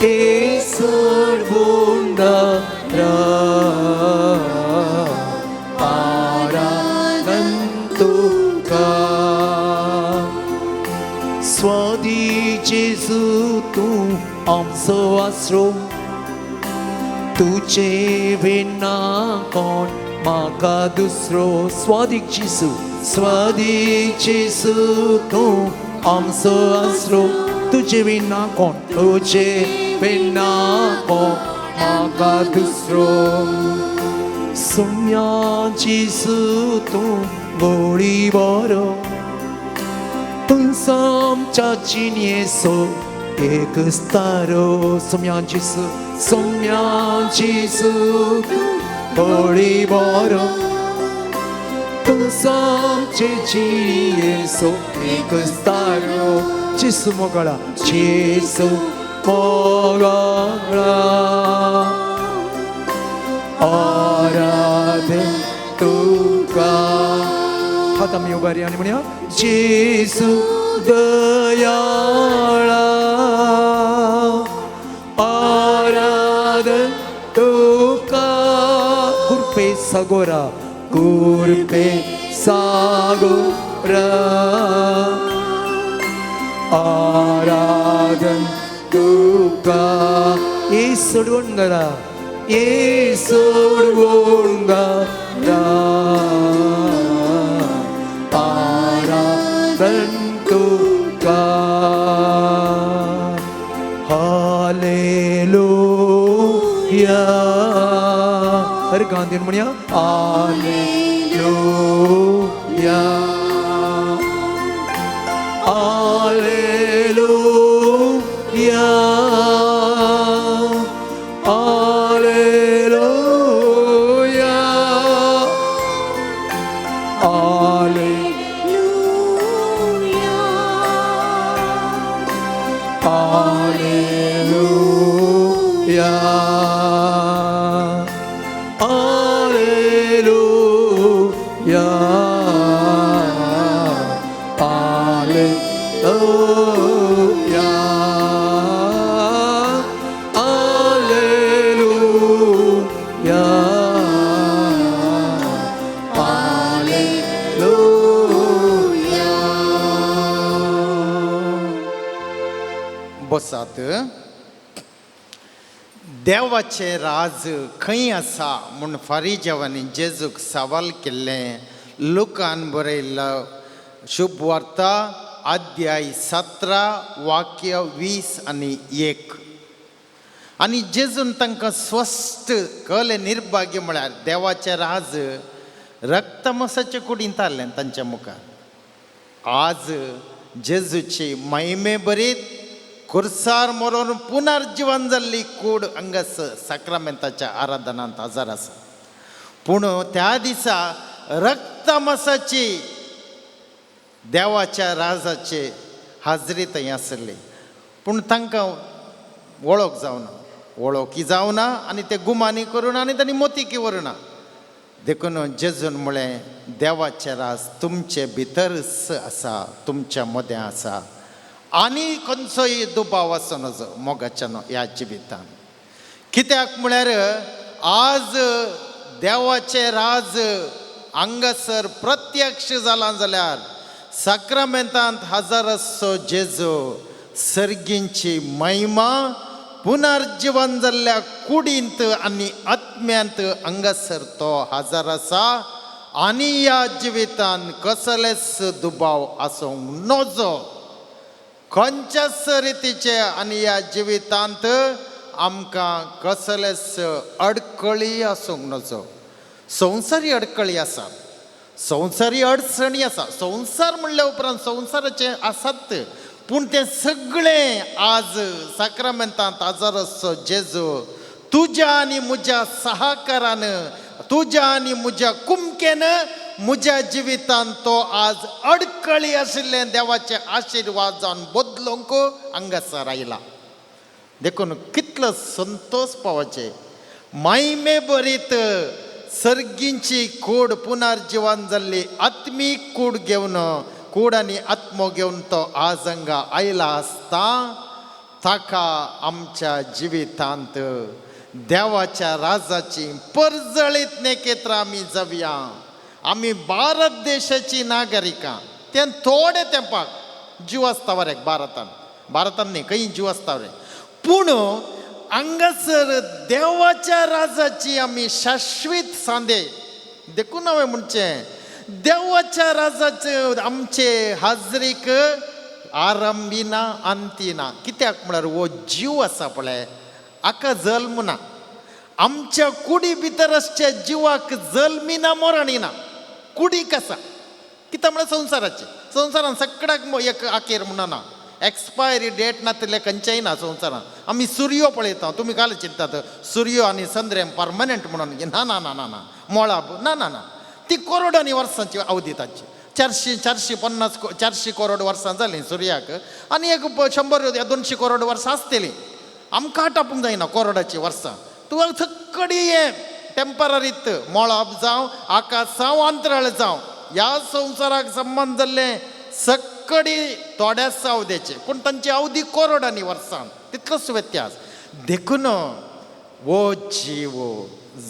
ए सोडून दरा आराधन तुका. स्वादी जेजू तूं आमचो आसरो तुजे विना कोण म्हाका दुसरो. स्वादीक जेजू स्वादीक जेजू तूं आमचो आसरो तुजे विना कोण तुजे विना कोण म्हाका दुसरो. सुम्या जेजू तूं गोडी बरो तूं आमच्या जिणेचो एक तारो. सुम्या जेजू सुम्या जेजू तूं गोडी बरो तूं आमचे जिणेचो एक तारो. जेजू मोगाळा जेजू मोगाळा आराधन तुका. हात आमी उबारी आनी म्हणया जेजू दयाळा आराधन तुका कुरपे सागोरा कुरपे सागोरा आराधन तुका येसोडवंगरा येसोडवंगरा आराधन तुका हालेलुया हर गांधी म्हणया hallelujah hallelujah hallelujah hallelujah hallelujah hallelujah hallelujah hallelujah. बसात. देवाचें राज खंय आसा म्हूण फारीजेवांनी जेजूक सवाल केल्लें. लुकान बरयल्लो शुभ वार्ता अध्याय 17 वाक्य 20 आनी 1. आनी जेजून तांकां स्वस्थ कळ्ळें निर्भाग्य म्हळ्यार देवाचें राज रक्तमासाचे कुडींत आसलें तांच्या मुखार. आज जेजूची महिमे बरीत कुर्सार मरोन पुनर्जिवन जाल्ली कूड हांगास साक्रामेंताच्या आराधनांत हजर आसा. पूण त्या दिसा रक्तमासाची देवाच्या राजाचे हाजरी थंय आसली, पूण तांकां वळख जावना, वळखी जावना आनी ते गुमानी करून आनी तांणी मोतीकी व्हरूना. देखून जेजून म्हळें देवाचें राज तुमचे भितरच आसा, तुमच्या मदें आसा आनी खंयचोय दुबाव आसूं नजो मोगाच्यान ह्या जिवितान. कित्याक म्हळ्यार आज देवाचें राज हांगासर प्रत्यक्ष जालां जाल्यार साक्रामेंतांत हजाराचो जेजू सर्गींची महिमा पुनर्जिवन जाल्ल्या कुडींत आनी आत्म्यांत हांगासर तो हजर आसा आनी ह्या जिवितान कसलेच दुबाव आसूंक नजो खंयच्याच रितीचे आनी ह्या जिवितांत आमकां कसलेच अडकळी आसूंक नजो. संवसारी अडकळी आसा, संवसारी अडचणी आसा. संवसार म्हणल्या उपरांत संवसाराचे आसात, पूण तें सगळें आज साक्रामेंतांत हजर जेजू तुज्या आनी म्हज्या सहकारान, तुज्या आनी म्हज्या कुमकेन म्हज्या जिवितान तो आज अडकळी आशिल्लें देवाचे आशिर्वाद जावन बदलूंक हांगासर आयला. देखून कितलो संतोष पावचे मायमे बरीत सर्गींची कूड पुनर्जिवन जाल्ली आत्मीक कूड घेवन, कूड आनी आत्मो घेवन तो आज हांगा आयला आसता. ताका आमच्या जिवितांत देवाच्या राजाची परजळीत नेकेत्रां आमी जावया. आमी भारत देशाची नागरिकां, ते थोडे तेंपाक जीव आसता वरेक भारतान, भारतान न्ही खंय जीव आसता वरे, पूण हांगासर देवाच्या राजाची आमी शाश्वीत सांदे. देखून हांवें म्हणचें देवाच्या राजाचे आमचे हाजरीक आरंभी ना अंती ना. कित्याक म्हळ्यार हो जीव आसा पळय हाका जल्म ना. आमच्या कुडी भितर आसच्या जिवाक जल्मी ना मरणी ना. कुडीक आसा कित्याक म्हळ्यार संवसाराचे, संवसारान सगळ्याक एक आखेर म्हणना, एक्सपायरी डेट नातिल्लें खंयचेंय ना संवसारान. आमी सुर्यो पळयता, तुमी काल चिंतात सुर्यो आनी संद्रेम परमनंट म्हणून, ना ना ना ना ना मोळाब ना ना ना, ती करोडांनी वर्सांची अवधी तांची, 400, 450, 400 करोड वर्सां जालीं सुर्याक आनी एक 100 200 करोड वर्सां आसतलीं. आमकां आटापूंक जायना करोडाची वर्सां. तुका सगळी हें टेंपररीत मोळाब जावं आकाश जावं अंतराळ जावं ह्या संवसाराक संबंद जाल्लें सगळें सक्कडी थोड्याच अवधेचे, पूण तांची अवधी कोरोडांनी वर्सान, तितलोच व्यत्यास. देखून हो जीव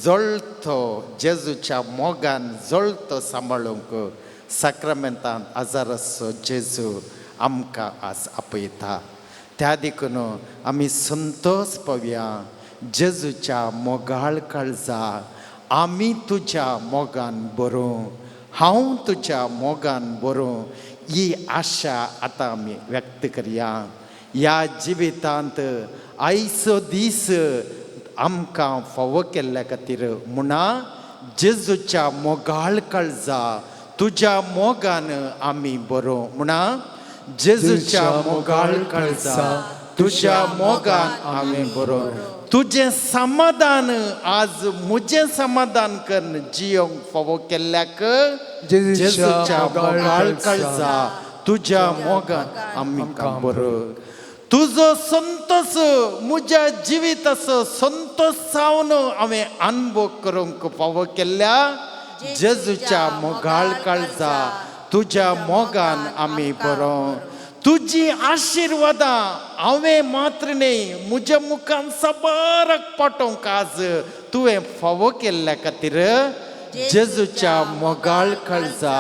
जळतो जेजूच्या मोगान जळतो सांबाळूंक साक्रामेंतान आजाराचो जेजू आमकां आज आपयता. त्या देखून आमी संतोष पावया जेजूच्या मोगाळ काळजा, आमी तुज्या मोगान बरोवं, हांव तुज्या मोगान बरोवं, ही आशा आतां आमी व्यक्त करया. ह्या जिवितांत आयचो दीस आमकां फावो केल्ल्या खातीर म्हणा जेजूच्या मोगाळ काळजा तुज्या मोगान आमी बरोवं. म्हणा जेजूच्या मोगाळ काळजा तुज्या मोगान आमी बरोवं. तुजें समाधान आज म्हजें समाधान करून जियोंक फावो केल्ल्याक जेजूच्या मोगाळ काळजा तुज्या मोगान आमी बरोवं. तुजो संतोष म्हज्या जिविताचो संतोष जावन हांवें अनुभव करूंक फावो केल्ल्या जेजूच्या मोगाळ काळजा तुज्या मोगान आमी बरोवं. तुजी आशिर्वादां हांवें मात्र न्हय म्हज्या मुखान साबाराक पाठोवंक आज तुवें फावो केल्ल्या खातीर जेजूच्या मोगाळ काळजा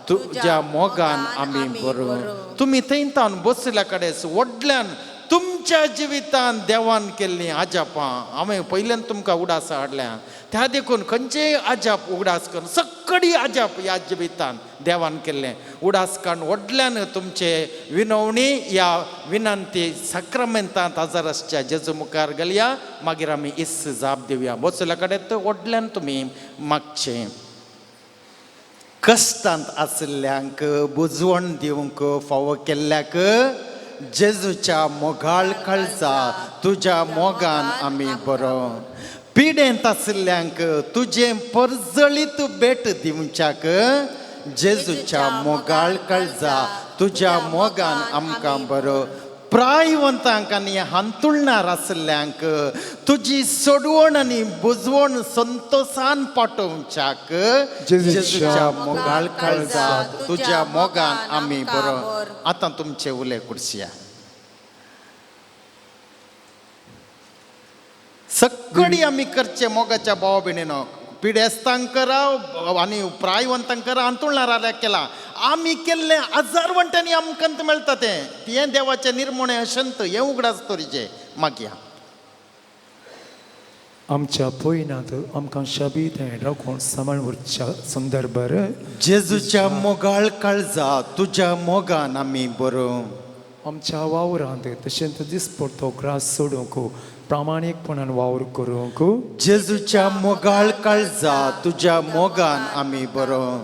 तुज्या मोगान आमी बरोवं. तुमी थंय तावन बसल्या कडेन व्हडल्यान तुमच्या जिवितान देवान केल्लीं आजापां हांवें पयल्यान तुमकां उडास हाडल्या. त्या देखून खंयचेय आजाप उगडास करून सक्कडी आजाप ह्या जिवितान देवान केल्लें उडास काडून व्हडल्यान तुमचे विनवणी ह्या विनंती साक्रामेंतांत हजर आसच्या जेजू मुखार घालया. मागीर आमी इस्स जाप दिवया. बसल्या कडेन तर व्हडल्यान तुमी मागचें. कश्टांत आशिल्ल्यांक बुजवण दिवंक फावो केल्ल्याक जेजूच्या मोगाळ काळजा तुज्या मोगान आमी बरोवं. पिडेंत आशिल्ल्यांक तुजें परजळीत भेट दिवच्याक जेजूच्या मोगाळ काळजा तुज्या मोगान आमकां बरो. प्रायवंतांक आनी हांतुळणार आशिल्ल्यांक तुजी सोडवण आनी बुजवण संतोषान पाठोवच्याक जेजूच्या मोगाळ काळजा तुज्या मोगान आमी बरो. आतां तुमचे उले कुडसिया. सक्कडी आमी करचे मोगाच्या भावा भयणीनो, पिडेस्तांक करा आनी प्रायवंतांक करा, हांतुळणार केला आमी केल्लें हजार वंट्यांनी आमकां मेळटा तें तें देवाचें निर्मोणें अशंत हें उगडास तोरीचें मागया. आमच्या पयनात आमकां शबीत राखून सांबाळ उरच्या संदर्भार जेजूच्या मोगाळ काळजा तुज्या मोगान आमी बरोवं. आमच्या वावरांत तशेंच दिसपडतो ग्रास सोडूंक प्रामाणीकपणान वावर करूंक जेजूच्या मोगाळ काळजा तुज्या मोगान आमी बरोवं.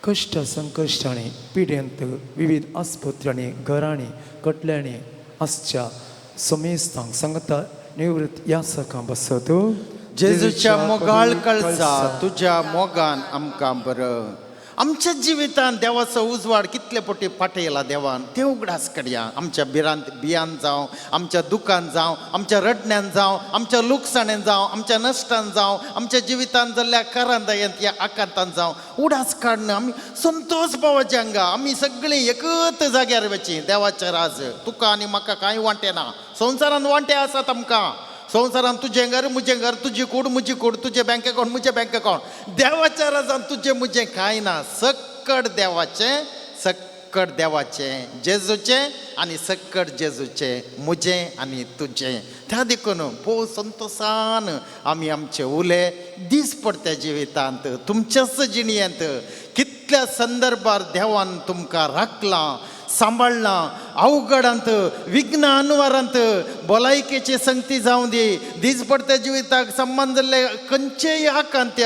कश्ट संकश्टांनी पिडेंत विविध आस्पत्र्यांनी घरांनी कटल्यांनी आसच्या समेस्तांक सांगता निवृत्त ह्या सकां बसत जेजूच्या मोगाळ काळजा तुज्या मोगान आमकां बरो. आमच्या जिवितान देवाचो उजवाड कितले पटी पाठयला देवान ते उगडास कडया. आमच्या भिरांत बियान जावं, आमच्या दुकान जावं, आमच्या रडण्यान जावं, आमच्या लुकसाणेन जावं, आमच्या नश्टान जावं, आमच्या जिवितान जाल्ल्या करांदयेंत ह्या आकांतान जावं, उडास काडून आमी संतोष पावचे हांगा. आमी सगळीं एकत जाग्यार वची देवाचे राज. तुका आनी म्हाका कांय वांटे ना. संवसारान वांटे आसात आमकां. संवसारान तुजें घर म्हजें घर, तुजी कूड म्हजी कूड, तुजें बँक अकावंट म्हजें बँक अकावंट. देवाच्या राजान तुजें म्हजें कांय ना. सक्कड देवाचें, सक्कड देवाचें, जेजूचें आनी सक्कड जेजूचें, म्हजें आनी तुजें. त्या देखून भोव संतोषान आमी आमचे उले दीस पडत्या जिवितांत तुमच्याच जिणयेंत कितल्या संदर्भार देवान तुमकां राखलां, सांबाळ्ळां. अवघडांत विघ्न अनवारांत भलायकेची संगती जावं दी, दीस पडत्या जिविताक संबंद जाल्ले खंयचेय आकांत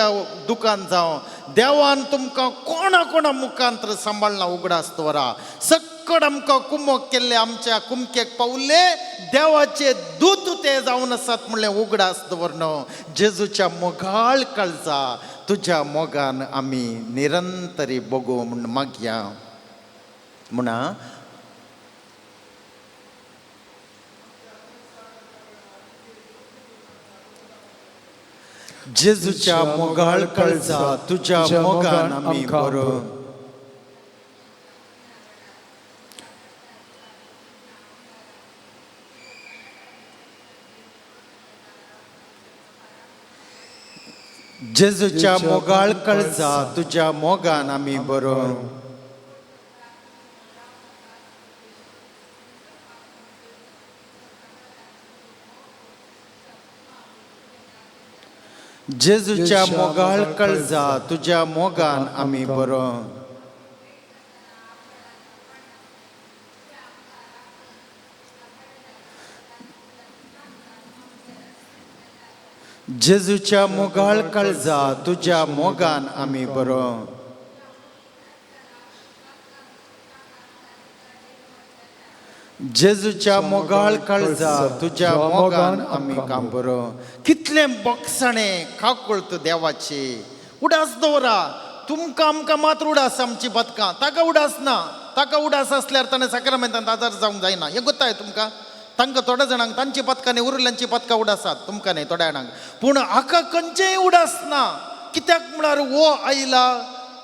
दुकान जावं, देवान तुमकां कोणा कोणा मुखांत सांबाळ्ळां उगडास दवरा. सक्कड आमकां कुमक केल्ले आमच्या कुमकेक पावले देवाचे दूत ते जावन आसात म्हणलें उगडास दवरन जेजूच्या मोगाळ काळजा तुज्या मोगान आमी निरंतरी बगू म्हूण मागया. म्हणा जेजूच्या मोगाळ काळजा तुज्या मोगान आमी बरो. जेजूच्या मोगाळ कळजा तुज्या मोगान आमी बरो. जेजूच्या मोगाळ कळजा तुज्या मोगान आमी बरो. जेजूच्या मोगाळ कळजा तुज्या मोगान आमी बरो. जेजूच्या मोगाळ कळजा तुज्या मोगान आमी काम बरो. कितलें बोगसणें काकुळत देवाची. उडास दवरा तुमकां आमकां मात्र उडास आमची बदकां ताका उडास ना. ताका उडास आसल्यार ताणें साक्रामेंतान आजार जावंक जायना. हें गोत्ताय तुमकां. तांकां थोड्या जाणांक तांची पदकां न्ही उरिल्ल्यांची पदकां उडासात तुमकां न्ही थोड्या जाणांक. पूण हाका खंयचेय उडास ना. कित्याक म्हळ्यार हो आयला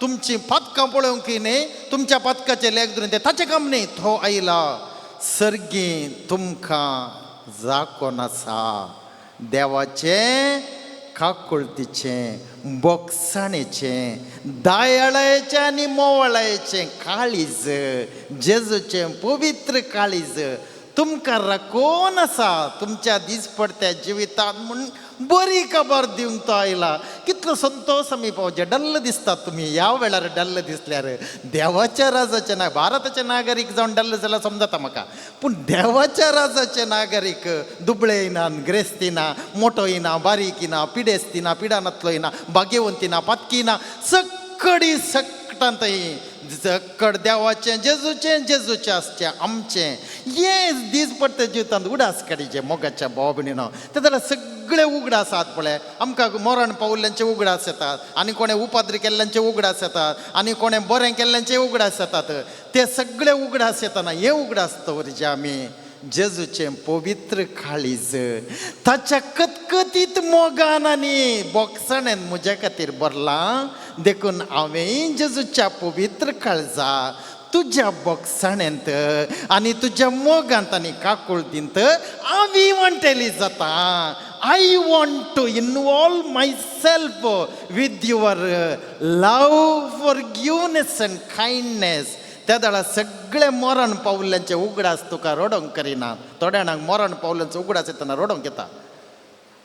तुमची पदकां पळोवंक न्ही तुमच्या पदकाचे लेख धरून ते ताचें काम न्ही. तो आयला सर्गी तुमकां जाकोन आसा देवाचें काकुळतीचें बोगसाणेचें दयाळायेचें आनी मोवळायेचें काळीज जेजूचें पवित्र काळीज तुमकां राखून आसा तुमच्या दिसपडत्या जिवितांत म्हूण बरी खबर दिवंक तो आयला. कितलो संतोश आमी पावचे. डल्ल दिसतात तुमी ह्या वेळार. डल्ल दिसल्यार देवाच्या राजाचे ना भारताचे नागरीक जावन डल्ल जाल्यार समजता म्हाका. पूण देवाच्या राजाचे नागरीक दुबळे येना ग्रेस्ती ना मोटो येना बारीक येना पिडेस्ती ना पिडानातलो येना भाग्यवंती ना पातकी ना सकडी सकटांत जकड देवाचें जेजूचें जेजूचें आसचें आमचें. हे दीस पडटा जिवितांत उडास काडीचे मोगाच्या भाव भयणीनो. ते जाल्यार सगळे उगडास आसात पळय. आमकां मरण पावल्ल्यांचे उगडास येतात आनी कोणें उपाद्री केल्ल्यांचे उगडास येतात आनी कोणें बरें केल्ल्यांचे उगडास येतात. ते सगळे उगडास येतना हे उगडास दवरचे आमी जेजूचें पवित्र काळीज ताच्या कतकतीत मोगान आनी बोगसणेन म्हज्या खातीर भरलां. देखून हांवेंय जेजूच्या पवित्र काळजा तुज्या बोगसणेंत आनी तुज्या मोगांत आनी काकुळतींत हांव वांटेली जाता. I want to involve myself with your love, forgiveness and kindness. त्या वेळार सगळे मरण पावल्ल्यांचे उगडास तुका रडोंक करिना. थोड्या जाणांक मरण पावल्ल्यांचो उगडास येतना रडोंक येता.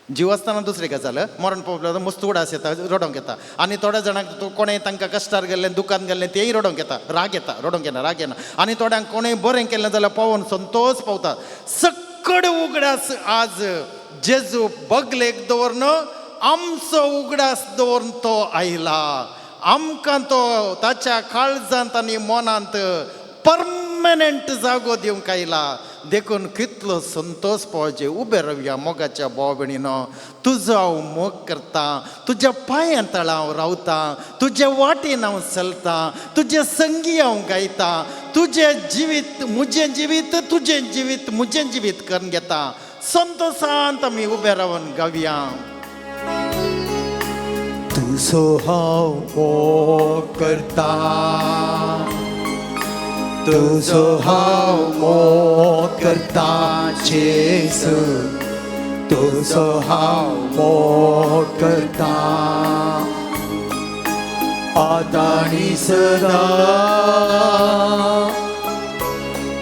जीव आसतना दुसरी गजाल. मरण पावल्यार मस्त उगडास येता रडोंक येता. आनी थोड्या जाणांक तूं कोणें तांकां कश्टार गेल्लें दुकान गेल्लें तेय रडोंक येता. राग येता. रडोंक येना राग येना. आनी थोड्यांक कोणें बरें केल्लें जाल्यार पावोन संतोश पावता. सकड उगडास आज जेजू बगलेक दवरन आमचो उगडास दवरून तो आयला. आमकां तो ताच्या काळजांत आनी मनांत परमनंट जागो दिवंक आयला. देखून कितलो संतोश पावचे. उबे रावया मोगाच्या भाव भयणीनो. तुजो हांव मोग करता तुज्या पांयां तळा हांव रावता तुज्या वाटेन हांव चलता तुजे संगी हांव गायता तुजें जिवीत म्हजें जिवीत तुजें जिवीत म्हजें जिवीत करून घेता. संतोशांत आमी उबे रावन गावया. तुजो हांव मोग करता तुजो हांव मोग करता जेजू तुजो हांव मोग करता आतां आनी सदां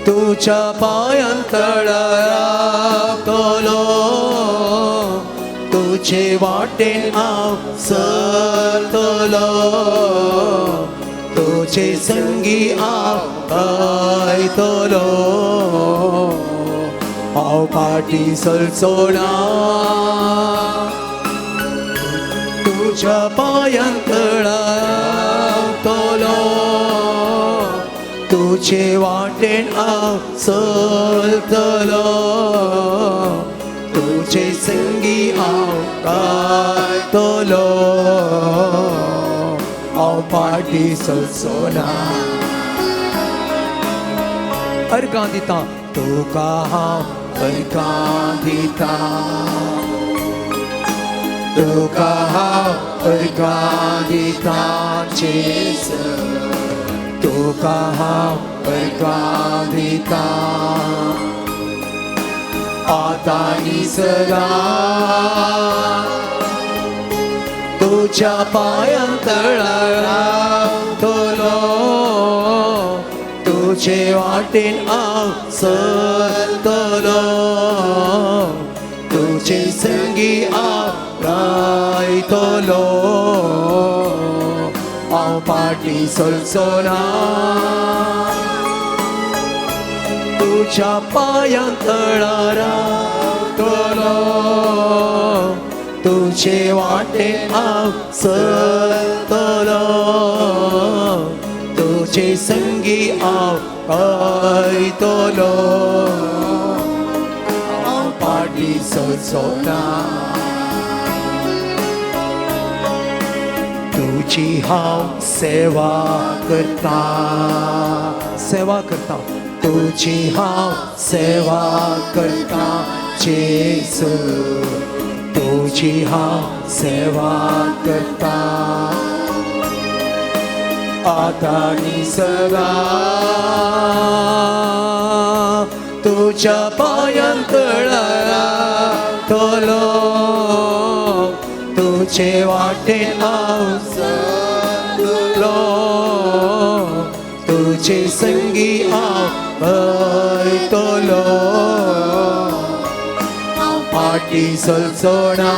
तुज्या पांयां तळा रावतलो तुजे वाटेन हांव चलतलो तुजे संगी हांव गायतलो हांव फाटीं सरचो ना तुज्या पांयां तळा रावतलो तुजे वाटेन हांव चलतलो तुजे संगी हांव गायतलो हांव फाटीं सरचो ना. अर्गां दिता तुका हांव अर्गां दिता तुका हांव अर्गां दिता जेजू तुका हांव अर्गां दिता आतां आनी सदां तुज्या पांयां तळार रावतलो, तुजे वाटेन हांव चलतलो, तुजे संगी हांव रायतलो, हांव फाटीं सरचो ना. तुज्या पांयां तळार रावतलो, तुजे वाटेन हांव चलतलो, तुजे संगी हांव रायतलो, हांव फाटीं सरचो ना. तुजी हांव सेवा करता, सेवा करता, तुजी हांव सेवा करता जेजू, तुजी हांव सेवा करता, आतां आनी सदां तुज्या पांयां तळार रावतलो, तुजे वाटेन हांव चलतलो, तुजे संगी हांव वयतलो, हांव फाटीं सरचो ना.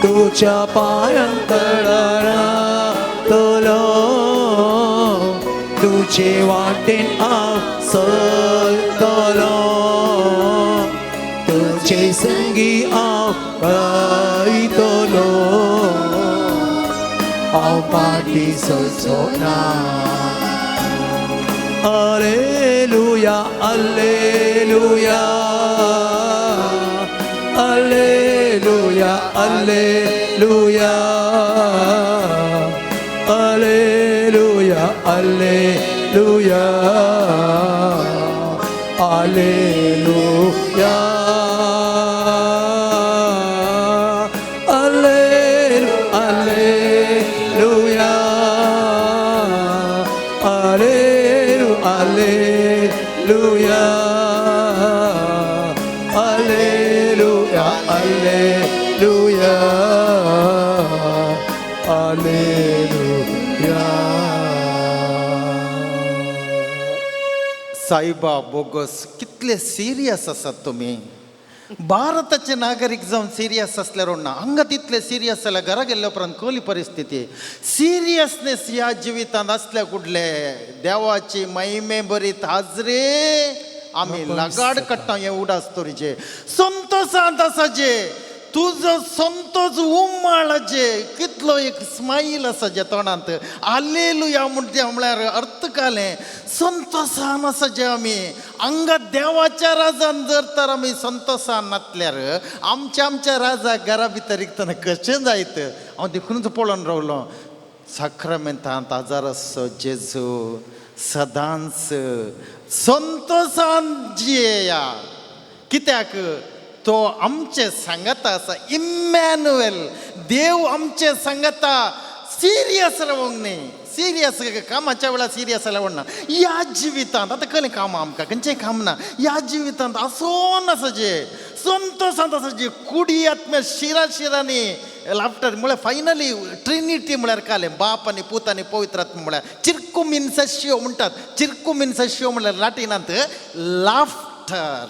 तुज्या पांयां तळार रावतलो, तुजे वाटेन हांव चलतलो, तुजे संगी हांव वयतलो, हांव फाटीं सरचो ना. Alleluia, alleluia, alleluia, alleluia, alleluia, alleluia, alleluia, alleluia, alleluia, alleluia, alleluia, alleluia. साईबा बोगस कितले सिरियस आसात तुमी. भारताचे नागरीक जावन सिरियस आसल्यार ना, हांगा तितले सिरियस जाल्यार घरा गेल्ल्या उपरांत कसली परिस्थिती. सिरियसनेस ह्या जिवितांत आसल्या कुडले देवाची महिमे बरीत हाजरे आमी लगाड काडटा हें उडास तोरीचे संतोशांत आसा जे तुजो संतोष उमाळाचे कितलो एक स्मायल आसा जे तोंडांत आलेलुया म्हणटा म्हळ्यार अर्थ कालें संतोशान आसा जे आमी हांगा देवाच्या राजान जर तर आमी संतोशान नातल्यार आमच्या आमच्या राजाक घरा भितर रिगतना कशें जायत. हांव देखूनच पळोवन रावलो साक्रामेंतांत आजार आसचो जेजू सदांच संतोशान जियेया, कित्याक तो आमचे सांगाता आसा. इमॅन्युएल देव आमचे सांगाता. सिरियस रावंक न्ही, सिरियस कामाच्या वेळार सिरियस जाल्यार ना ह्या जिवितांत. आतां कसलें काम आमकां खंयचें काम ना ह्या जिवितांत. आसोन आसा जे संतोशांत आसा जे कुडी आत्म्या शिरा शिरांनी लाफ्टर म्हळ्यार फायनली ट्रिनिटी म्हळ्यार कालें बाप आनी पूत आनी पवित्र आत्मा म्हळ्यार चिरकुमीन सश्यो म्हणटात. चिरकुमीन सश्यो म्हळ्यार लाटिनांत लाफ्टर,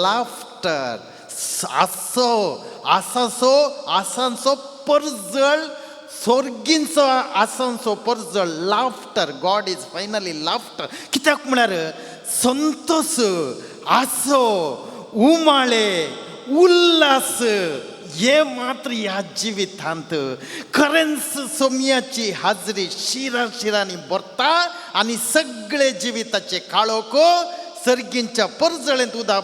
लाफ्टर आसो आसासो आसांचो परजळ, सोर्गींचो आसांचो परजळ. Laughter, God is finally laughter. कित्याक म्हळ्यार संतोष आसो उमाळे उल्हास हे मात्र ह्या जिवितांत खरेंच सोम्याची हाजरी शिरा शिरांनी भरता आनी सगळे जिविताचे काळोख सर्गींच्या परजळींत उदा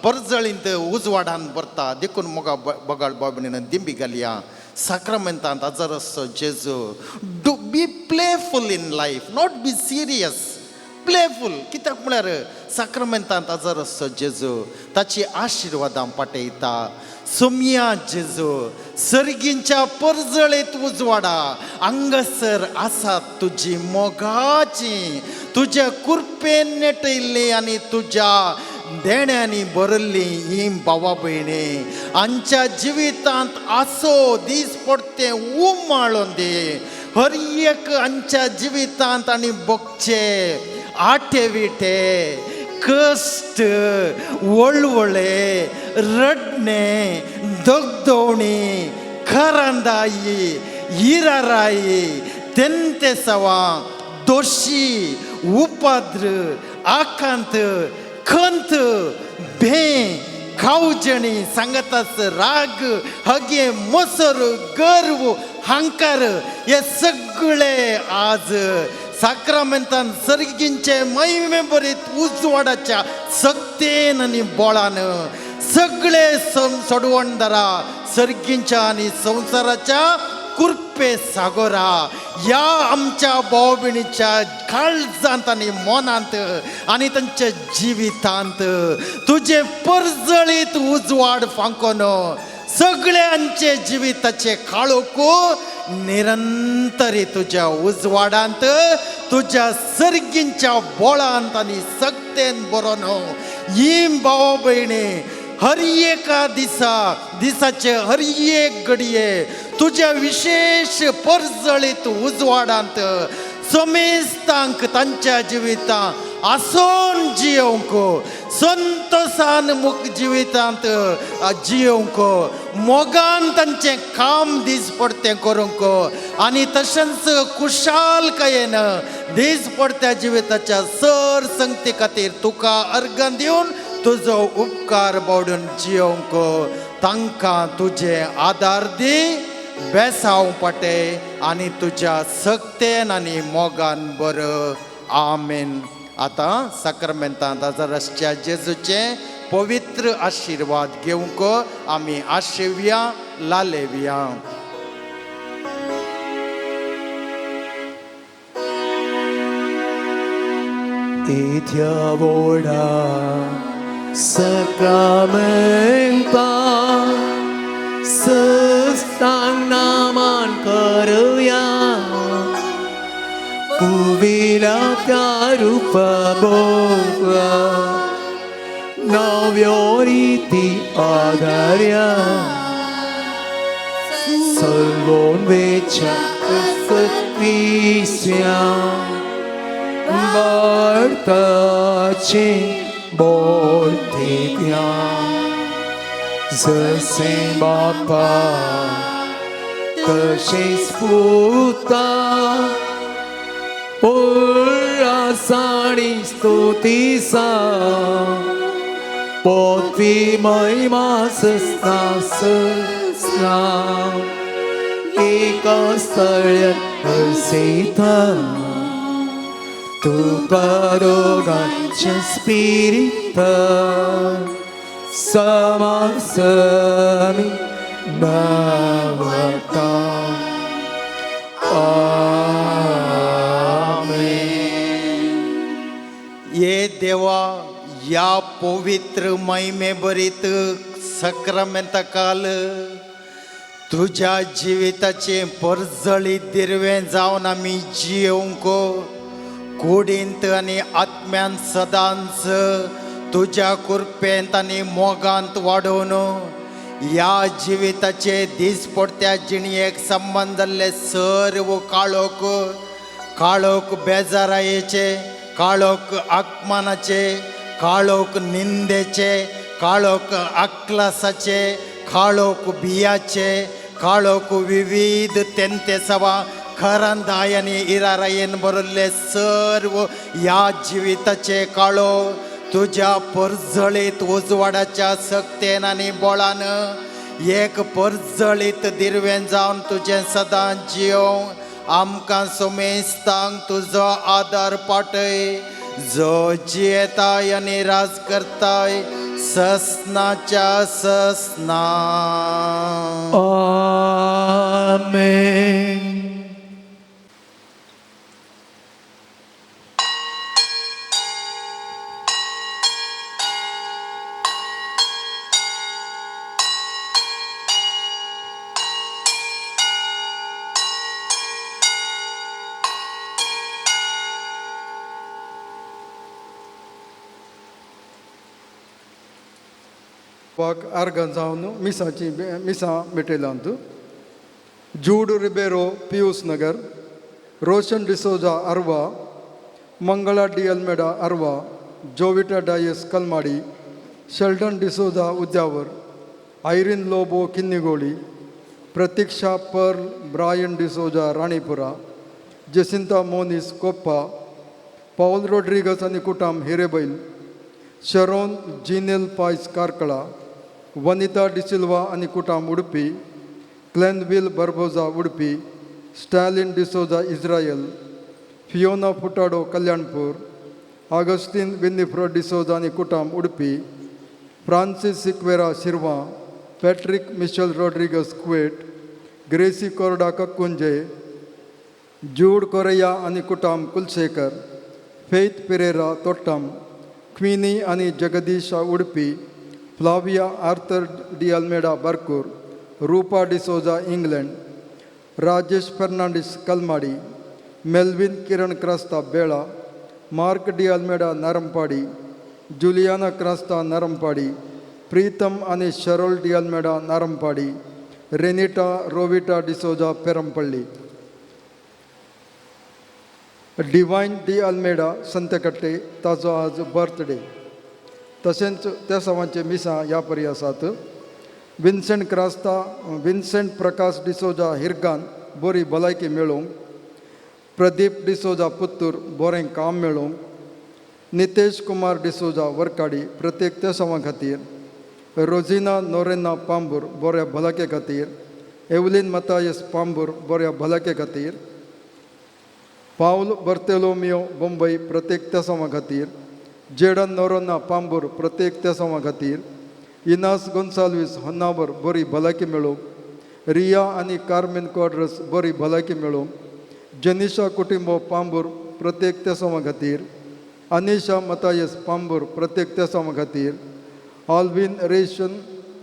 परजळींत उजवाडान भरता. देखून मोगा बगाळ बाबणीन दिंबी घालया साक्रामेंतांत आजार आसचो जेजू. Do be playful in life, not be serious, playful. कित्याक म्हळ्यार साक्रामेंतांत आजार आसचो जेजू ताची आशिर्वादां पाठयता. सोमया जेजू सर्गींच्या परजळेत उजवाडा हांगासर आसात तुजी मोगाची, तुज्या कुरपेन नेटयल्ली आनी तुज्या देण्यांनी भरिल्ली ही भावा भयणी आमच्या जिवितांत आसो दीस पडते उमाळून दी हर एक आमच्या जिवितांत आनी बगचे आटे विटे कश्ट वळवळे रडणे दगदवणी खरंदाई हिराराई तेंतेसवा दोशी उपद्र आकांत खंत भे खावजणी सांगताच राग हगे मोसर गर्व हांकार हे सगळे आज साक्रामेंतान सर्गींचे महिमे बरीत उजवाडाच्या सक्तेन आनी बोळान सगळे सोडवणदारा सर्गींच्या आनी संवसाराच्या कुर्पे सागोरा ह्या आमच्या भाव भयणीच्या काळजांत आनी मनांत आनी तांच्या जिवितांत तुजें परजळीत उजवाड फांकोन सगळ्यांचे जिविताचे काळोख निरंतरी तुज्या उजवाडांत तुज्या सर्गींच्या बोळांत आनी सक्तेन बरोवन ही भाव भयणी हर एका दिसा दिसाचे हर एक घडये तुज्या विशेश परजळीत उजवाडांत समेस्तांक तांच्या जिवितांत आसोन जियोवंक संतोसान मुख जिवितांत जियोवंक मोगान तांचें काम दीस पडतें करूंक आनी तशेंच कुशालकायेन दीस पडत्या जिविताच्या सर संगती खातीर तुका अर्गां दिवन तुजो उपकार बावडून जियोवंक तांकां तुजें आदार दी बेसांव पाटे आनी तुज्या सक्तेन आनी मोगान बरो आमेन. आतां साक्रमेंतांत रस्त्या जेजूचे पवित्र आशिर्वाद घेवंक आमी आशेवया लालेवया. इथ्या वोडा सक्रामेंता सस्तांग नामान करूया कुविला त्या रूप बोवा नव्यो रीती आधार्या सर्वोन वेच्या सत्वीस्या वार्ताचे बोलते जसे बापा तसेच पुता उल्हासाणी स्तुतीसा पोथी महिमा सस्ना सस्ना एका स्थळ हर्षिता तुका दोगांच्या स्पिरित समासमी नवता. आमेन. ये देवा या पवित्र महिमे भरीत सक्रामेंता काल तुज्या जिविताचें परजळीत दिरवें जावन आमी जियोवंक कुडींत आनी आत्म्यान सदांच तुज्या कृपेंत आनी मोगांत वाडोवन ह्या जिविताचे दीसपडत्या जिणयेक संबंद जाल्ले सर्व काळोख काळोख बेजारायेचे काळोख आकमानाचे काळोख निंदेचे काळोख आकलासाचे काळोख बियाचे काळोख विविध तेंतेसवा खरंदाय आनी इरारायेन भरिल्ले सर्व ह्या जिविताचे काळो तुज्या परजळीत उजवाडाच्या सक्तेन आनी बोळान एक परजळीत दिरवें जावन तुजें सदां जियोवंक आमकां सोमेस्तांक तुजो आदार पाटय जो जियेताय आनी राज करताय ससनाच्या ससना. आमेन. वाक आर्गां जावन मिसाची मिसां मिटयलांत. Jude Ribeiro Pius Nagar, Roshan D'Souza Arva, Mangala D Almeida Arva, Jovita Dias Kalmadi, Sheldon D'Souza Udyavar, Irene Lobo Kinnigoli, Pratiksha Pearl Brian D'Souza Ranipura, Jacinta Moniz Koppa, Paul Rodrigues आनी कुटाम हिरेबैल, शरोन जिनेल पायस कार्कळा, वनिता डिसिल्वा आनी कुटाम Udupi, Glenville Barbosa Udupi, Stalin D'Souza Israel, Fiona Furtado Kalyanpur, Augustine Winifred D'Souza आनी कुटाम Udupi, Francis Sequeira Shirva, Patrick Michel Rodrigues Kuwait, Gracy Korda Kakkunje, Jude Correa आनी कुटाम Kulasekhara, faith Pereira तोट्टम, क्विनी आनी Jagadish Udupi, Flavia Arthur D Almeida Barkur, Rupa D'Souza England, Rajesh Fernandes Kalmadi, Melvin Kiran Crasta Bela, Mark D Almeida Narampadi, Juliana Crasta Narampadi, Pritam आनी Sharol D Almeida Narampadi, Renita Rovita D'Souza Perampalli, Divine D Almeida Santhekatte ताचो आज birthday. तशेंच त्या सवांचे मिसां ह्या परी आसात. Vincent Crasta, Vincent Prakash D'Souza हिरगान बरी भलायकी मेळोवंक, प्रदीप डिसोजा पुत्तूर बरें काम मेळोवंक, नितेश कुमार डिसोजा वरकाडी प्रत्येक त्या सवां खातीर, रोजिना नोरेना पांबूर बऱ्या भलायके खातीर, एवलीन मतायस पांबूर बऱ्या भलायके खातीर, पावल बर्तेलोमियो बंबई प्रत्येक त्या सवां खातीर, जेडन नोरोना पांबूर प्रत्येक त्या सवां खातीर, इनास गोन्साल्वीस होन्नावर बरी भलायकी मेळोवंक, रिया आनी कार्मेन क्वाड्रस बरी भलायकी मेळोवंक, जनिशा कुटुंबो पांबूर प्रत्येक त्या सवां खातीर, अनिशा मतायस पांबूर प्रत्येक त्या सवां खातीर, ऑल्विन रेशन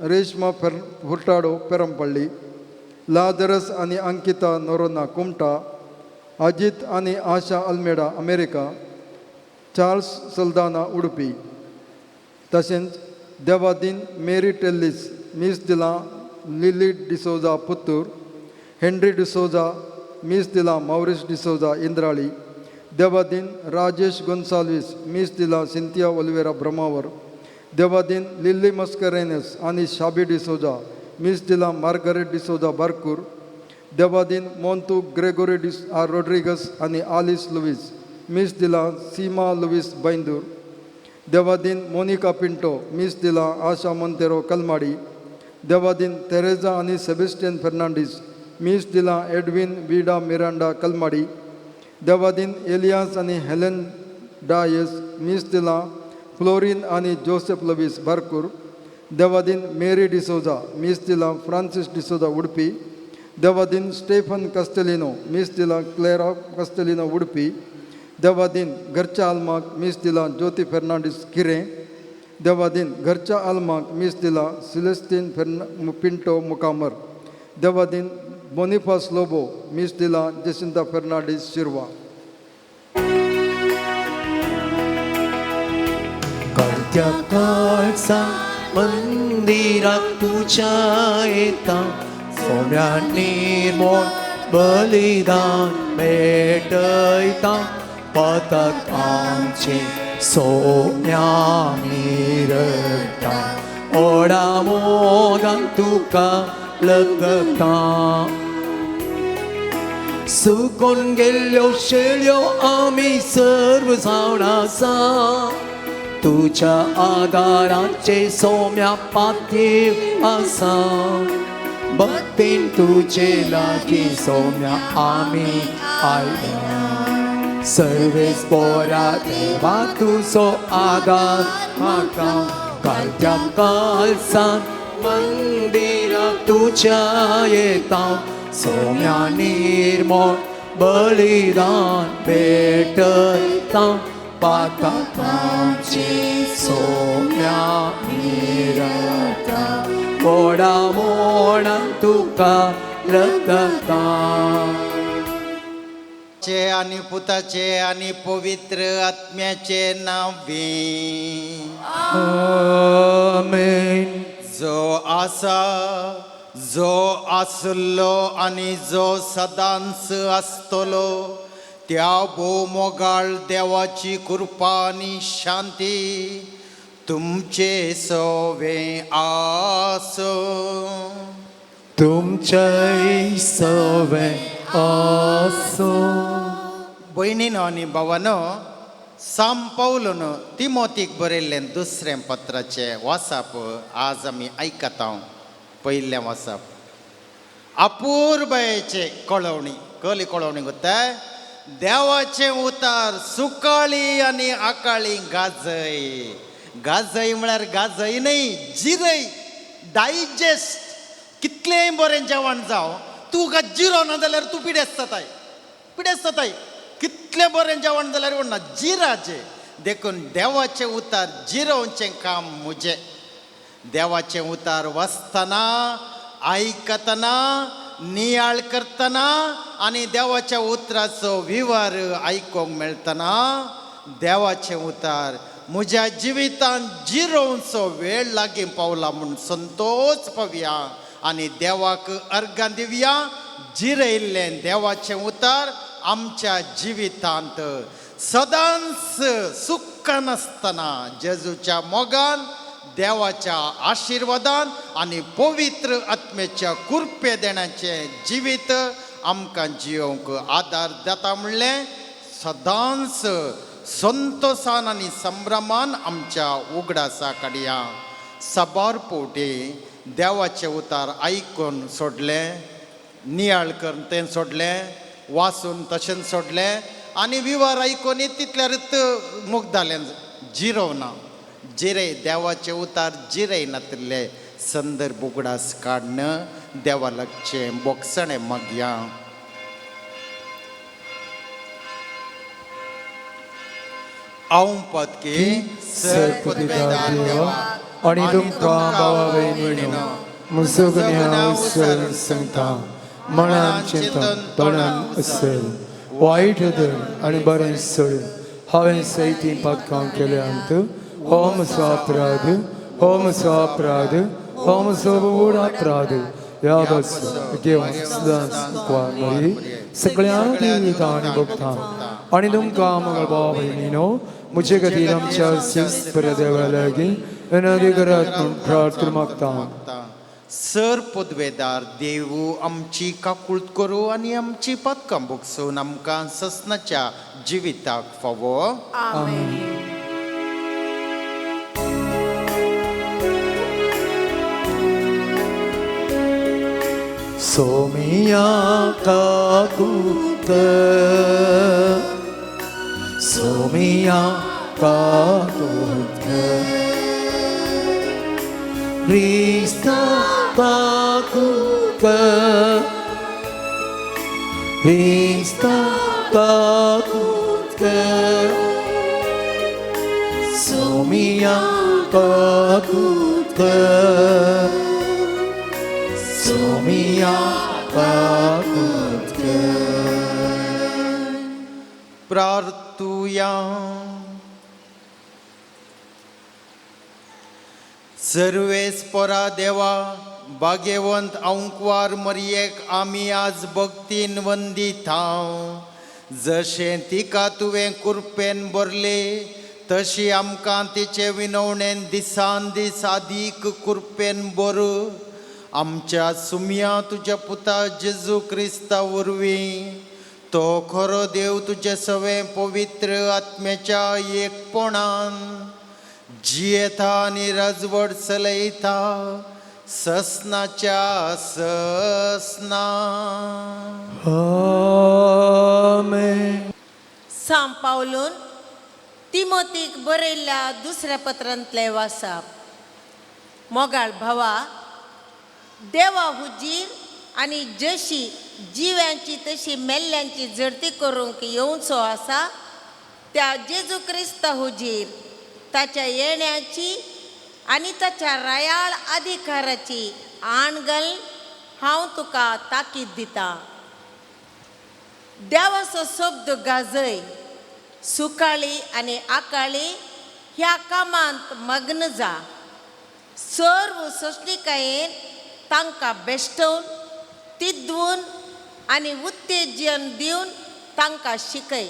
रेश्मा फेर फुर्टाडो पेरमपल्ली, लाजरस आनी अंकिता नोरोना कुमटा, अजित आनी आशा अल्मेडा अमेरिका, चार्ल्स सल्दाना उडपी. तशेंच देवादीन मेरी टेल्लीस मीस दिला लिली डिसोजा पुत्तूर, हेनरी डिसोजा मीस दिला मावरीस डिसोजा इंद्राळी, देवादीन राजेश गोन्साल्वीस मीस दिला सिंथिया ओलिवेरा ब्रह्मावर, देवादीन लिल्ली मस्करेनस आनी शाबी डिसोजा मीस दिला मार्गरेट डिसोजा बारकूर, देवादीन मोंतू ग्रेगोरी डिस आर रोड्रिगस आनी आलिस लुवीस मीस दिला सीमा लुवीस बैंदूर, देवादीन मोनिका पिंटो मीस दिला आशा मोंतेरो कलमाडी, देवादीन तेरेजा आनी सेबेस्टियन फेर्नांडीस मीस दिला एडविन विडा मिरांडा कलमाडी, देवादीन एलियास आनी हेलेन डायस मीस दिला फ्लोरीन आनी जोसेफ लवीस बारकूर, देवादीन मेरी डिसोजा मीस दिला फ्रांसीस डिसोजा उडपी, देवादीन स्टेफन कस्टेलिनो मीस दिला क्लेरा कस्टेलिनो उडपी, देवादीन घरच्या आल्माक मीस दिला ज्योती फेर्नांडीस किरें, देवादीन घरच्या आल्माक मीस दिला सिलेस्तीन फेर्ना पिंटो मुकामर, देवादीन बोनिफास लोबो मीस दिला जेसिंता फेर्नांडीस शिरवा. कर्त्या काळचा मंदिरात तुझ्या येता, सोम्या निर्मोळ बलिदान भेटयता, पतक आमचे सोम्या मिरता, ओडा मोगान तुका लगता. सुकून गेल्ल्यो शेळ्यो आमी सर्व जावन आसा, तुज्या आदाराचे सोम्या पाथीव आसा, भक्तीन तुजे लागीं सोम्या आमी आयल्या, सर्वेस बोरा देवा तुजो आदार म्हाका, कालच्या कालसान मंदिराक तुज्या येता, सोम्या निर्मोळ बलिदान भेटयता, पातकांचे सोम्या मिरता, गोडा मोडान तुका लकता. चे आनी पुताचे आनी पवित्र आत्म्याचे नावे. आमेन. जो आसा, जो आसलो आनी जो सदांच आसतलो त्या भोव मोगाळ देवाची कृपा आनी शांती तुमचे सवे आसो. तुमच्याय सवे आसो. भयणीनो आनी भावानो, साम पावलून तिमोतीक बरयल्लें दुसरें पत्राचें वाचप आज आमी आयकता. पयलें वाचप अपुरबायेचे कळवणी. कली कळवणी गोत्ताय? देवाचें उतार सुकाळी आनी आकाळी गाजय. गाजय म्हळ्यार गाजय न्हय, जिरय, डायजेस्ट. कितलेंय बरें जेवण जावं, तुका जिरो ना जाल्यार तूं पिडेस्त जाताय, पिडेस्त जाताय. कितलें बरें जेवण जाल्यार ना जिराचें. देखून देवाचें उतार जिरोवचें काम म्हजें. देवाचें उतार वाचतना, आयकतना, नियाळ करतना आनी देवाच्या उतराचो विवर आयकूंक मेळटना देवाचें उतार म्हज्या जिवितांत जिरोवचो वेळ लागीं पावला म्हूण संतोष पावया आनी देवाक अर्गां दिवया. जिरयल्लें देवाचें उतार आमच्या जिवितांत सदांच सुक्कनासतना जेजूच्या मोगान, देवाच्या आशिर्वादान आनी पवित्र आत्म्याच्या कुरपे देण्याचें जिवीत आमकां जियोवंक आदार जाता म्हणलें सदांच संतोसान आनी संभ्रमान आमच्या उगडासा काडया. साबार पोवटी देवाचें उतार आयकून सोडलें, नियाळ करून तें सोडलें, वाचून तशेंच सोडलें आनी विवर आयकून तितल्यारच मुग्धालें. जिरोवना, जिरय. देवाचें उतार जिरय नातिल्ले संदर्भ उगडास काडून देवा लागचें बोगसणें मागया. हांव पदकी सर पदवीदार देवा आनी तुमकां भावा भयणीनो म्हजो गुन्यांव उसर सांगता. मनान चिंतन तोंडान असेल वायट धर आनी बरें सोडून हांवें सयती पातकां केल्यांत. हो म्हजो अपराध, हो म्हजो अपराध, हो म्हजो व्हड अपराध. ह्या बस देवा सदांच मरी सगळ्यांक दिता आनी भोगता आनी तुमकां मंगळ भावा भयणीनो म्हजे खातीर आमच्या शिस्त बऱ्या देवा लागीं विनंती करात म्हूण प्रार्थना मागता. सर पदवेदार देवू आमची काकूळत करूं आनी आमची पदकां भोगसून आमकां ससनाच्या जिविताक फावो. आमेन. सोमिया काकूत, सोमिया काकूत, क्रिस्ता काकूत, क्रिस्ता काकूत, सोमिया काकूत, सोमिया काकूत. प्रार्थुया. सर्वेस्परा देवा, भाग्यवंत अंकवार मरयेक आमी आज भक्तीन वंदितांव. जशें तिका तुवें कुरपेन भरले तशी आमकां तिचे विनवणेन दिसान दीस आदीक कुरपेन भर. आमच्या सुमया तुज्या पुता जेजू क्रिस्ता वरवीं, तो खरो देव तुजे सवें पवित्र आत्म्याच्या एकपणान जियेता आनी राजवट चलयता ससनाच्या ससना. आमेन. साम पावलून तिमोतीक बरयल्ल्या दुसऱ्या पत्रांतलें वासाप. मोगाळ भावा, देवा हुजीर आनी जशी जिव्यांची तशी मेल्ल्यांची झडती करूंक येवचो आसा त्या जेजू क्रिस्ता हुजीर ताच्या येण्याची आनी ताच्या रायाळ अधिकाराची आणगल हांव तुका ताकीद दितां. देवाचो शब्द गाजय, सुकाळी आनी आकाळी ह्या कामांत मग्न जा. सर्व सोंसणिकायेन तांकां बेश्टोवन तिद्वून आनी उत्तेजन दिवन तांकां शिकय.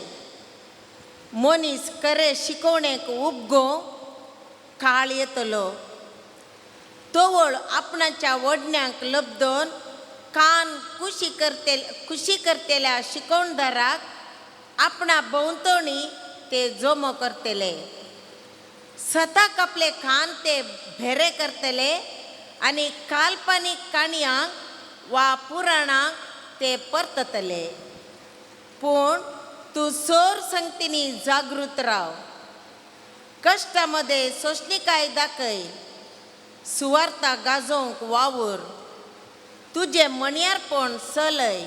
मनीस खरे शिकोवणेक उपगो काळ येतलो. तवळ आपणाच्या वडण्यांक लब्दोन कान कुशी करतेल्या शिकोवणदाराक आपणा भोंवतणी ते जमो करतले. सताक आपले कान ते भेरे करतले आनी काल्पनीक काणयांक वा पुराणांक ते परततले. पूण तूं सोर संगतींनी जागृत राव. कश्टा मदें सोंसणिकाय दाखय. सुवार्ता गाजोवंक वावूर. तुजें मणयारपण चलय.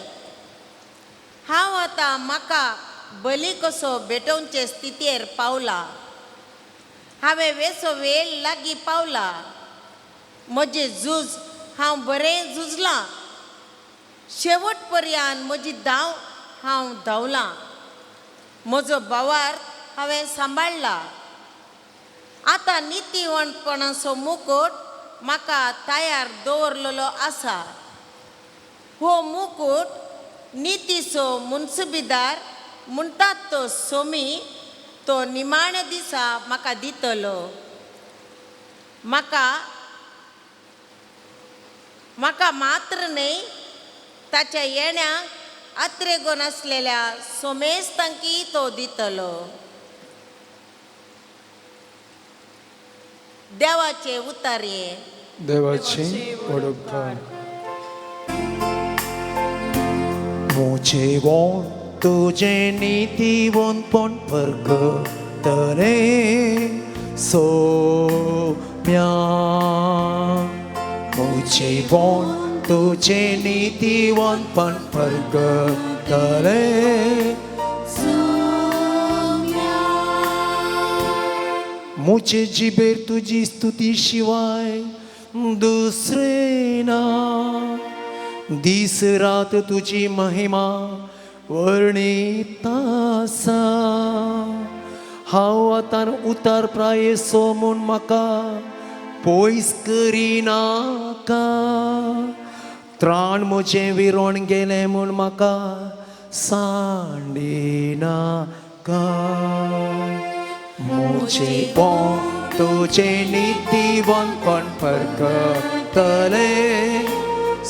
हांव आतां म्हाका बली कसो भेटोवचे स्थितीर पावला. हांवें वेसो वेळ लागीं पावला. म्हजें झूज हांव बरें झुजलां. शेवट पर्यान म्हजी धांव हांव धांवलां. म्हजो भावार्थ हांवें सांबाळ्ळा. आतां नितीवंतपणाचो मुकूट म्हाका तयार दवरलेलो आसा. हो मुकूट नितीचो मुन्सुबीदार म्हणटात तो सोमी तो निमाण्या दिसा म्हाका दितलो. म्हाका म्हाका मात्र न्हय ताच्या येण्याक अत्रेगोन आसलेल्या सोमेस्तांकी तो दितलो. देवाचे उतारये. देवाची वडोपकार. मुझे वोण तुझे नीतिवंतपण परगतले सोम्या. मुझे वोण तुझे नीतिवंतपण परगतले मुझे जिबेर तुजी स्तुती शिवाय दुसरे ना. दीस रात तुजी महिमा वर्णीत आसा. हांव आतां उतार प्रायेसो म्हूण म्हाका पयस करिनाका. त्राण म्हजें विरोण गेलें म्हूण म्हाका सांडिनाका. मुझे पों तुजें नितीवंतपण परगतले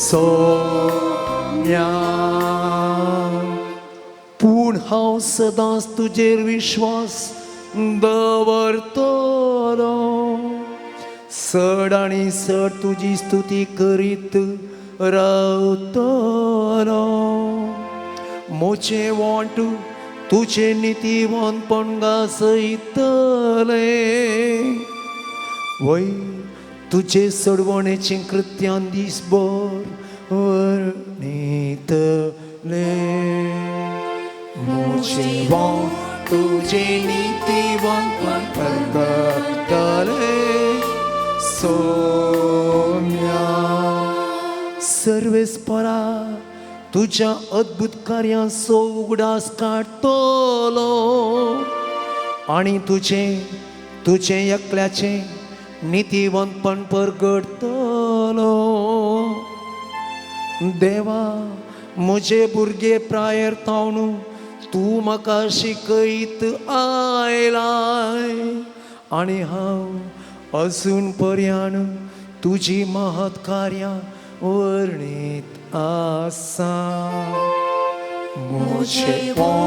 सोम्या. पूण हांव सदांच तुजेर विश्वास दवरतलो. चड आनी चड तुजी स्तुती करीत रावतलो. म्हजें वोंट तुजें नितीवंतपण गाजयतले. वय तुजे सोडवणेचें कृत्यान दिसभर वर्णितले. म्हजें वोंट तुजें नितीवंतपण परगतले सोम्या. सर्वेस्परा तुज्या अद्भुत कार्यांचो उगडास काडटलो आनी तुजें तुजें एकल्याचें नितीवंतपण परगटतलो. देवा म्हजे भुरगे प्रायर तावन तूं म्हाका शिकयत आयलाय आनी हांव अजून पर्यान तुजी महत् कार्यां वर्णीत आसा. म्हजें पों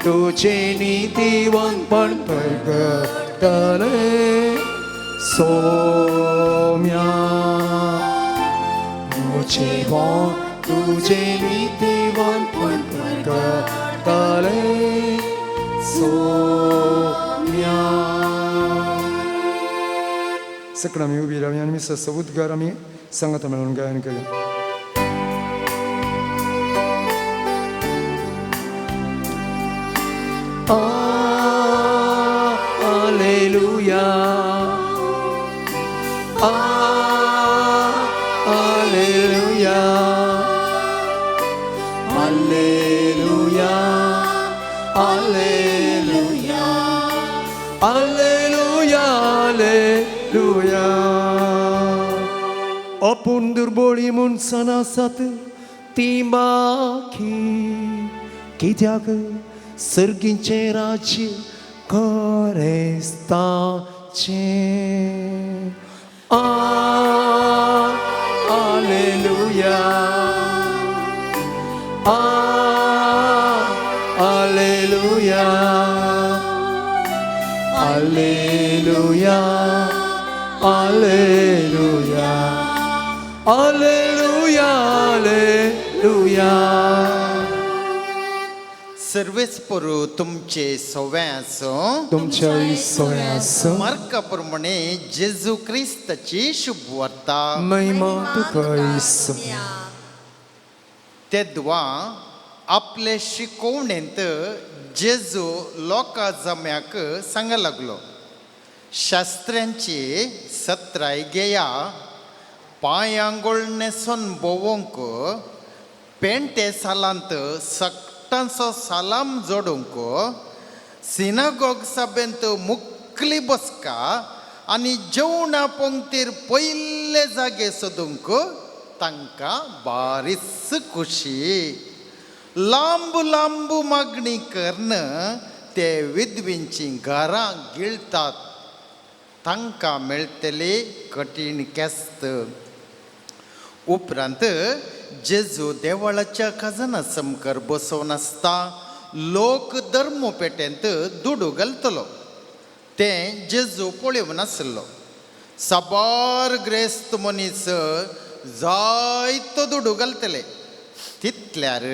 तुजें नितीवंतपण परगटले सोम्या. म्हजें पों तुजें नितीवंतपण परगटले सोम्या. सकडां आमी उबी रावया आनी मिसाचो उद्गार आमी सांगाता मेळून गायन करूया. Alleluia, Alleluia, Alleluia, Alleluia, Alleluia, Alleluia. आपूण दुर्बोळी मनशां आसात ती बाकी कित्याक सर्गीचें राज्य करेस्ताचें. Alleluia, Alleluia, Alleluia, Alleluia, Alleluia, Alleluia. सर्वेस्परू तुमचे सवे आसूं. तुमच्या सोय आसूं. मार्का प्रमाणे जेजू क्रिस्ताची शुभवार्ता. महिमा तुका इसोम्या. तेदवा आपले शिकोवणेंत जेजू लोकां जम्याक सांग लागलो, शास्त्र्यांची सत्राय घेया, पांयांगोळ न्हेसून भोंवंक, पेंटे सालांत सगटांचो सालाम जोडूंक, सिनागोग सभेंत मुकली बसका आनी जेवणा पंक्तीर पयले जागे सोदूंक तांकां बारीच खुशी. लांब लांब मागणी करून ते विधवींचीं घरां गिळटात, तांकां मेळटली कठीण केस्त. उपरांत जेजू देवळाच्या खजाना समकर बसोवन आसता लोक धर्मपेटेंत दुडू घालतलो तें जेजू पळोवन आसलो. साबार ग्रेस्त मनीस जायतो दुडू घालतले. तितल्यार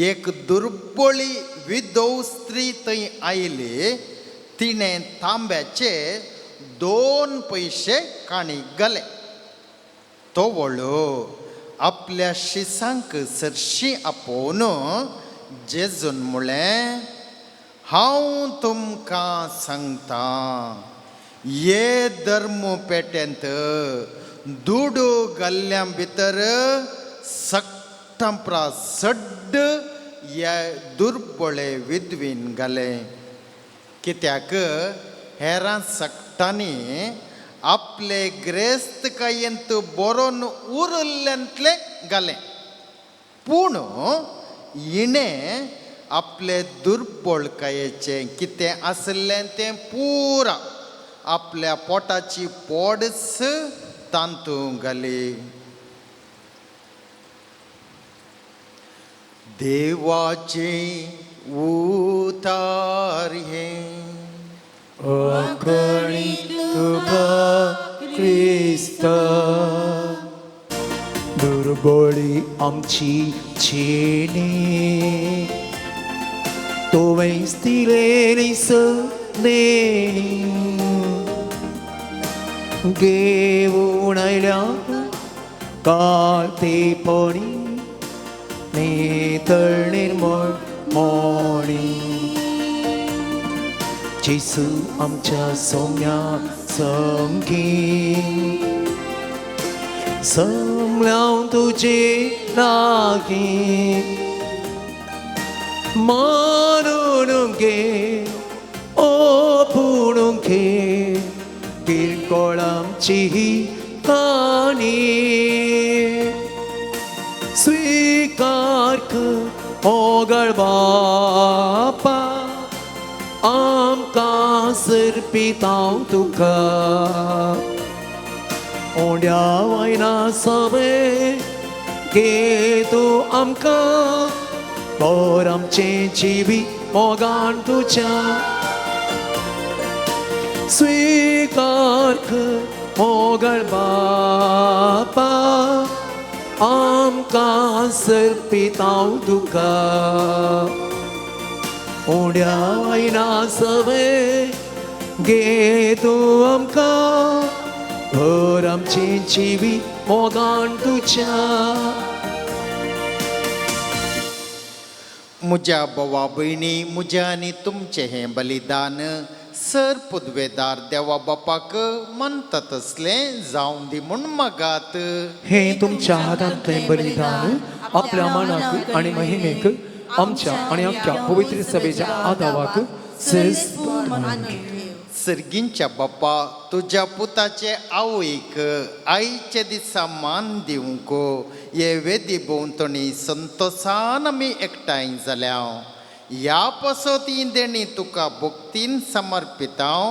एक दुर्बळी विधव स्त्री थंय आयली. तिणें तांब्याचे 2 पयशे काणीक घाले. तो वळो आपल्या शिसांक सरशी आपोवन जेजून म्हळें, हांव तुमकां सांगता, हे धर्म पेटेंत दुडू घाल्ल्या भितर सगटां सड्ड हे दुर्बळे विधवीन घाले. कित्याक हेरां सगटांनी आपले ग्रेस्तकायेंत बरोवन उरिल्ल्यांतलें घालें, पूण हिणें आपले दुर्बळकायेचें कितें आसलें तें पुरा आपल्या पोटाची पोडच तांतूं घाली. देवाचे उतार हें. अकणी तुका क्रिस्त, दुर्बोळी आमची चेणी तुवें दिलेली देणी घेऊन आयल्या काळतेपणी नितळ निर्मळ मोणी. जेसू आमच्या सोम्या संगी समल्याव तुजे लागीं मानून घे ओपूण घे किरकोळ आमची ही काणी. स्विकार कर मोगळ बापा आमकां सर्पितांव तुका. ओंड्या वयना सवे घे तूं आमकां पोर आमचें जिवीत मोगान तुज्या. स्विकार कर मोगळ बापा आमकां सर्पितांव तुका. ओंड्या वयना सवे घे तूं आमकां भर आमचें जिवीत मोगान तुज्या. म्हज्या भावा भयणी, म्हज्या आनी तुमचें हें बलिदान सर पुदवेदार देवा बापाक मानता तसलें जावं दी म्हूण मागात. हे तुमच्या हातांतलें बलिदान आपल्या मनाक आनी महिमेक आमच्या आनी आख्या पवित्र सभेच्या आदावाक. सर्गींच्या बाप्पा तुज्या पुताचे आवयक आईच्या दिसा मान दिवंक हे वेदी भोंवतणी संतोसान आमी एकठांय जाल्या. ह्या पासत ही देणी तुका भक्तीन समर्पितां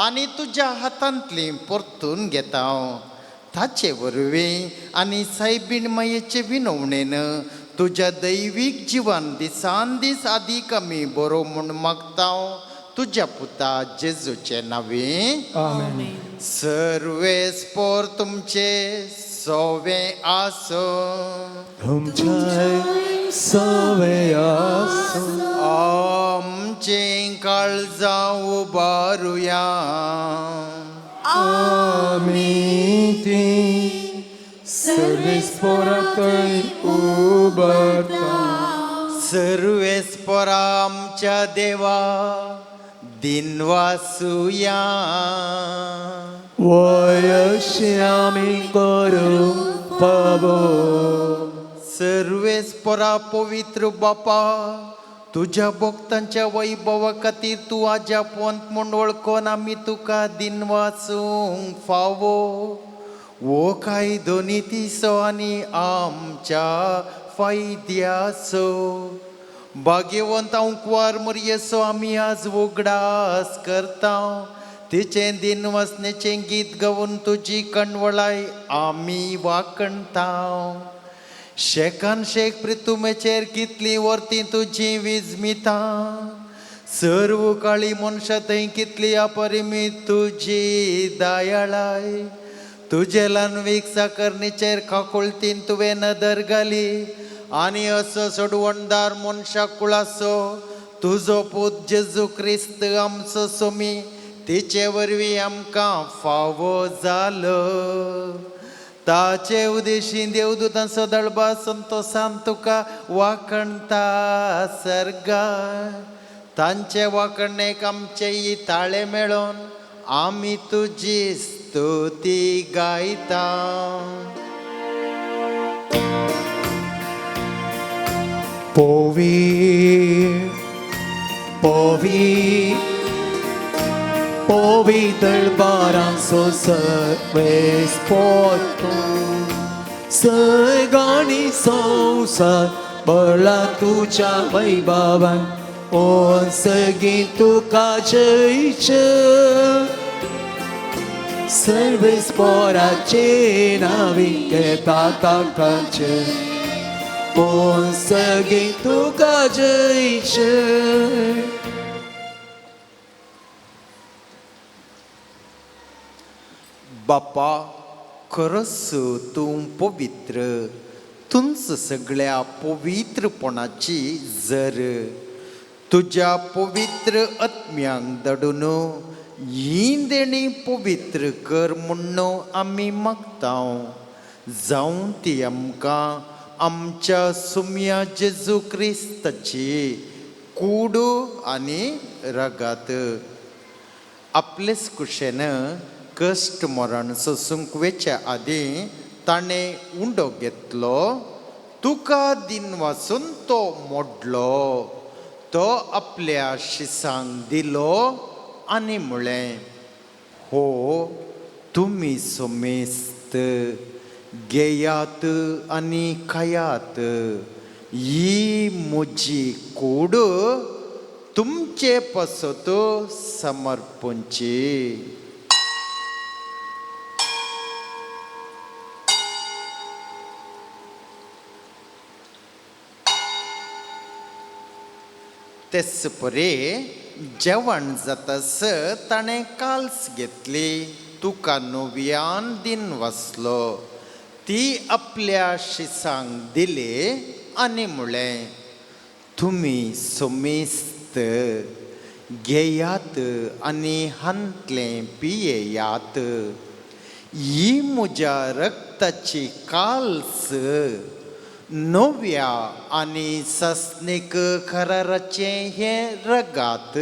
आनी तुज्या हातांतली परतून घेता. ताचे वरवीं आनी सायबीण मायेचे विनवणेन तुज्या दैवीक जिवन दिसान दीस आदीक आमी बरो म्हूण मागता तुज्या पुता जेजूचे नांवे. आमेन. सर्वेस्पोर तुमचे सोवे आसूं. तुमच्या सवे आसूं. आमचें काळजां उबारुया. आमी ती सर्वेस्पोराकय उबारता. सर्वेस्पोरा आमच्या देवा दिनवासुया. वयशी आमी करूंक फावो. सर्वेस्पोरा पवित्र बापा तुज्या भक्तांच्या वैभवा खातीर तूं आज्या पोंत म्हूण वळखून आमी तुका दिनवासूंक फावो. वो कायदो नितीचो आनी आमच्या फायद्याचो. भाग्यवंत अंकवार मुरयेचो आमी आज उगडास करता. तिचें दिनवासनेचें गीत गावन तुजी कणवळाय आमी वाकणता. शेकान शेक प्रितुमेचेर कितली वर्ती तुजी विजमितां. सर्व काळी मनशां थंय कितली अपरिमीत तुजी दयाळाय. तुजे ल्हानवीक साकरणीचेर काकुळतीन तुवें नदर घाली आनी असो सोडवणदार मनशा कुळाचो तुजो पूत जेजू क्रिस्त आमचो सोमी तिचे वरवीं आमकां फावो जालो. ताचे उदेशी देवदूतांचो दळबा संतोसान तुका वाखणता सर्गा. तांचे वाखणेक आमचे ताळे मेळोन आमी तुजी स्तुती गायता. पोवी पोवी पोवी दळबारांचो सर्वेस्पोर तूं. सर्गानी संवसार भरला तुज्या वैभवान. ओ सगळीं तुका जय जय. सर्वेस्पोराचे नांवी घेता ताकाचे. ओ सगळीं तुका जय जय. बापा खरोच तूं पवित्र तुंच सगळ्या पवित्रपणाची जर तुज्या पवित्र आत्म्यांक धाडून ही देणी पवित्र कर म्हूण आमी मागता. जावं ती आमकां आमच्या सुम्या जेजू क्रिस्ताची कूड आनी रगात. आपलेच कुशेन कश्ट मरण सोसूंक वेच्या आदीं ताणें उंडो घेतलो. तुका दिनवासून तो मोडलो. तो आपल्या शिसांक दिलो आनी म्हळें हो तुमी सोमेस्त घेयात आनी खायात. ही म्हजी कूड तुमचे पासत समर्पणची. तेच परी जेवण जातास ताणें काल्स घेतली. तुका नव्यान दिन वसलो. ती आपल्या शिसांक दिली आनी म्हळें तुमी सोमेस्त घेयात आनी हांतलें पियेयात. ही म्हज्या रक्ताची काल्स नव्या आनी सस्नीक कराराचें हें रगात.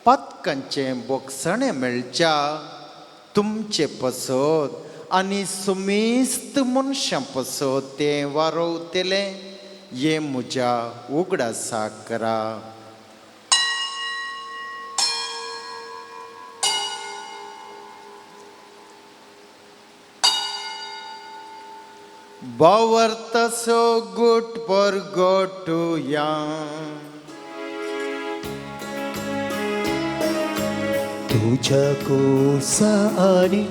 पातकांचें बोगसणें मेळच्या तुमचे पसत आनी सुमेस्त मनशां पसत तें वारोवतलें हें म्हज्या उगडासाक करा. बावर्तसो गुट परगटुया. तुझ्या कुसा आनी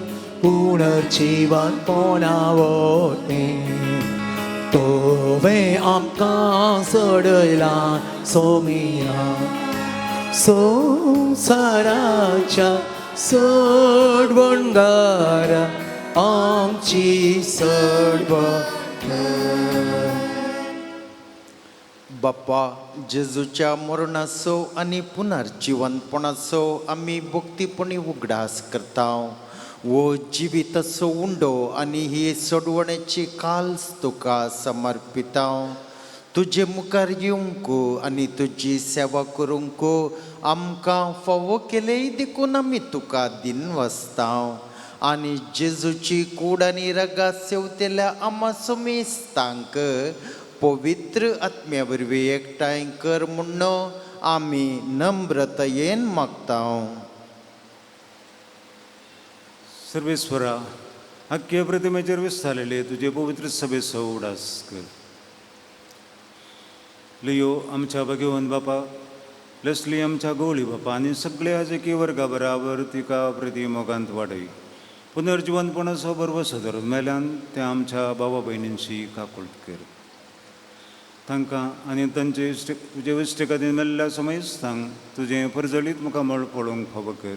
पुनर्जिवनपणा वरवीं तुवें आमकां सोडयला सोमिया, संवसाराच्या सोडवणदारा आमची सोडवण. बाप्पा, जेजूच्या मरणाचो आनी पुनर्जिवनपणाचो आमी भक्तीपणी उगडास करता. वो जिविताचो उंडो आनी ही सोडवणेची काल्स तुका समर्पिता. तुजे मुखार येवंक आनी तुजी सेवा करूंक आमकां फावो केलें देखून आमी तुका दिनवासता. आनी जेजूची कूड आनी रगात सेवतेल्या आमा सुमेस्तांक पवित्र आत्म्या वरवीं एकठांय कर म्हूण आमी नम्रतयेन मागता. सर्वेस्वरा, अख्खे प्रतिमेचेर विस्तारलेले तुजे पवित्र सभेचो उडास कर. लियो आमच्या भगवंत बापा, लेस्ली आमच्या गोळी बापा आनी सगळे आजकी वर्गा बराबर तिका प्रती मोगांत वाडय. पुनर्जिवनपणाचो बरवसो धरून मेल्यान त्या आमच्या बाबा भयणींची काकुळट कर. तांकां आनी तांचे इश्ट तुजे इश्ट खातीर मेल्ल्या समयस्तांक तुजें परजळीत मुखामळ पळोवंक फावो कर.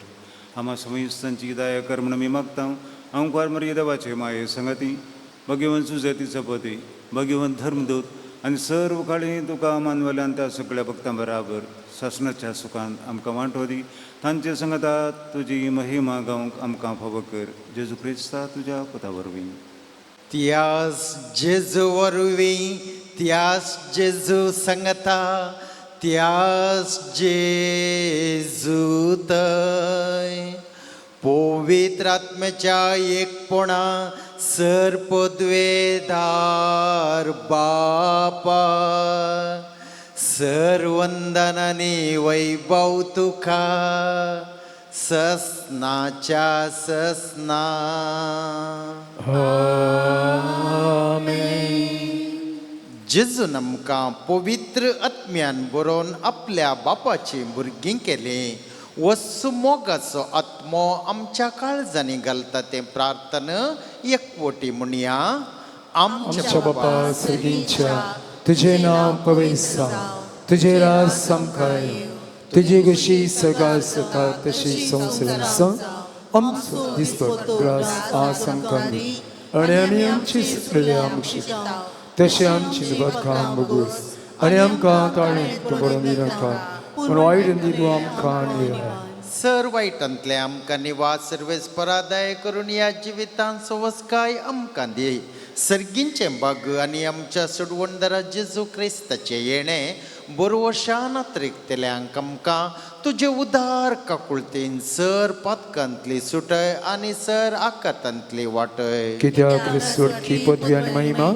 आमा समयस्तांची दया कर म्हूण आमी मागता. अंकुर मरिये देवाचे माये संगती, भगवंत सुजेती चपती, भगवंत धर्मदूत आनी सर्व काळी तुका मानवल्यान त्या सगळ्या भक्तां बराबर सासणाच्या सुखान आमकां वांटो दी. तांचे संगता तुजी महिमा गावंक आमकां फावो कर. जेजू क्रिस्ता तुज्या पुता वरवीं. त्यास जेजू वरवीं, त्यास जेजू संगता, त्यास जेजू तय पवित्र आत्म्याच्या एकपणा सर पदवेदार बापा, सर वंदनानी वैभव तुका ससनाच्या ससना. जेजून आमकां पवित्र आत्म्यान बरोवन आपल्या बापाची भुरगीं केलीं. वस्तू मोगाचो आत्मो आमच्या काळजांनी घालता तें प्रार्थना एकवटी म्हणया. आमच्या बापा सर्गींच्या, तुजें नांव पवित्र जावं, तुजें राज आमकां येवं, तुजी कशी सगळ्या जाता तशी संवसारांत जावं. आमचो दिसपट ग्रास आज आमकां दी आनी आमी आमची सगळ्या आमकां तशें आमची बदकाम बगूस आनी आमकां ताणें बरोवन दिनाका, पूण वायट दी तूं आमकां निराय. सर वायटांतले आमकां निवास सर्वेस परादाय करून ह्या जिवितांत सवस्काय आमकां दी. सर्गींचें बाग आनी आमच्या सोडवणदारा जेजू क्रिस्ताचें येणें बरवशान अत्रिकतल्यांक आमकां तुजे उदार काकुळतीन सर पातकांतली सुटय आनी सर आकातांतली वाटय. कित्याक सोडकी पदवी आनी महिमा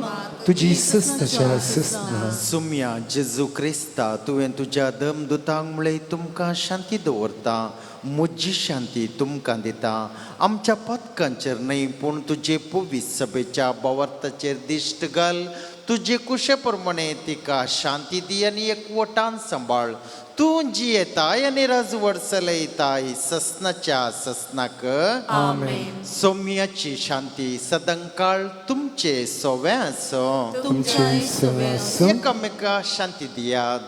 तुजी सस्ताच्या सस्ना. सुम्या जेजू क्रिस्ता, तुवें तुज्या दमदुतांक म्हळें तुमकां शांती दवरता, म्हजी शांती तुमकां दिता. आमच्या पातकांचेर न्हय पूण तुजे पवित्र सभेच्या बावर्ताचेर दिश्ट घाल. तुजे कुशे प्रमाणे तिका शांती दी आनी एकवटान सांबाळ. तूं जियेताय आनी राजवट चलयताय ससनाच्या ससनाक. आमेन. सोम्याची शांती सदांकाळ तुमचे सोवे आसूं. तुमचे सवे आसूं. एकामेका शांती दियात.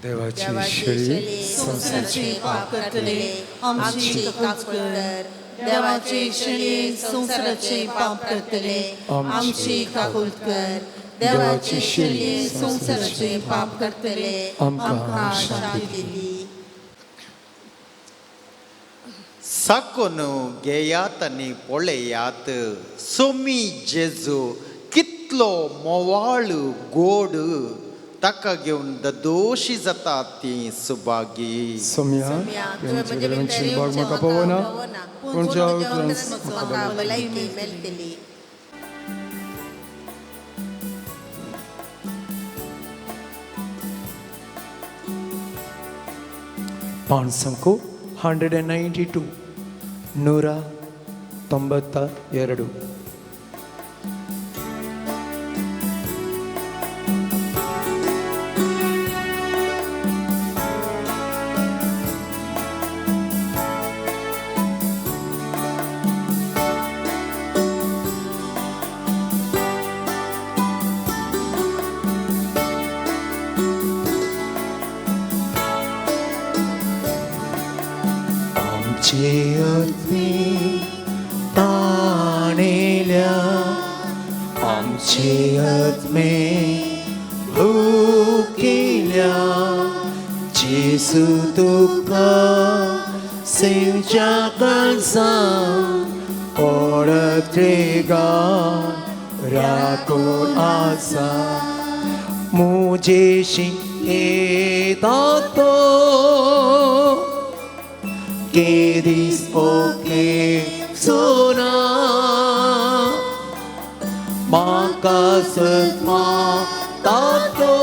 देवाची शेळी संवसाराचे पाप करतले आमची काकुळट कर. देवाचे शेळये संवसाराचे पाप करतले आमची काकुळट कर. देवाची शेळये संवसाराचे पाप करतले आमकां शांती दी. साकून घेयात आनी पळयात सोमी जेजू कितलो मोवाळ गोड, ताका घेवन ददोशी जाता ती सुभागी. सोम्या, तुवें म्हजे भितर भाग येवचें म्हाका पवना, पूण पूण तुज्या तुज्या उपरांत म्हाका भलायकी मेळटली. पाणसंको 192 192. आमचे आत्मे ताणेल्या, आमचे आत्मे भुकेल्या, जेसू तुका सेवच्या काळजान ओळखले राखून आसा. मुजेशी येता तो que dispoque sona makasatma tato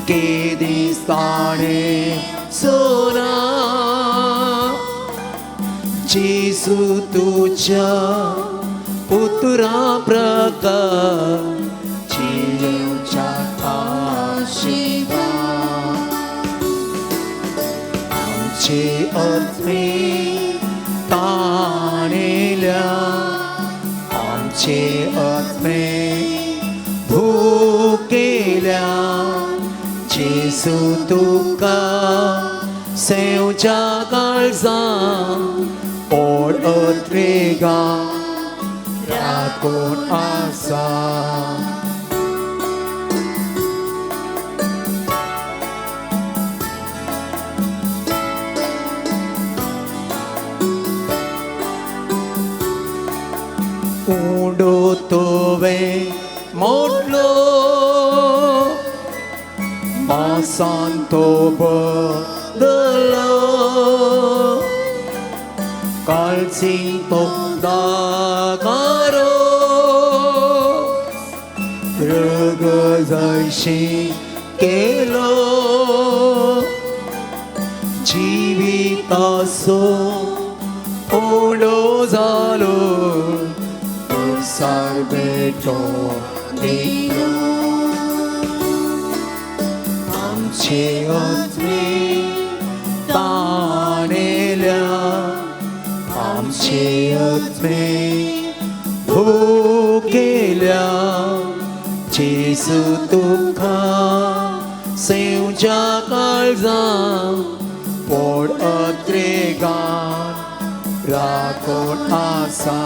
que distane sona Jesu tuja putra praka जिवच्या आशिर्वाद. आमचे आत्मे ताणेल्या, आमचे आत्मे भुकेल्या, जेसू तुका सेवच्या काळजान ओळखले राखून आसा. उंडो तोवे मोडलो मासान तो बदलो, काळजी तो दागारो रग जायशी केलो, जिवितासो उंडो जालो सार बेटो दिलो. आमचे आत्मे ताणेल्या, आमचे आत्मे भुकेल्या, जेसू तुका सेवच्या काळजान पोड अत्रेगान राखून आसा.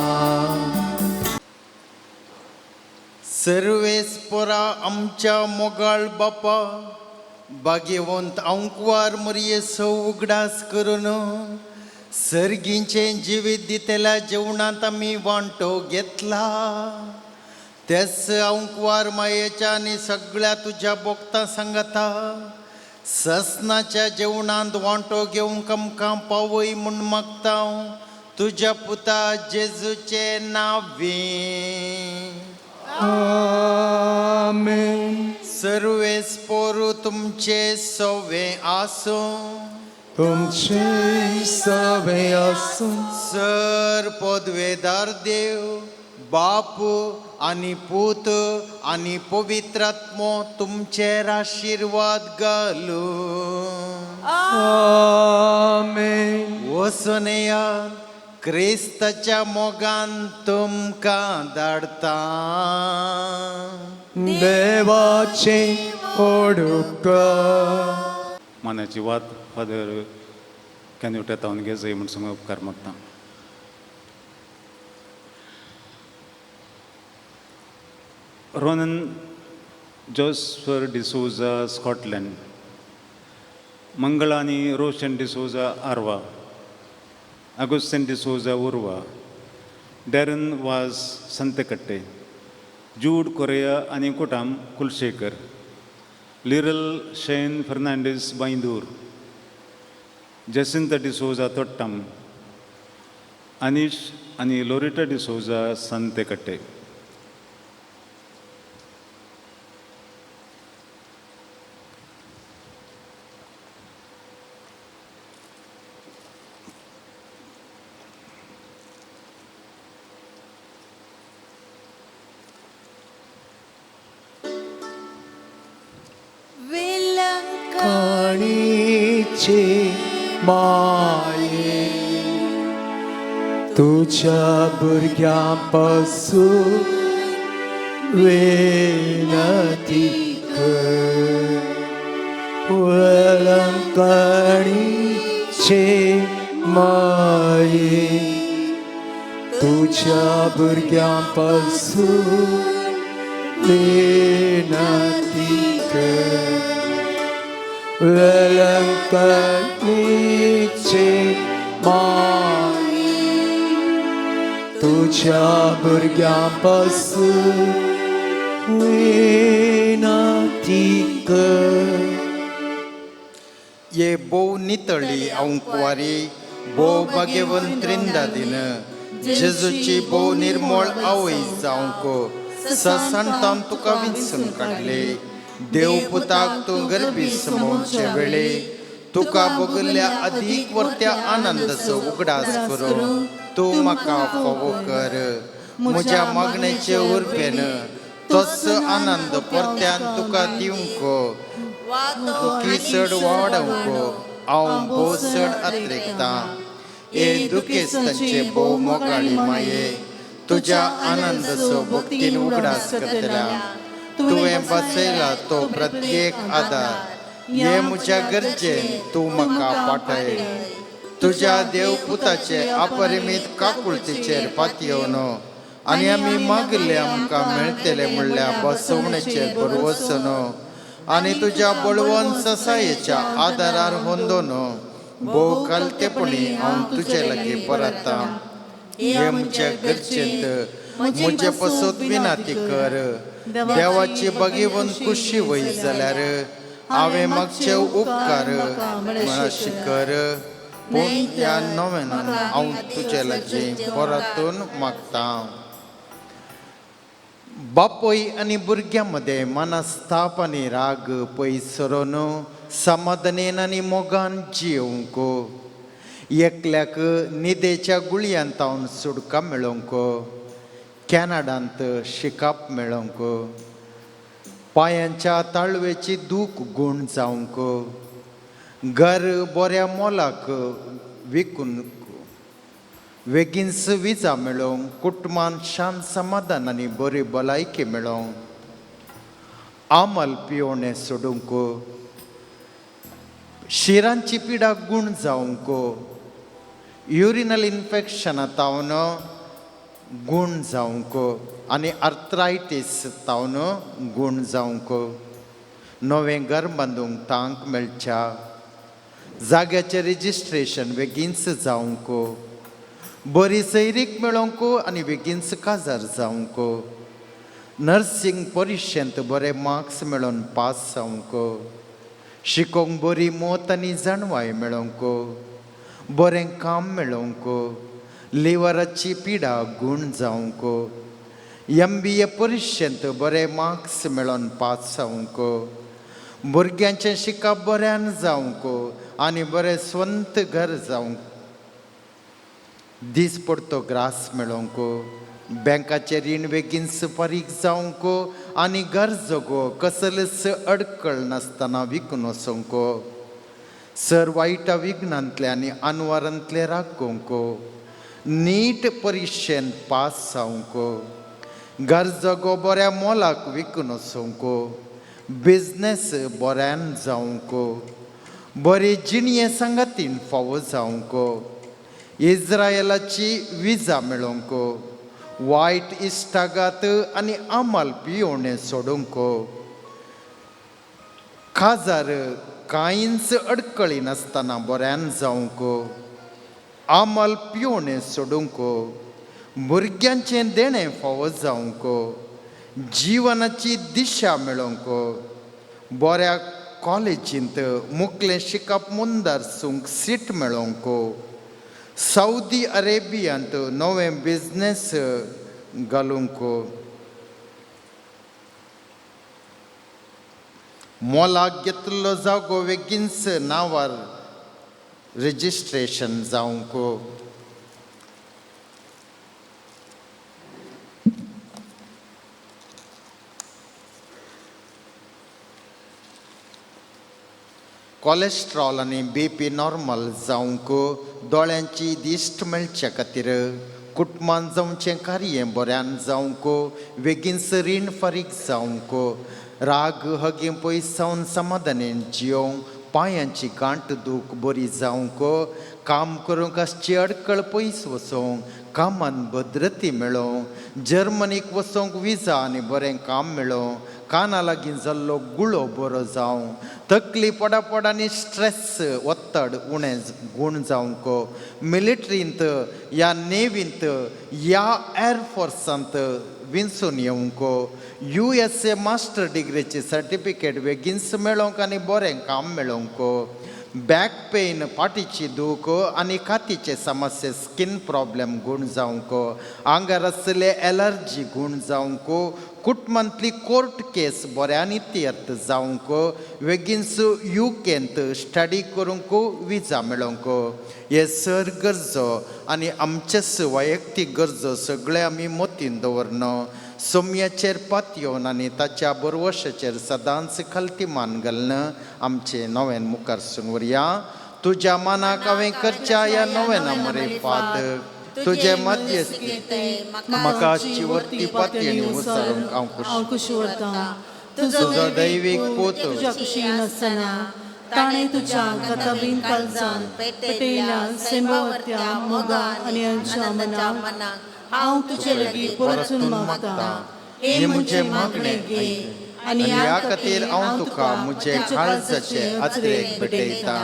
सर्वेस्परा आमच्या मोगाळ बापा, बागेवंत आंकवार मरयेचो उगडास करून सर्गींचें जिवीत दितल्या जेवणांत आमी वांटो घेतला. तेच आंकवार मायेच्या आनी सगळ्या तुज्या भोगता सांगता ससनाच्या जेवणांत वांटो घेवंक आमकां पावय म्हूण मागता तुज्या पुता जेजूचे नांवे. आमेन. सर्वेस्पोरू तुमचे सवे आसूं, तुमचे सवे आसूं. सर पदवेदार देव बाप आनी पूत आनी पवित्र आत्मो तुमचेर आशिर्वाद घालूं. आमेन. वचून या क्रिस्ताच्या मोगान तुमकां धाडता. देवाचे ओडूक मानाची वात फादर कॅन्युटा तावन घे जाय म्हूण सांगून उपकार मागता. रोनन जोस्फर डिसोजा स्कॉटलँड, मंगळा आनी रोशन डिसोजा आरवा, अगुस्तीन डिसोजा उर्वा, डॅरन वाज संतकट्टे, जूड कोरेया आनी कुटाम कुलशेखर, लिरल शेन फर्नांडीस बांयदूर, जसिंत डिसोजा तोट्टम, अनीश आनी लोरिटा डिसोजा संतेकट्टे. माये तुज्या भुरग्यां पासून विनती कर. वेलंकणीचे माये तुज्या भुरग्यां पासून विनती कर. वेलंकणीचे माये तुज्या भुरग्यां पासून विनती कर. ये भोव नितळी हांव कुवारी, भोव भाग्यवंत त्रिंदादीन जेजूची भोव निर्मळ आवय जावंक ससंतान तुका विंचून काडले. देव पुताक तूं गरबी समोवचे वेळे तुका बगल्ल्या अदीक वर्त्या आनंदाचो उगडास करूं तूं म्हाका फावो कर. म्हज्या मागण्याचे उर्बेन तोच आनंद परत्यान तुका दिवंक दुखी चड वाडोवंक हांव भोव चड अत्रेकतां. हे दुखेस्तांचे भोव मोगाळी माये, तुज्या आनंदाचो भक्तीन उगडास करतल्या तुवें बसयला तो प्रत्येक आदार हे म्हज्या गरजेन तूं म्हाका पाठय. तुज्या देवपुताचे अपरिमीत काकुळतीचेर पातयेवन आनी आमी मागले आमकां मेळटले म्हणल्यार बसवणेचेर बरवचो आनी तुज्या बळवंत ससायेच्या आदारार होंदोन भोव कालतेपणी हांव तुजे लागीं परतां. हे म्हज्या गरजेंत म्हजे पसत विनाती कर. देवाची बागेवन खुशी वय जाल्यार हांवें मागचे उपकार म्हळा कर. पूण ह्या नव्यान हांव तुजे लागीं परतून मागतां. बापूय आनी भुरग्यां मदें मनस्ताप आनी राग पयस सरोन समाधानेन आनी मोगान जियोवंक, एकल्याक न्हिदेच्या गुळयांत तावन सुटका मेळोवंक, कॅनडांत शिकप मेळोवंक, पांयांच्या ताळवेची दूख गूण जावंक, घर बऱ्या मोलाक विकून वेगींच विजा मेळोवंक, कुटुंबान शांत समाधान आनी बरी भलायकी मेळोवंक, आमल पिवणें सोडूंक, शिरांची पिडा गूण जावंक, युरिनल इन्फेक्शना तावन गूण जावंक आनी आर्थरायटीस तावन गूण जावंक, नवें घर बांदूंक तांक मेळच्या, जाग्याचें रजिस्ट्रेशन बेगीनच जावंक, बरी सैरीक मेळोवंक आनी बेगीनच काजार जावंक, नर्सिंग परिक्षेंत बरे मार्क्स मेळोवन पास जावंक, शिकोवंक बरी मत आनी जाणवाय मेळोवंक, बरें काम मेळोवंक, लिवराची पिडा गूण जावंक, एम बी ए परिक्षेंत बरे मार्क्स मेळोवन पास जावंक, भुरग्यांचें शिकप बऱ्यान जावंक आनी बरें स्वंत घर जावंक, दीस पडतो ग्रास मेळोवंक, बँकाचें रीण बेगीन फारीक जावंक आनी घर जगो कसलेच अडकळ नासतना विकून वचोंक, सर वायटा विघ्नांतले आनी अनवारांतले राखोवंक, नीट परिक्षेंत पास जावंक, घर जगो बऱ्या मोलाक विकून वचोंक, बिजनेस बऱ्यान जावंक, बरी जिणये सांगातीन फावो जावंक, इज्रायलाची विजा मेळोवंक, वायट इश्टागात आनी आमाल पियोवणें सोडूंक, काजार कांयच अडकळी नासतना बऱ्यान जावंक, आमल पियोवणें सोडूंक, भुरग्यांचें देणें फावो जावंक, जिवनाची दिशा मेळोवंक, बऱ्या कॉलेजींत मुखलें शिकप मुंदारसूंक सीट मेळोवंक, सावदी अरेबियांत नवें बिजनेस घालूंक, मोलाक घेतिल्लो जागो बेगीनच नांवार रजिस्ट्रेशन जावंक. कोलेस्ट्रॉल आनी बी पी नॉर्मल जावंक, दोळ्यांची दिश्ट मेळचे खातीर, कुटुंबान जावचें कार्य बऱ्यान जावंक, बेगीनच रीण फारीक जावंक, राग हगें पयस जावन समाधानेन जियोंक, पांयांची गांठ दूख बरी जावंक, काम करूंक आसची अडकळ पयस वचोंक, कामान भद्रती मेळोवंक, जर्मनीक वचोंक विजा आनी बरें काम मेळोवंक, काना लागीं जाल्लो गुळो बरो जावं, तकली पडापड आनी स्ट्रेस ಒತ್ತड उणें गूण जावंक, मिलिट्रींत या नेवींत या एअरफोर्सांत विंचून येवंक, यू एस ए मास्टर डिग्रीची सर्टिफिकेट बेगीनच मेळोवंक आनी बरें काम मेळोवंक, बॅक पेन फाटीची दूख आनी कातीचे समस्ये स्कीन प्रॉब्लेम गूण जावंक, आंगार आसले एलर्जी गूण जावंक, कुटुंबांतली कोर्ट केस बऱ्यानी तीर्थ जावंक, बेगीनच you केंत स्टडी करूंक विजा मेळोवंक. हे सर गरजो आनी आमचेच वैयक्तीक गरजो सगळे आमी मतीन दवरन सोम्याचेर पातयेवन आनी ताच्या बरवशाचेर सदांच खालती मान घालून आमचे नव्यान मुखार सून व्हरया. तुज्या मानाक हांवें करच्या ह्या नव्याना मरे फात, तुजे मध्यस्थी म्हाका आजची वर्ती पातयेणी उसारूंक हांव हांव खुश खुशी वता. तुजो दैवीक पूत तुज्या कुशीन आसतना ताणें तुज्या कथाबीन काळजान पेटयल्या सेंबावत्या मोगान आनी आमच्या मनाक हांव तुजे लागीं परतून मागता. हे म्हजें मागणें घे आनी ह्या खातीर हांव तुका म्हजे काळजाचे अत्रेक भेटयता.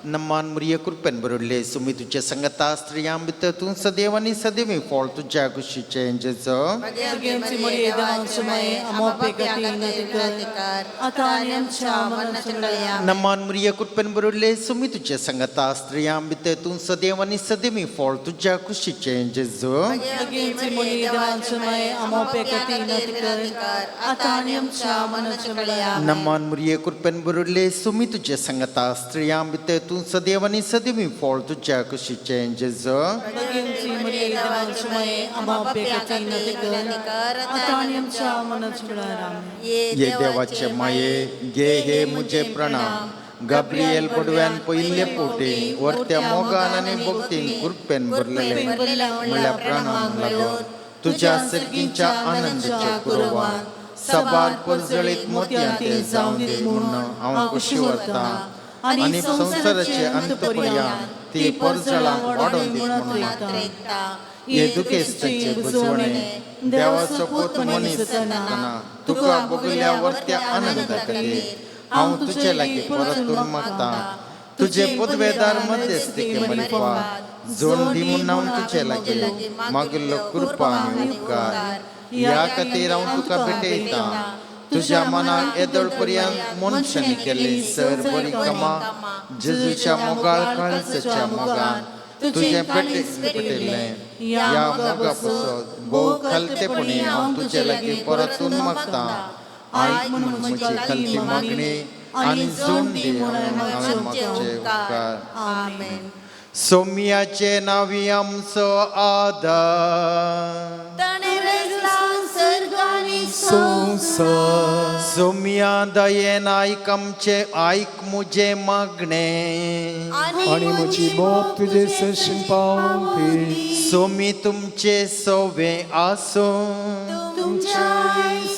नमान मुरिये कृपेन बरयल्ले सुमी तुजे संगता, स्त्रियां भितर तूं सदैव आनी सदैव फळ तुज्या कुशीचें जेजो. भुरग्यांची मरिये देवाचे माये, आमो बेगती विनंती कर आतां आनी आमच्या मरणाच्या वेळार. नमान मुरिये कृपेन बरयल्ले सुमी तुजे संगता, स्त्रियां भितर तूं सदैव आनी सदैव फळ तुज्या कुशीचें जेजो. भुरग्यांची मरिये देवाचे माये, आमो बेगती विनंती कर आतां आनी आमच्या मरणाच्या वेळार. नमान मुरिये कृपेन बरयल्ले सुमी तुजे संगता, स्त्रियां भितर तूं सदैव आनी सदैव फळ तुज्या कुशीचें जेजो. भुरग्यांची मरिये देवाचे माये, आमो बेगती विनंती कर आतां आनी आमच्या मरणाच्या वेळार. आमेन. ये देवाचे माये, घे हे मुझे प्रणाम. गाब्रिएल पडव्यान पयले पोटी वर्त्या मोगान आनी भक्तीन कृपेन भरलेले म्हणल्यार प्रणाम लागो. तुज्या सर्गींच्या आनंदाच्या कुरवान सबार परजळीत मोतयां ते जावं दी म्हूण हांव खुशी वता आनी संवसाराचे अंत पर्यंत ती परजळांक वाडोवन दी म्हणून. हे दुखेस्ताचे बुजवणे देवाचो पूत मनीस जातना तुका भोगल्या वर्त्या आनंदा खातीर हांव तुजे लागीं परतून मागता. तुजे पदवेदार मध्यस्थीके मरिफात जोड दी म्हूण हांव तुजे लागीं मागिल्लो कृपा आनी उपकार. ह्या खातीर हांव तुका भेटयता. तुज्या मनाक येदोळ पर्यंत मनशांनी केल्ली सर बरी कामां जेजूच्या मोगाळ काळजाच्या मोगान तुजें पेटयल्लें ह्या मोगा पसत भोव खालतेपणी हांव तुजे लागीं परतून मागता. आयक म्हूण म्हजी खालती मागणी आनी जोड दी म्हणून हांवें मागचे उपकार. आमेन. सोम्याचे नावी आमचो आदार. ताणें रचला सर्ग आनी संवसार. सोम्या दयेन आयक आमचे, आयक म्हजें मागणें आनी म्हजी मोग तुजे सरशीं पावती. सोमी तुमचे सोवे आसूं. तुमच्या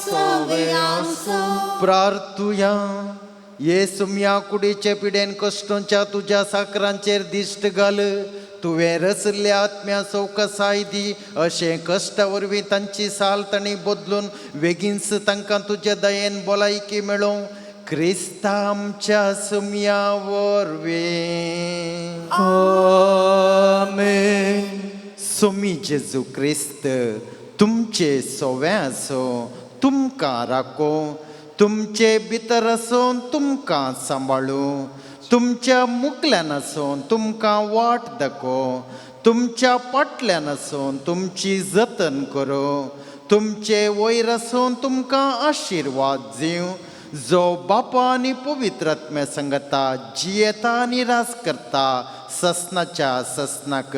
सवे आसूं. प्रार्थुया. ये सुम्या कुडीचे पिडेन कश्टोंच्या तुज्या साकरांचेर दिश्ट घाल. तुवें रचल्ल्या आत्म्या चौकसाय दी, अशें कश्टा वरवीं तांची साल तांणी बदलून बेगीनच तांकां तुज्या दयेन भलायकी मेळोवं, क्रिस्ता आमच्या सुम्या वरवीं. आमेन. सोमी जेजू क्रिस्त तुमचे सोवे आसूं, तुमकां राखूं, तुमचे भितर आसून तुमकां सांबाळूं, तुमच्या मुकल्यान आसून तुमकां वाट दाखोवं, तुमच्या पाटल्यान आसून तुमची जतन करूं, तुमचे वयर आसून तुमकां आशिर्वाद दिवं, जो बापा आनी पवित्र आत्म्या संगता जियेता आनी राज करता ससनाच्या ससनाक.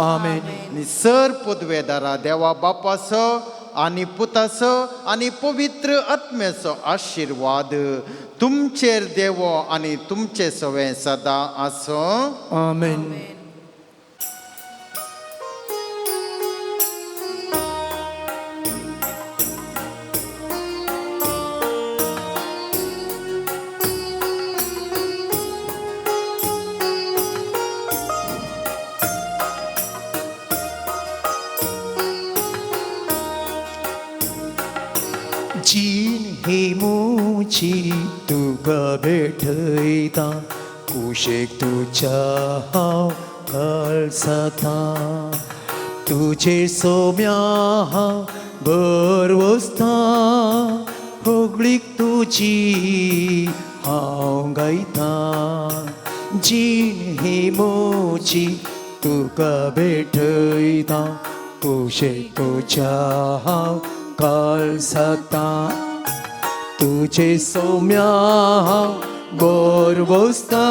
आमेन. आनी सर पदवेदारा देवा बापाचो, आनी पुताचो आनी पवित्र आत्म्याचो आशिर्वाद तुमचेर देवो आनी तुमचे सवे सदां आसूं. आमेन. जीण ही मुची तुका भेटयता, कुशेक तुज्या हांव कळसता, तुजे सोम्या हांव भरवसता, होगळीक तुजी हांव गायता. जीण ही मुची तुका भेटयता, कुशेक तुज्या हांव कळसता, तुजे सोम्या हांव गोरवसता,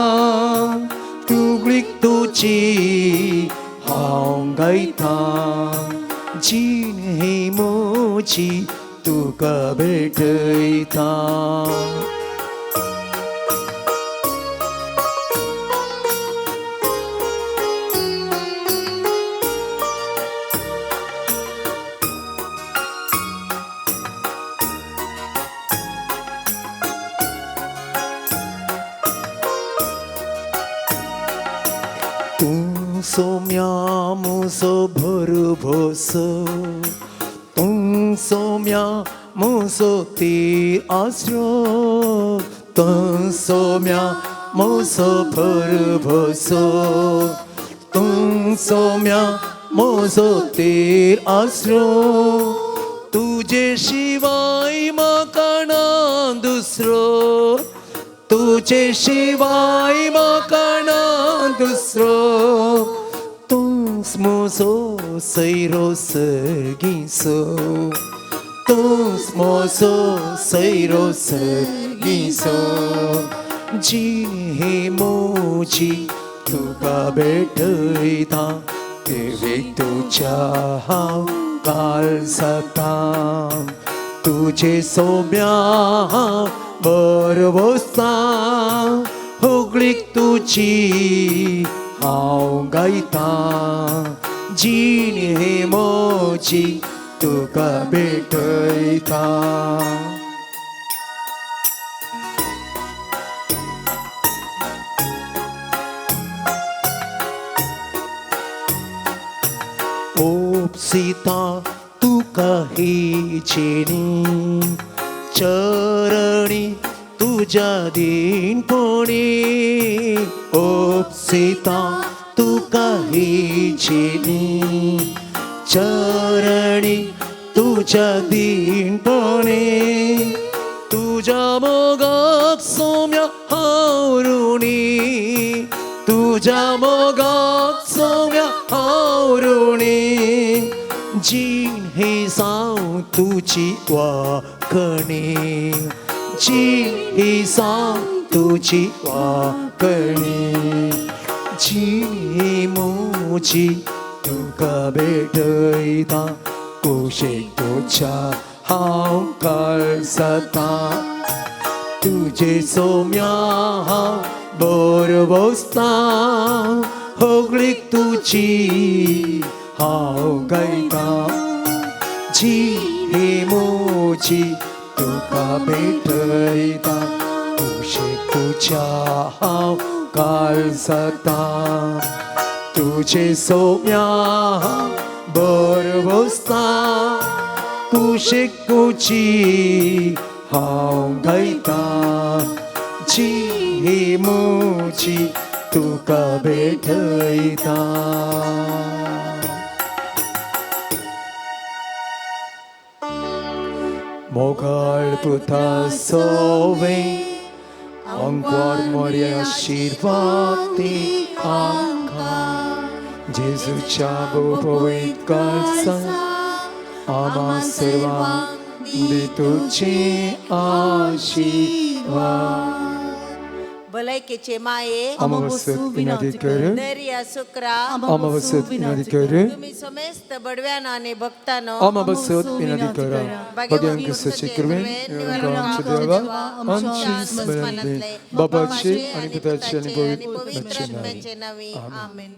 तुगळीक तुजी हांव गायता. जीण ही म्हजी तुका भेटयता. तूं सोम्या मुजो भरभोसो, तूं सोम्या मुजो तीर आसरो, तूं सोम्या मुजो भरभोसो, तूं सोम्या मुजो तीर आसरो, तुजे शिवाय म्हाका ना दुसरो, तुजे शिवाय म्हाका ना दुसरो, तूंच म्हजो सैरो सर्गीचो, तूंच म्हजो सैरो सर्गीचो. जीण ही म्हजी तुका भेटयता, देवीक तुज्या हांव काळसता, तुजे सोम्या हांव भरवसता, होगळीक तुजी हांव गायता. जीण ही म्हजी तुका भेटयता. ओपसिता तुका ही जिणी, चरणी तुज्या दीनपणी, ओपसिता तुका ही जिणी, चरणी तुज्या दीनपणी, तुज्या मोगाक सोम्या हांव ऋणी, तुज्या मोगाक सोम्या हांव ऋणी, जीण ही जावं तुजी वाकणी, जीण ही जावं तुजी वाकणी, जीण ही म्हजी तुका भेटयता, कुशेक तुज्या हांव कळसता, तुजे सोम्या हांव भरवसता, होगळीक तुजी हांव गायता. जीण ही म्हजी तुका भेटयता, कुशेक तुज्या हांव काळसता, तुजे सोम्या हांव भरवसता, कुशेक तुजी हांव गायता. जीण ही म्हजी तुका भेटयता. मोगाळ पुता सोवे अंकवार मोरे आशिर्वादी आमकां, जेजूच्या भोव काळसा आमा सर्वांक दी तुजे आशिर्वाद. भलायकेचे माये आमा वसत विनंती कर. दर्या सुक्रा आमा वसत विनंती कर. तुम्ही समेस्त बडव्यानो आणि भक्तानो आमा वसत विनंती करा. भगवान क्रिस्ताचे कृपेन आमच्या देवा आमची स्मरणांतले बाबाचे आणि पिताचे आणि पवित्र पवित्र आत्म्याचे आत्म्याचे नावे आमेन.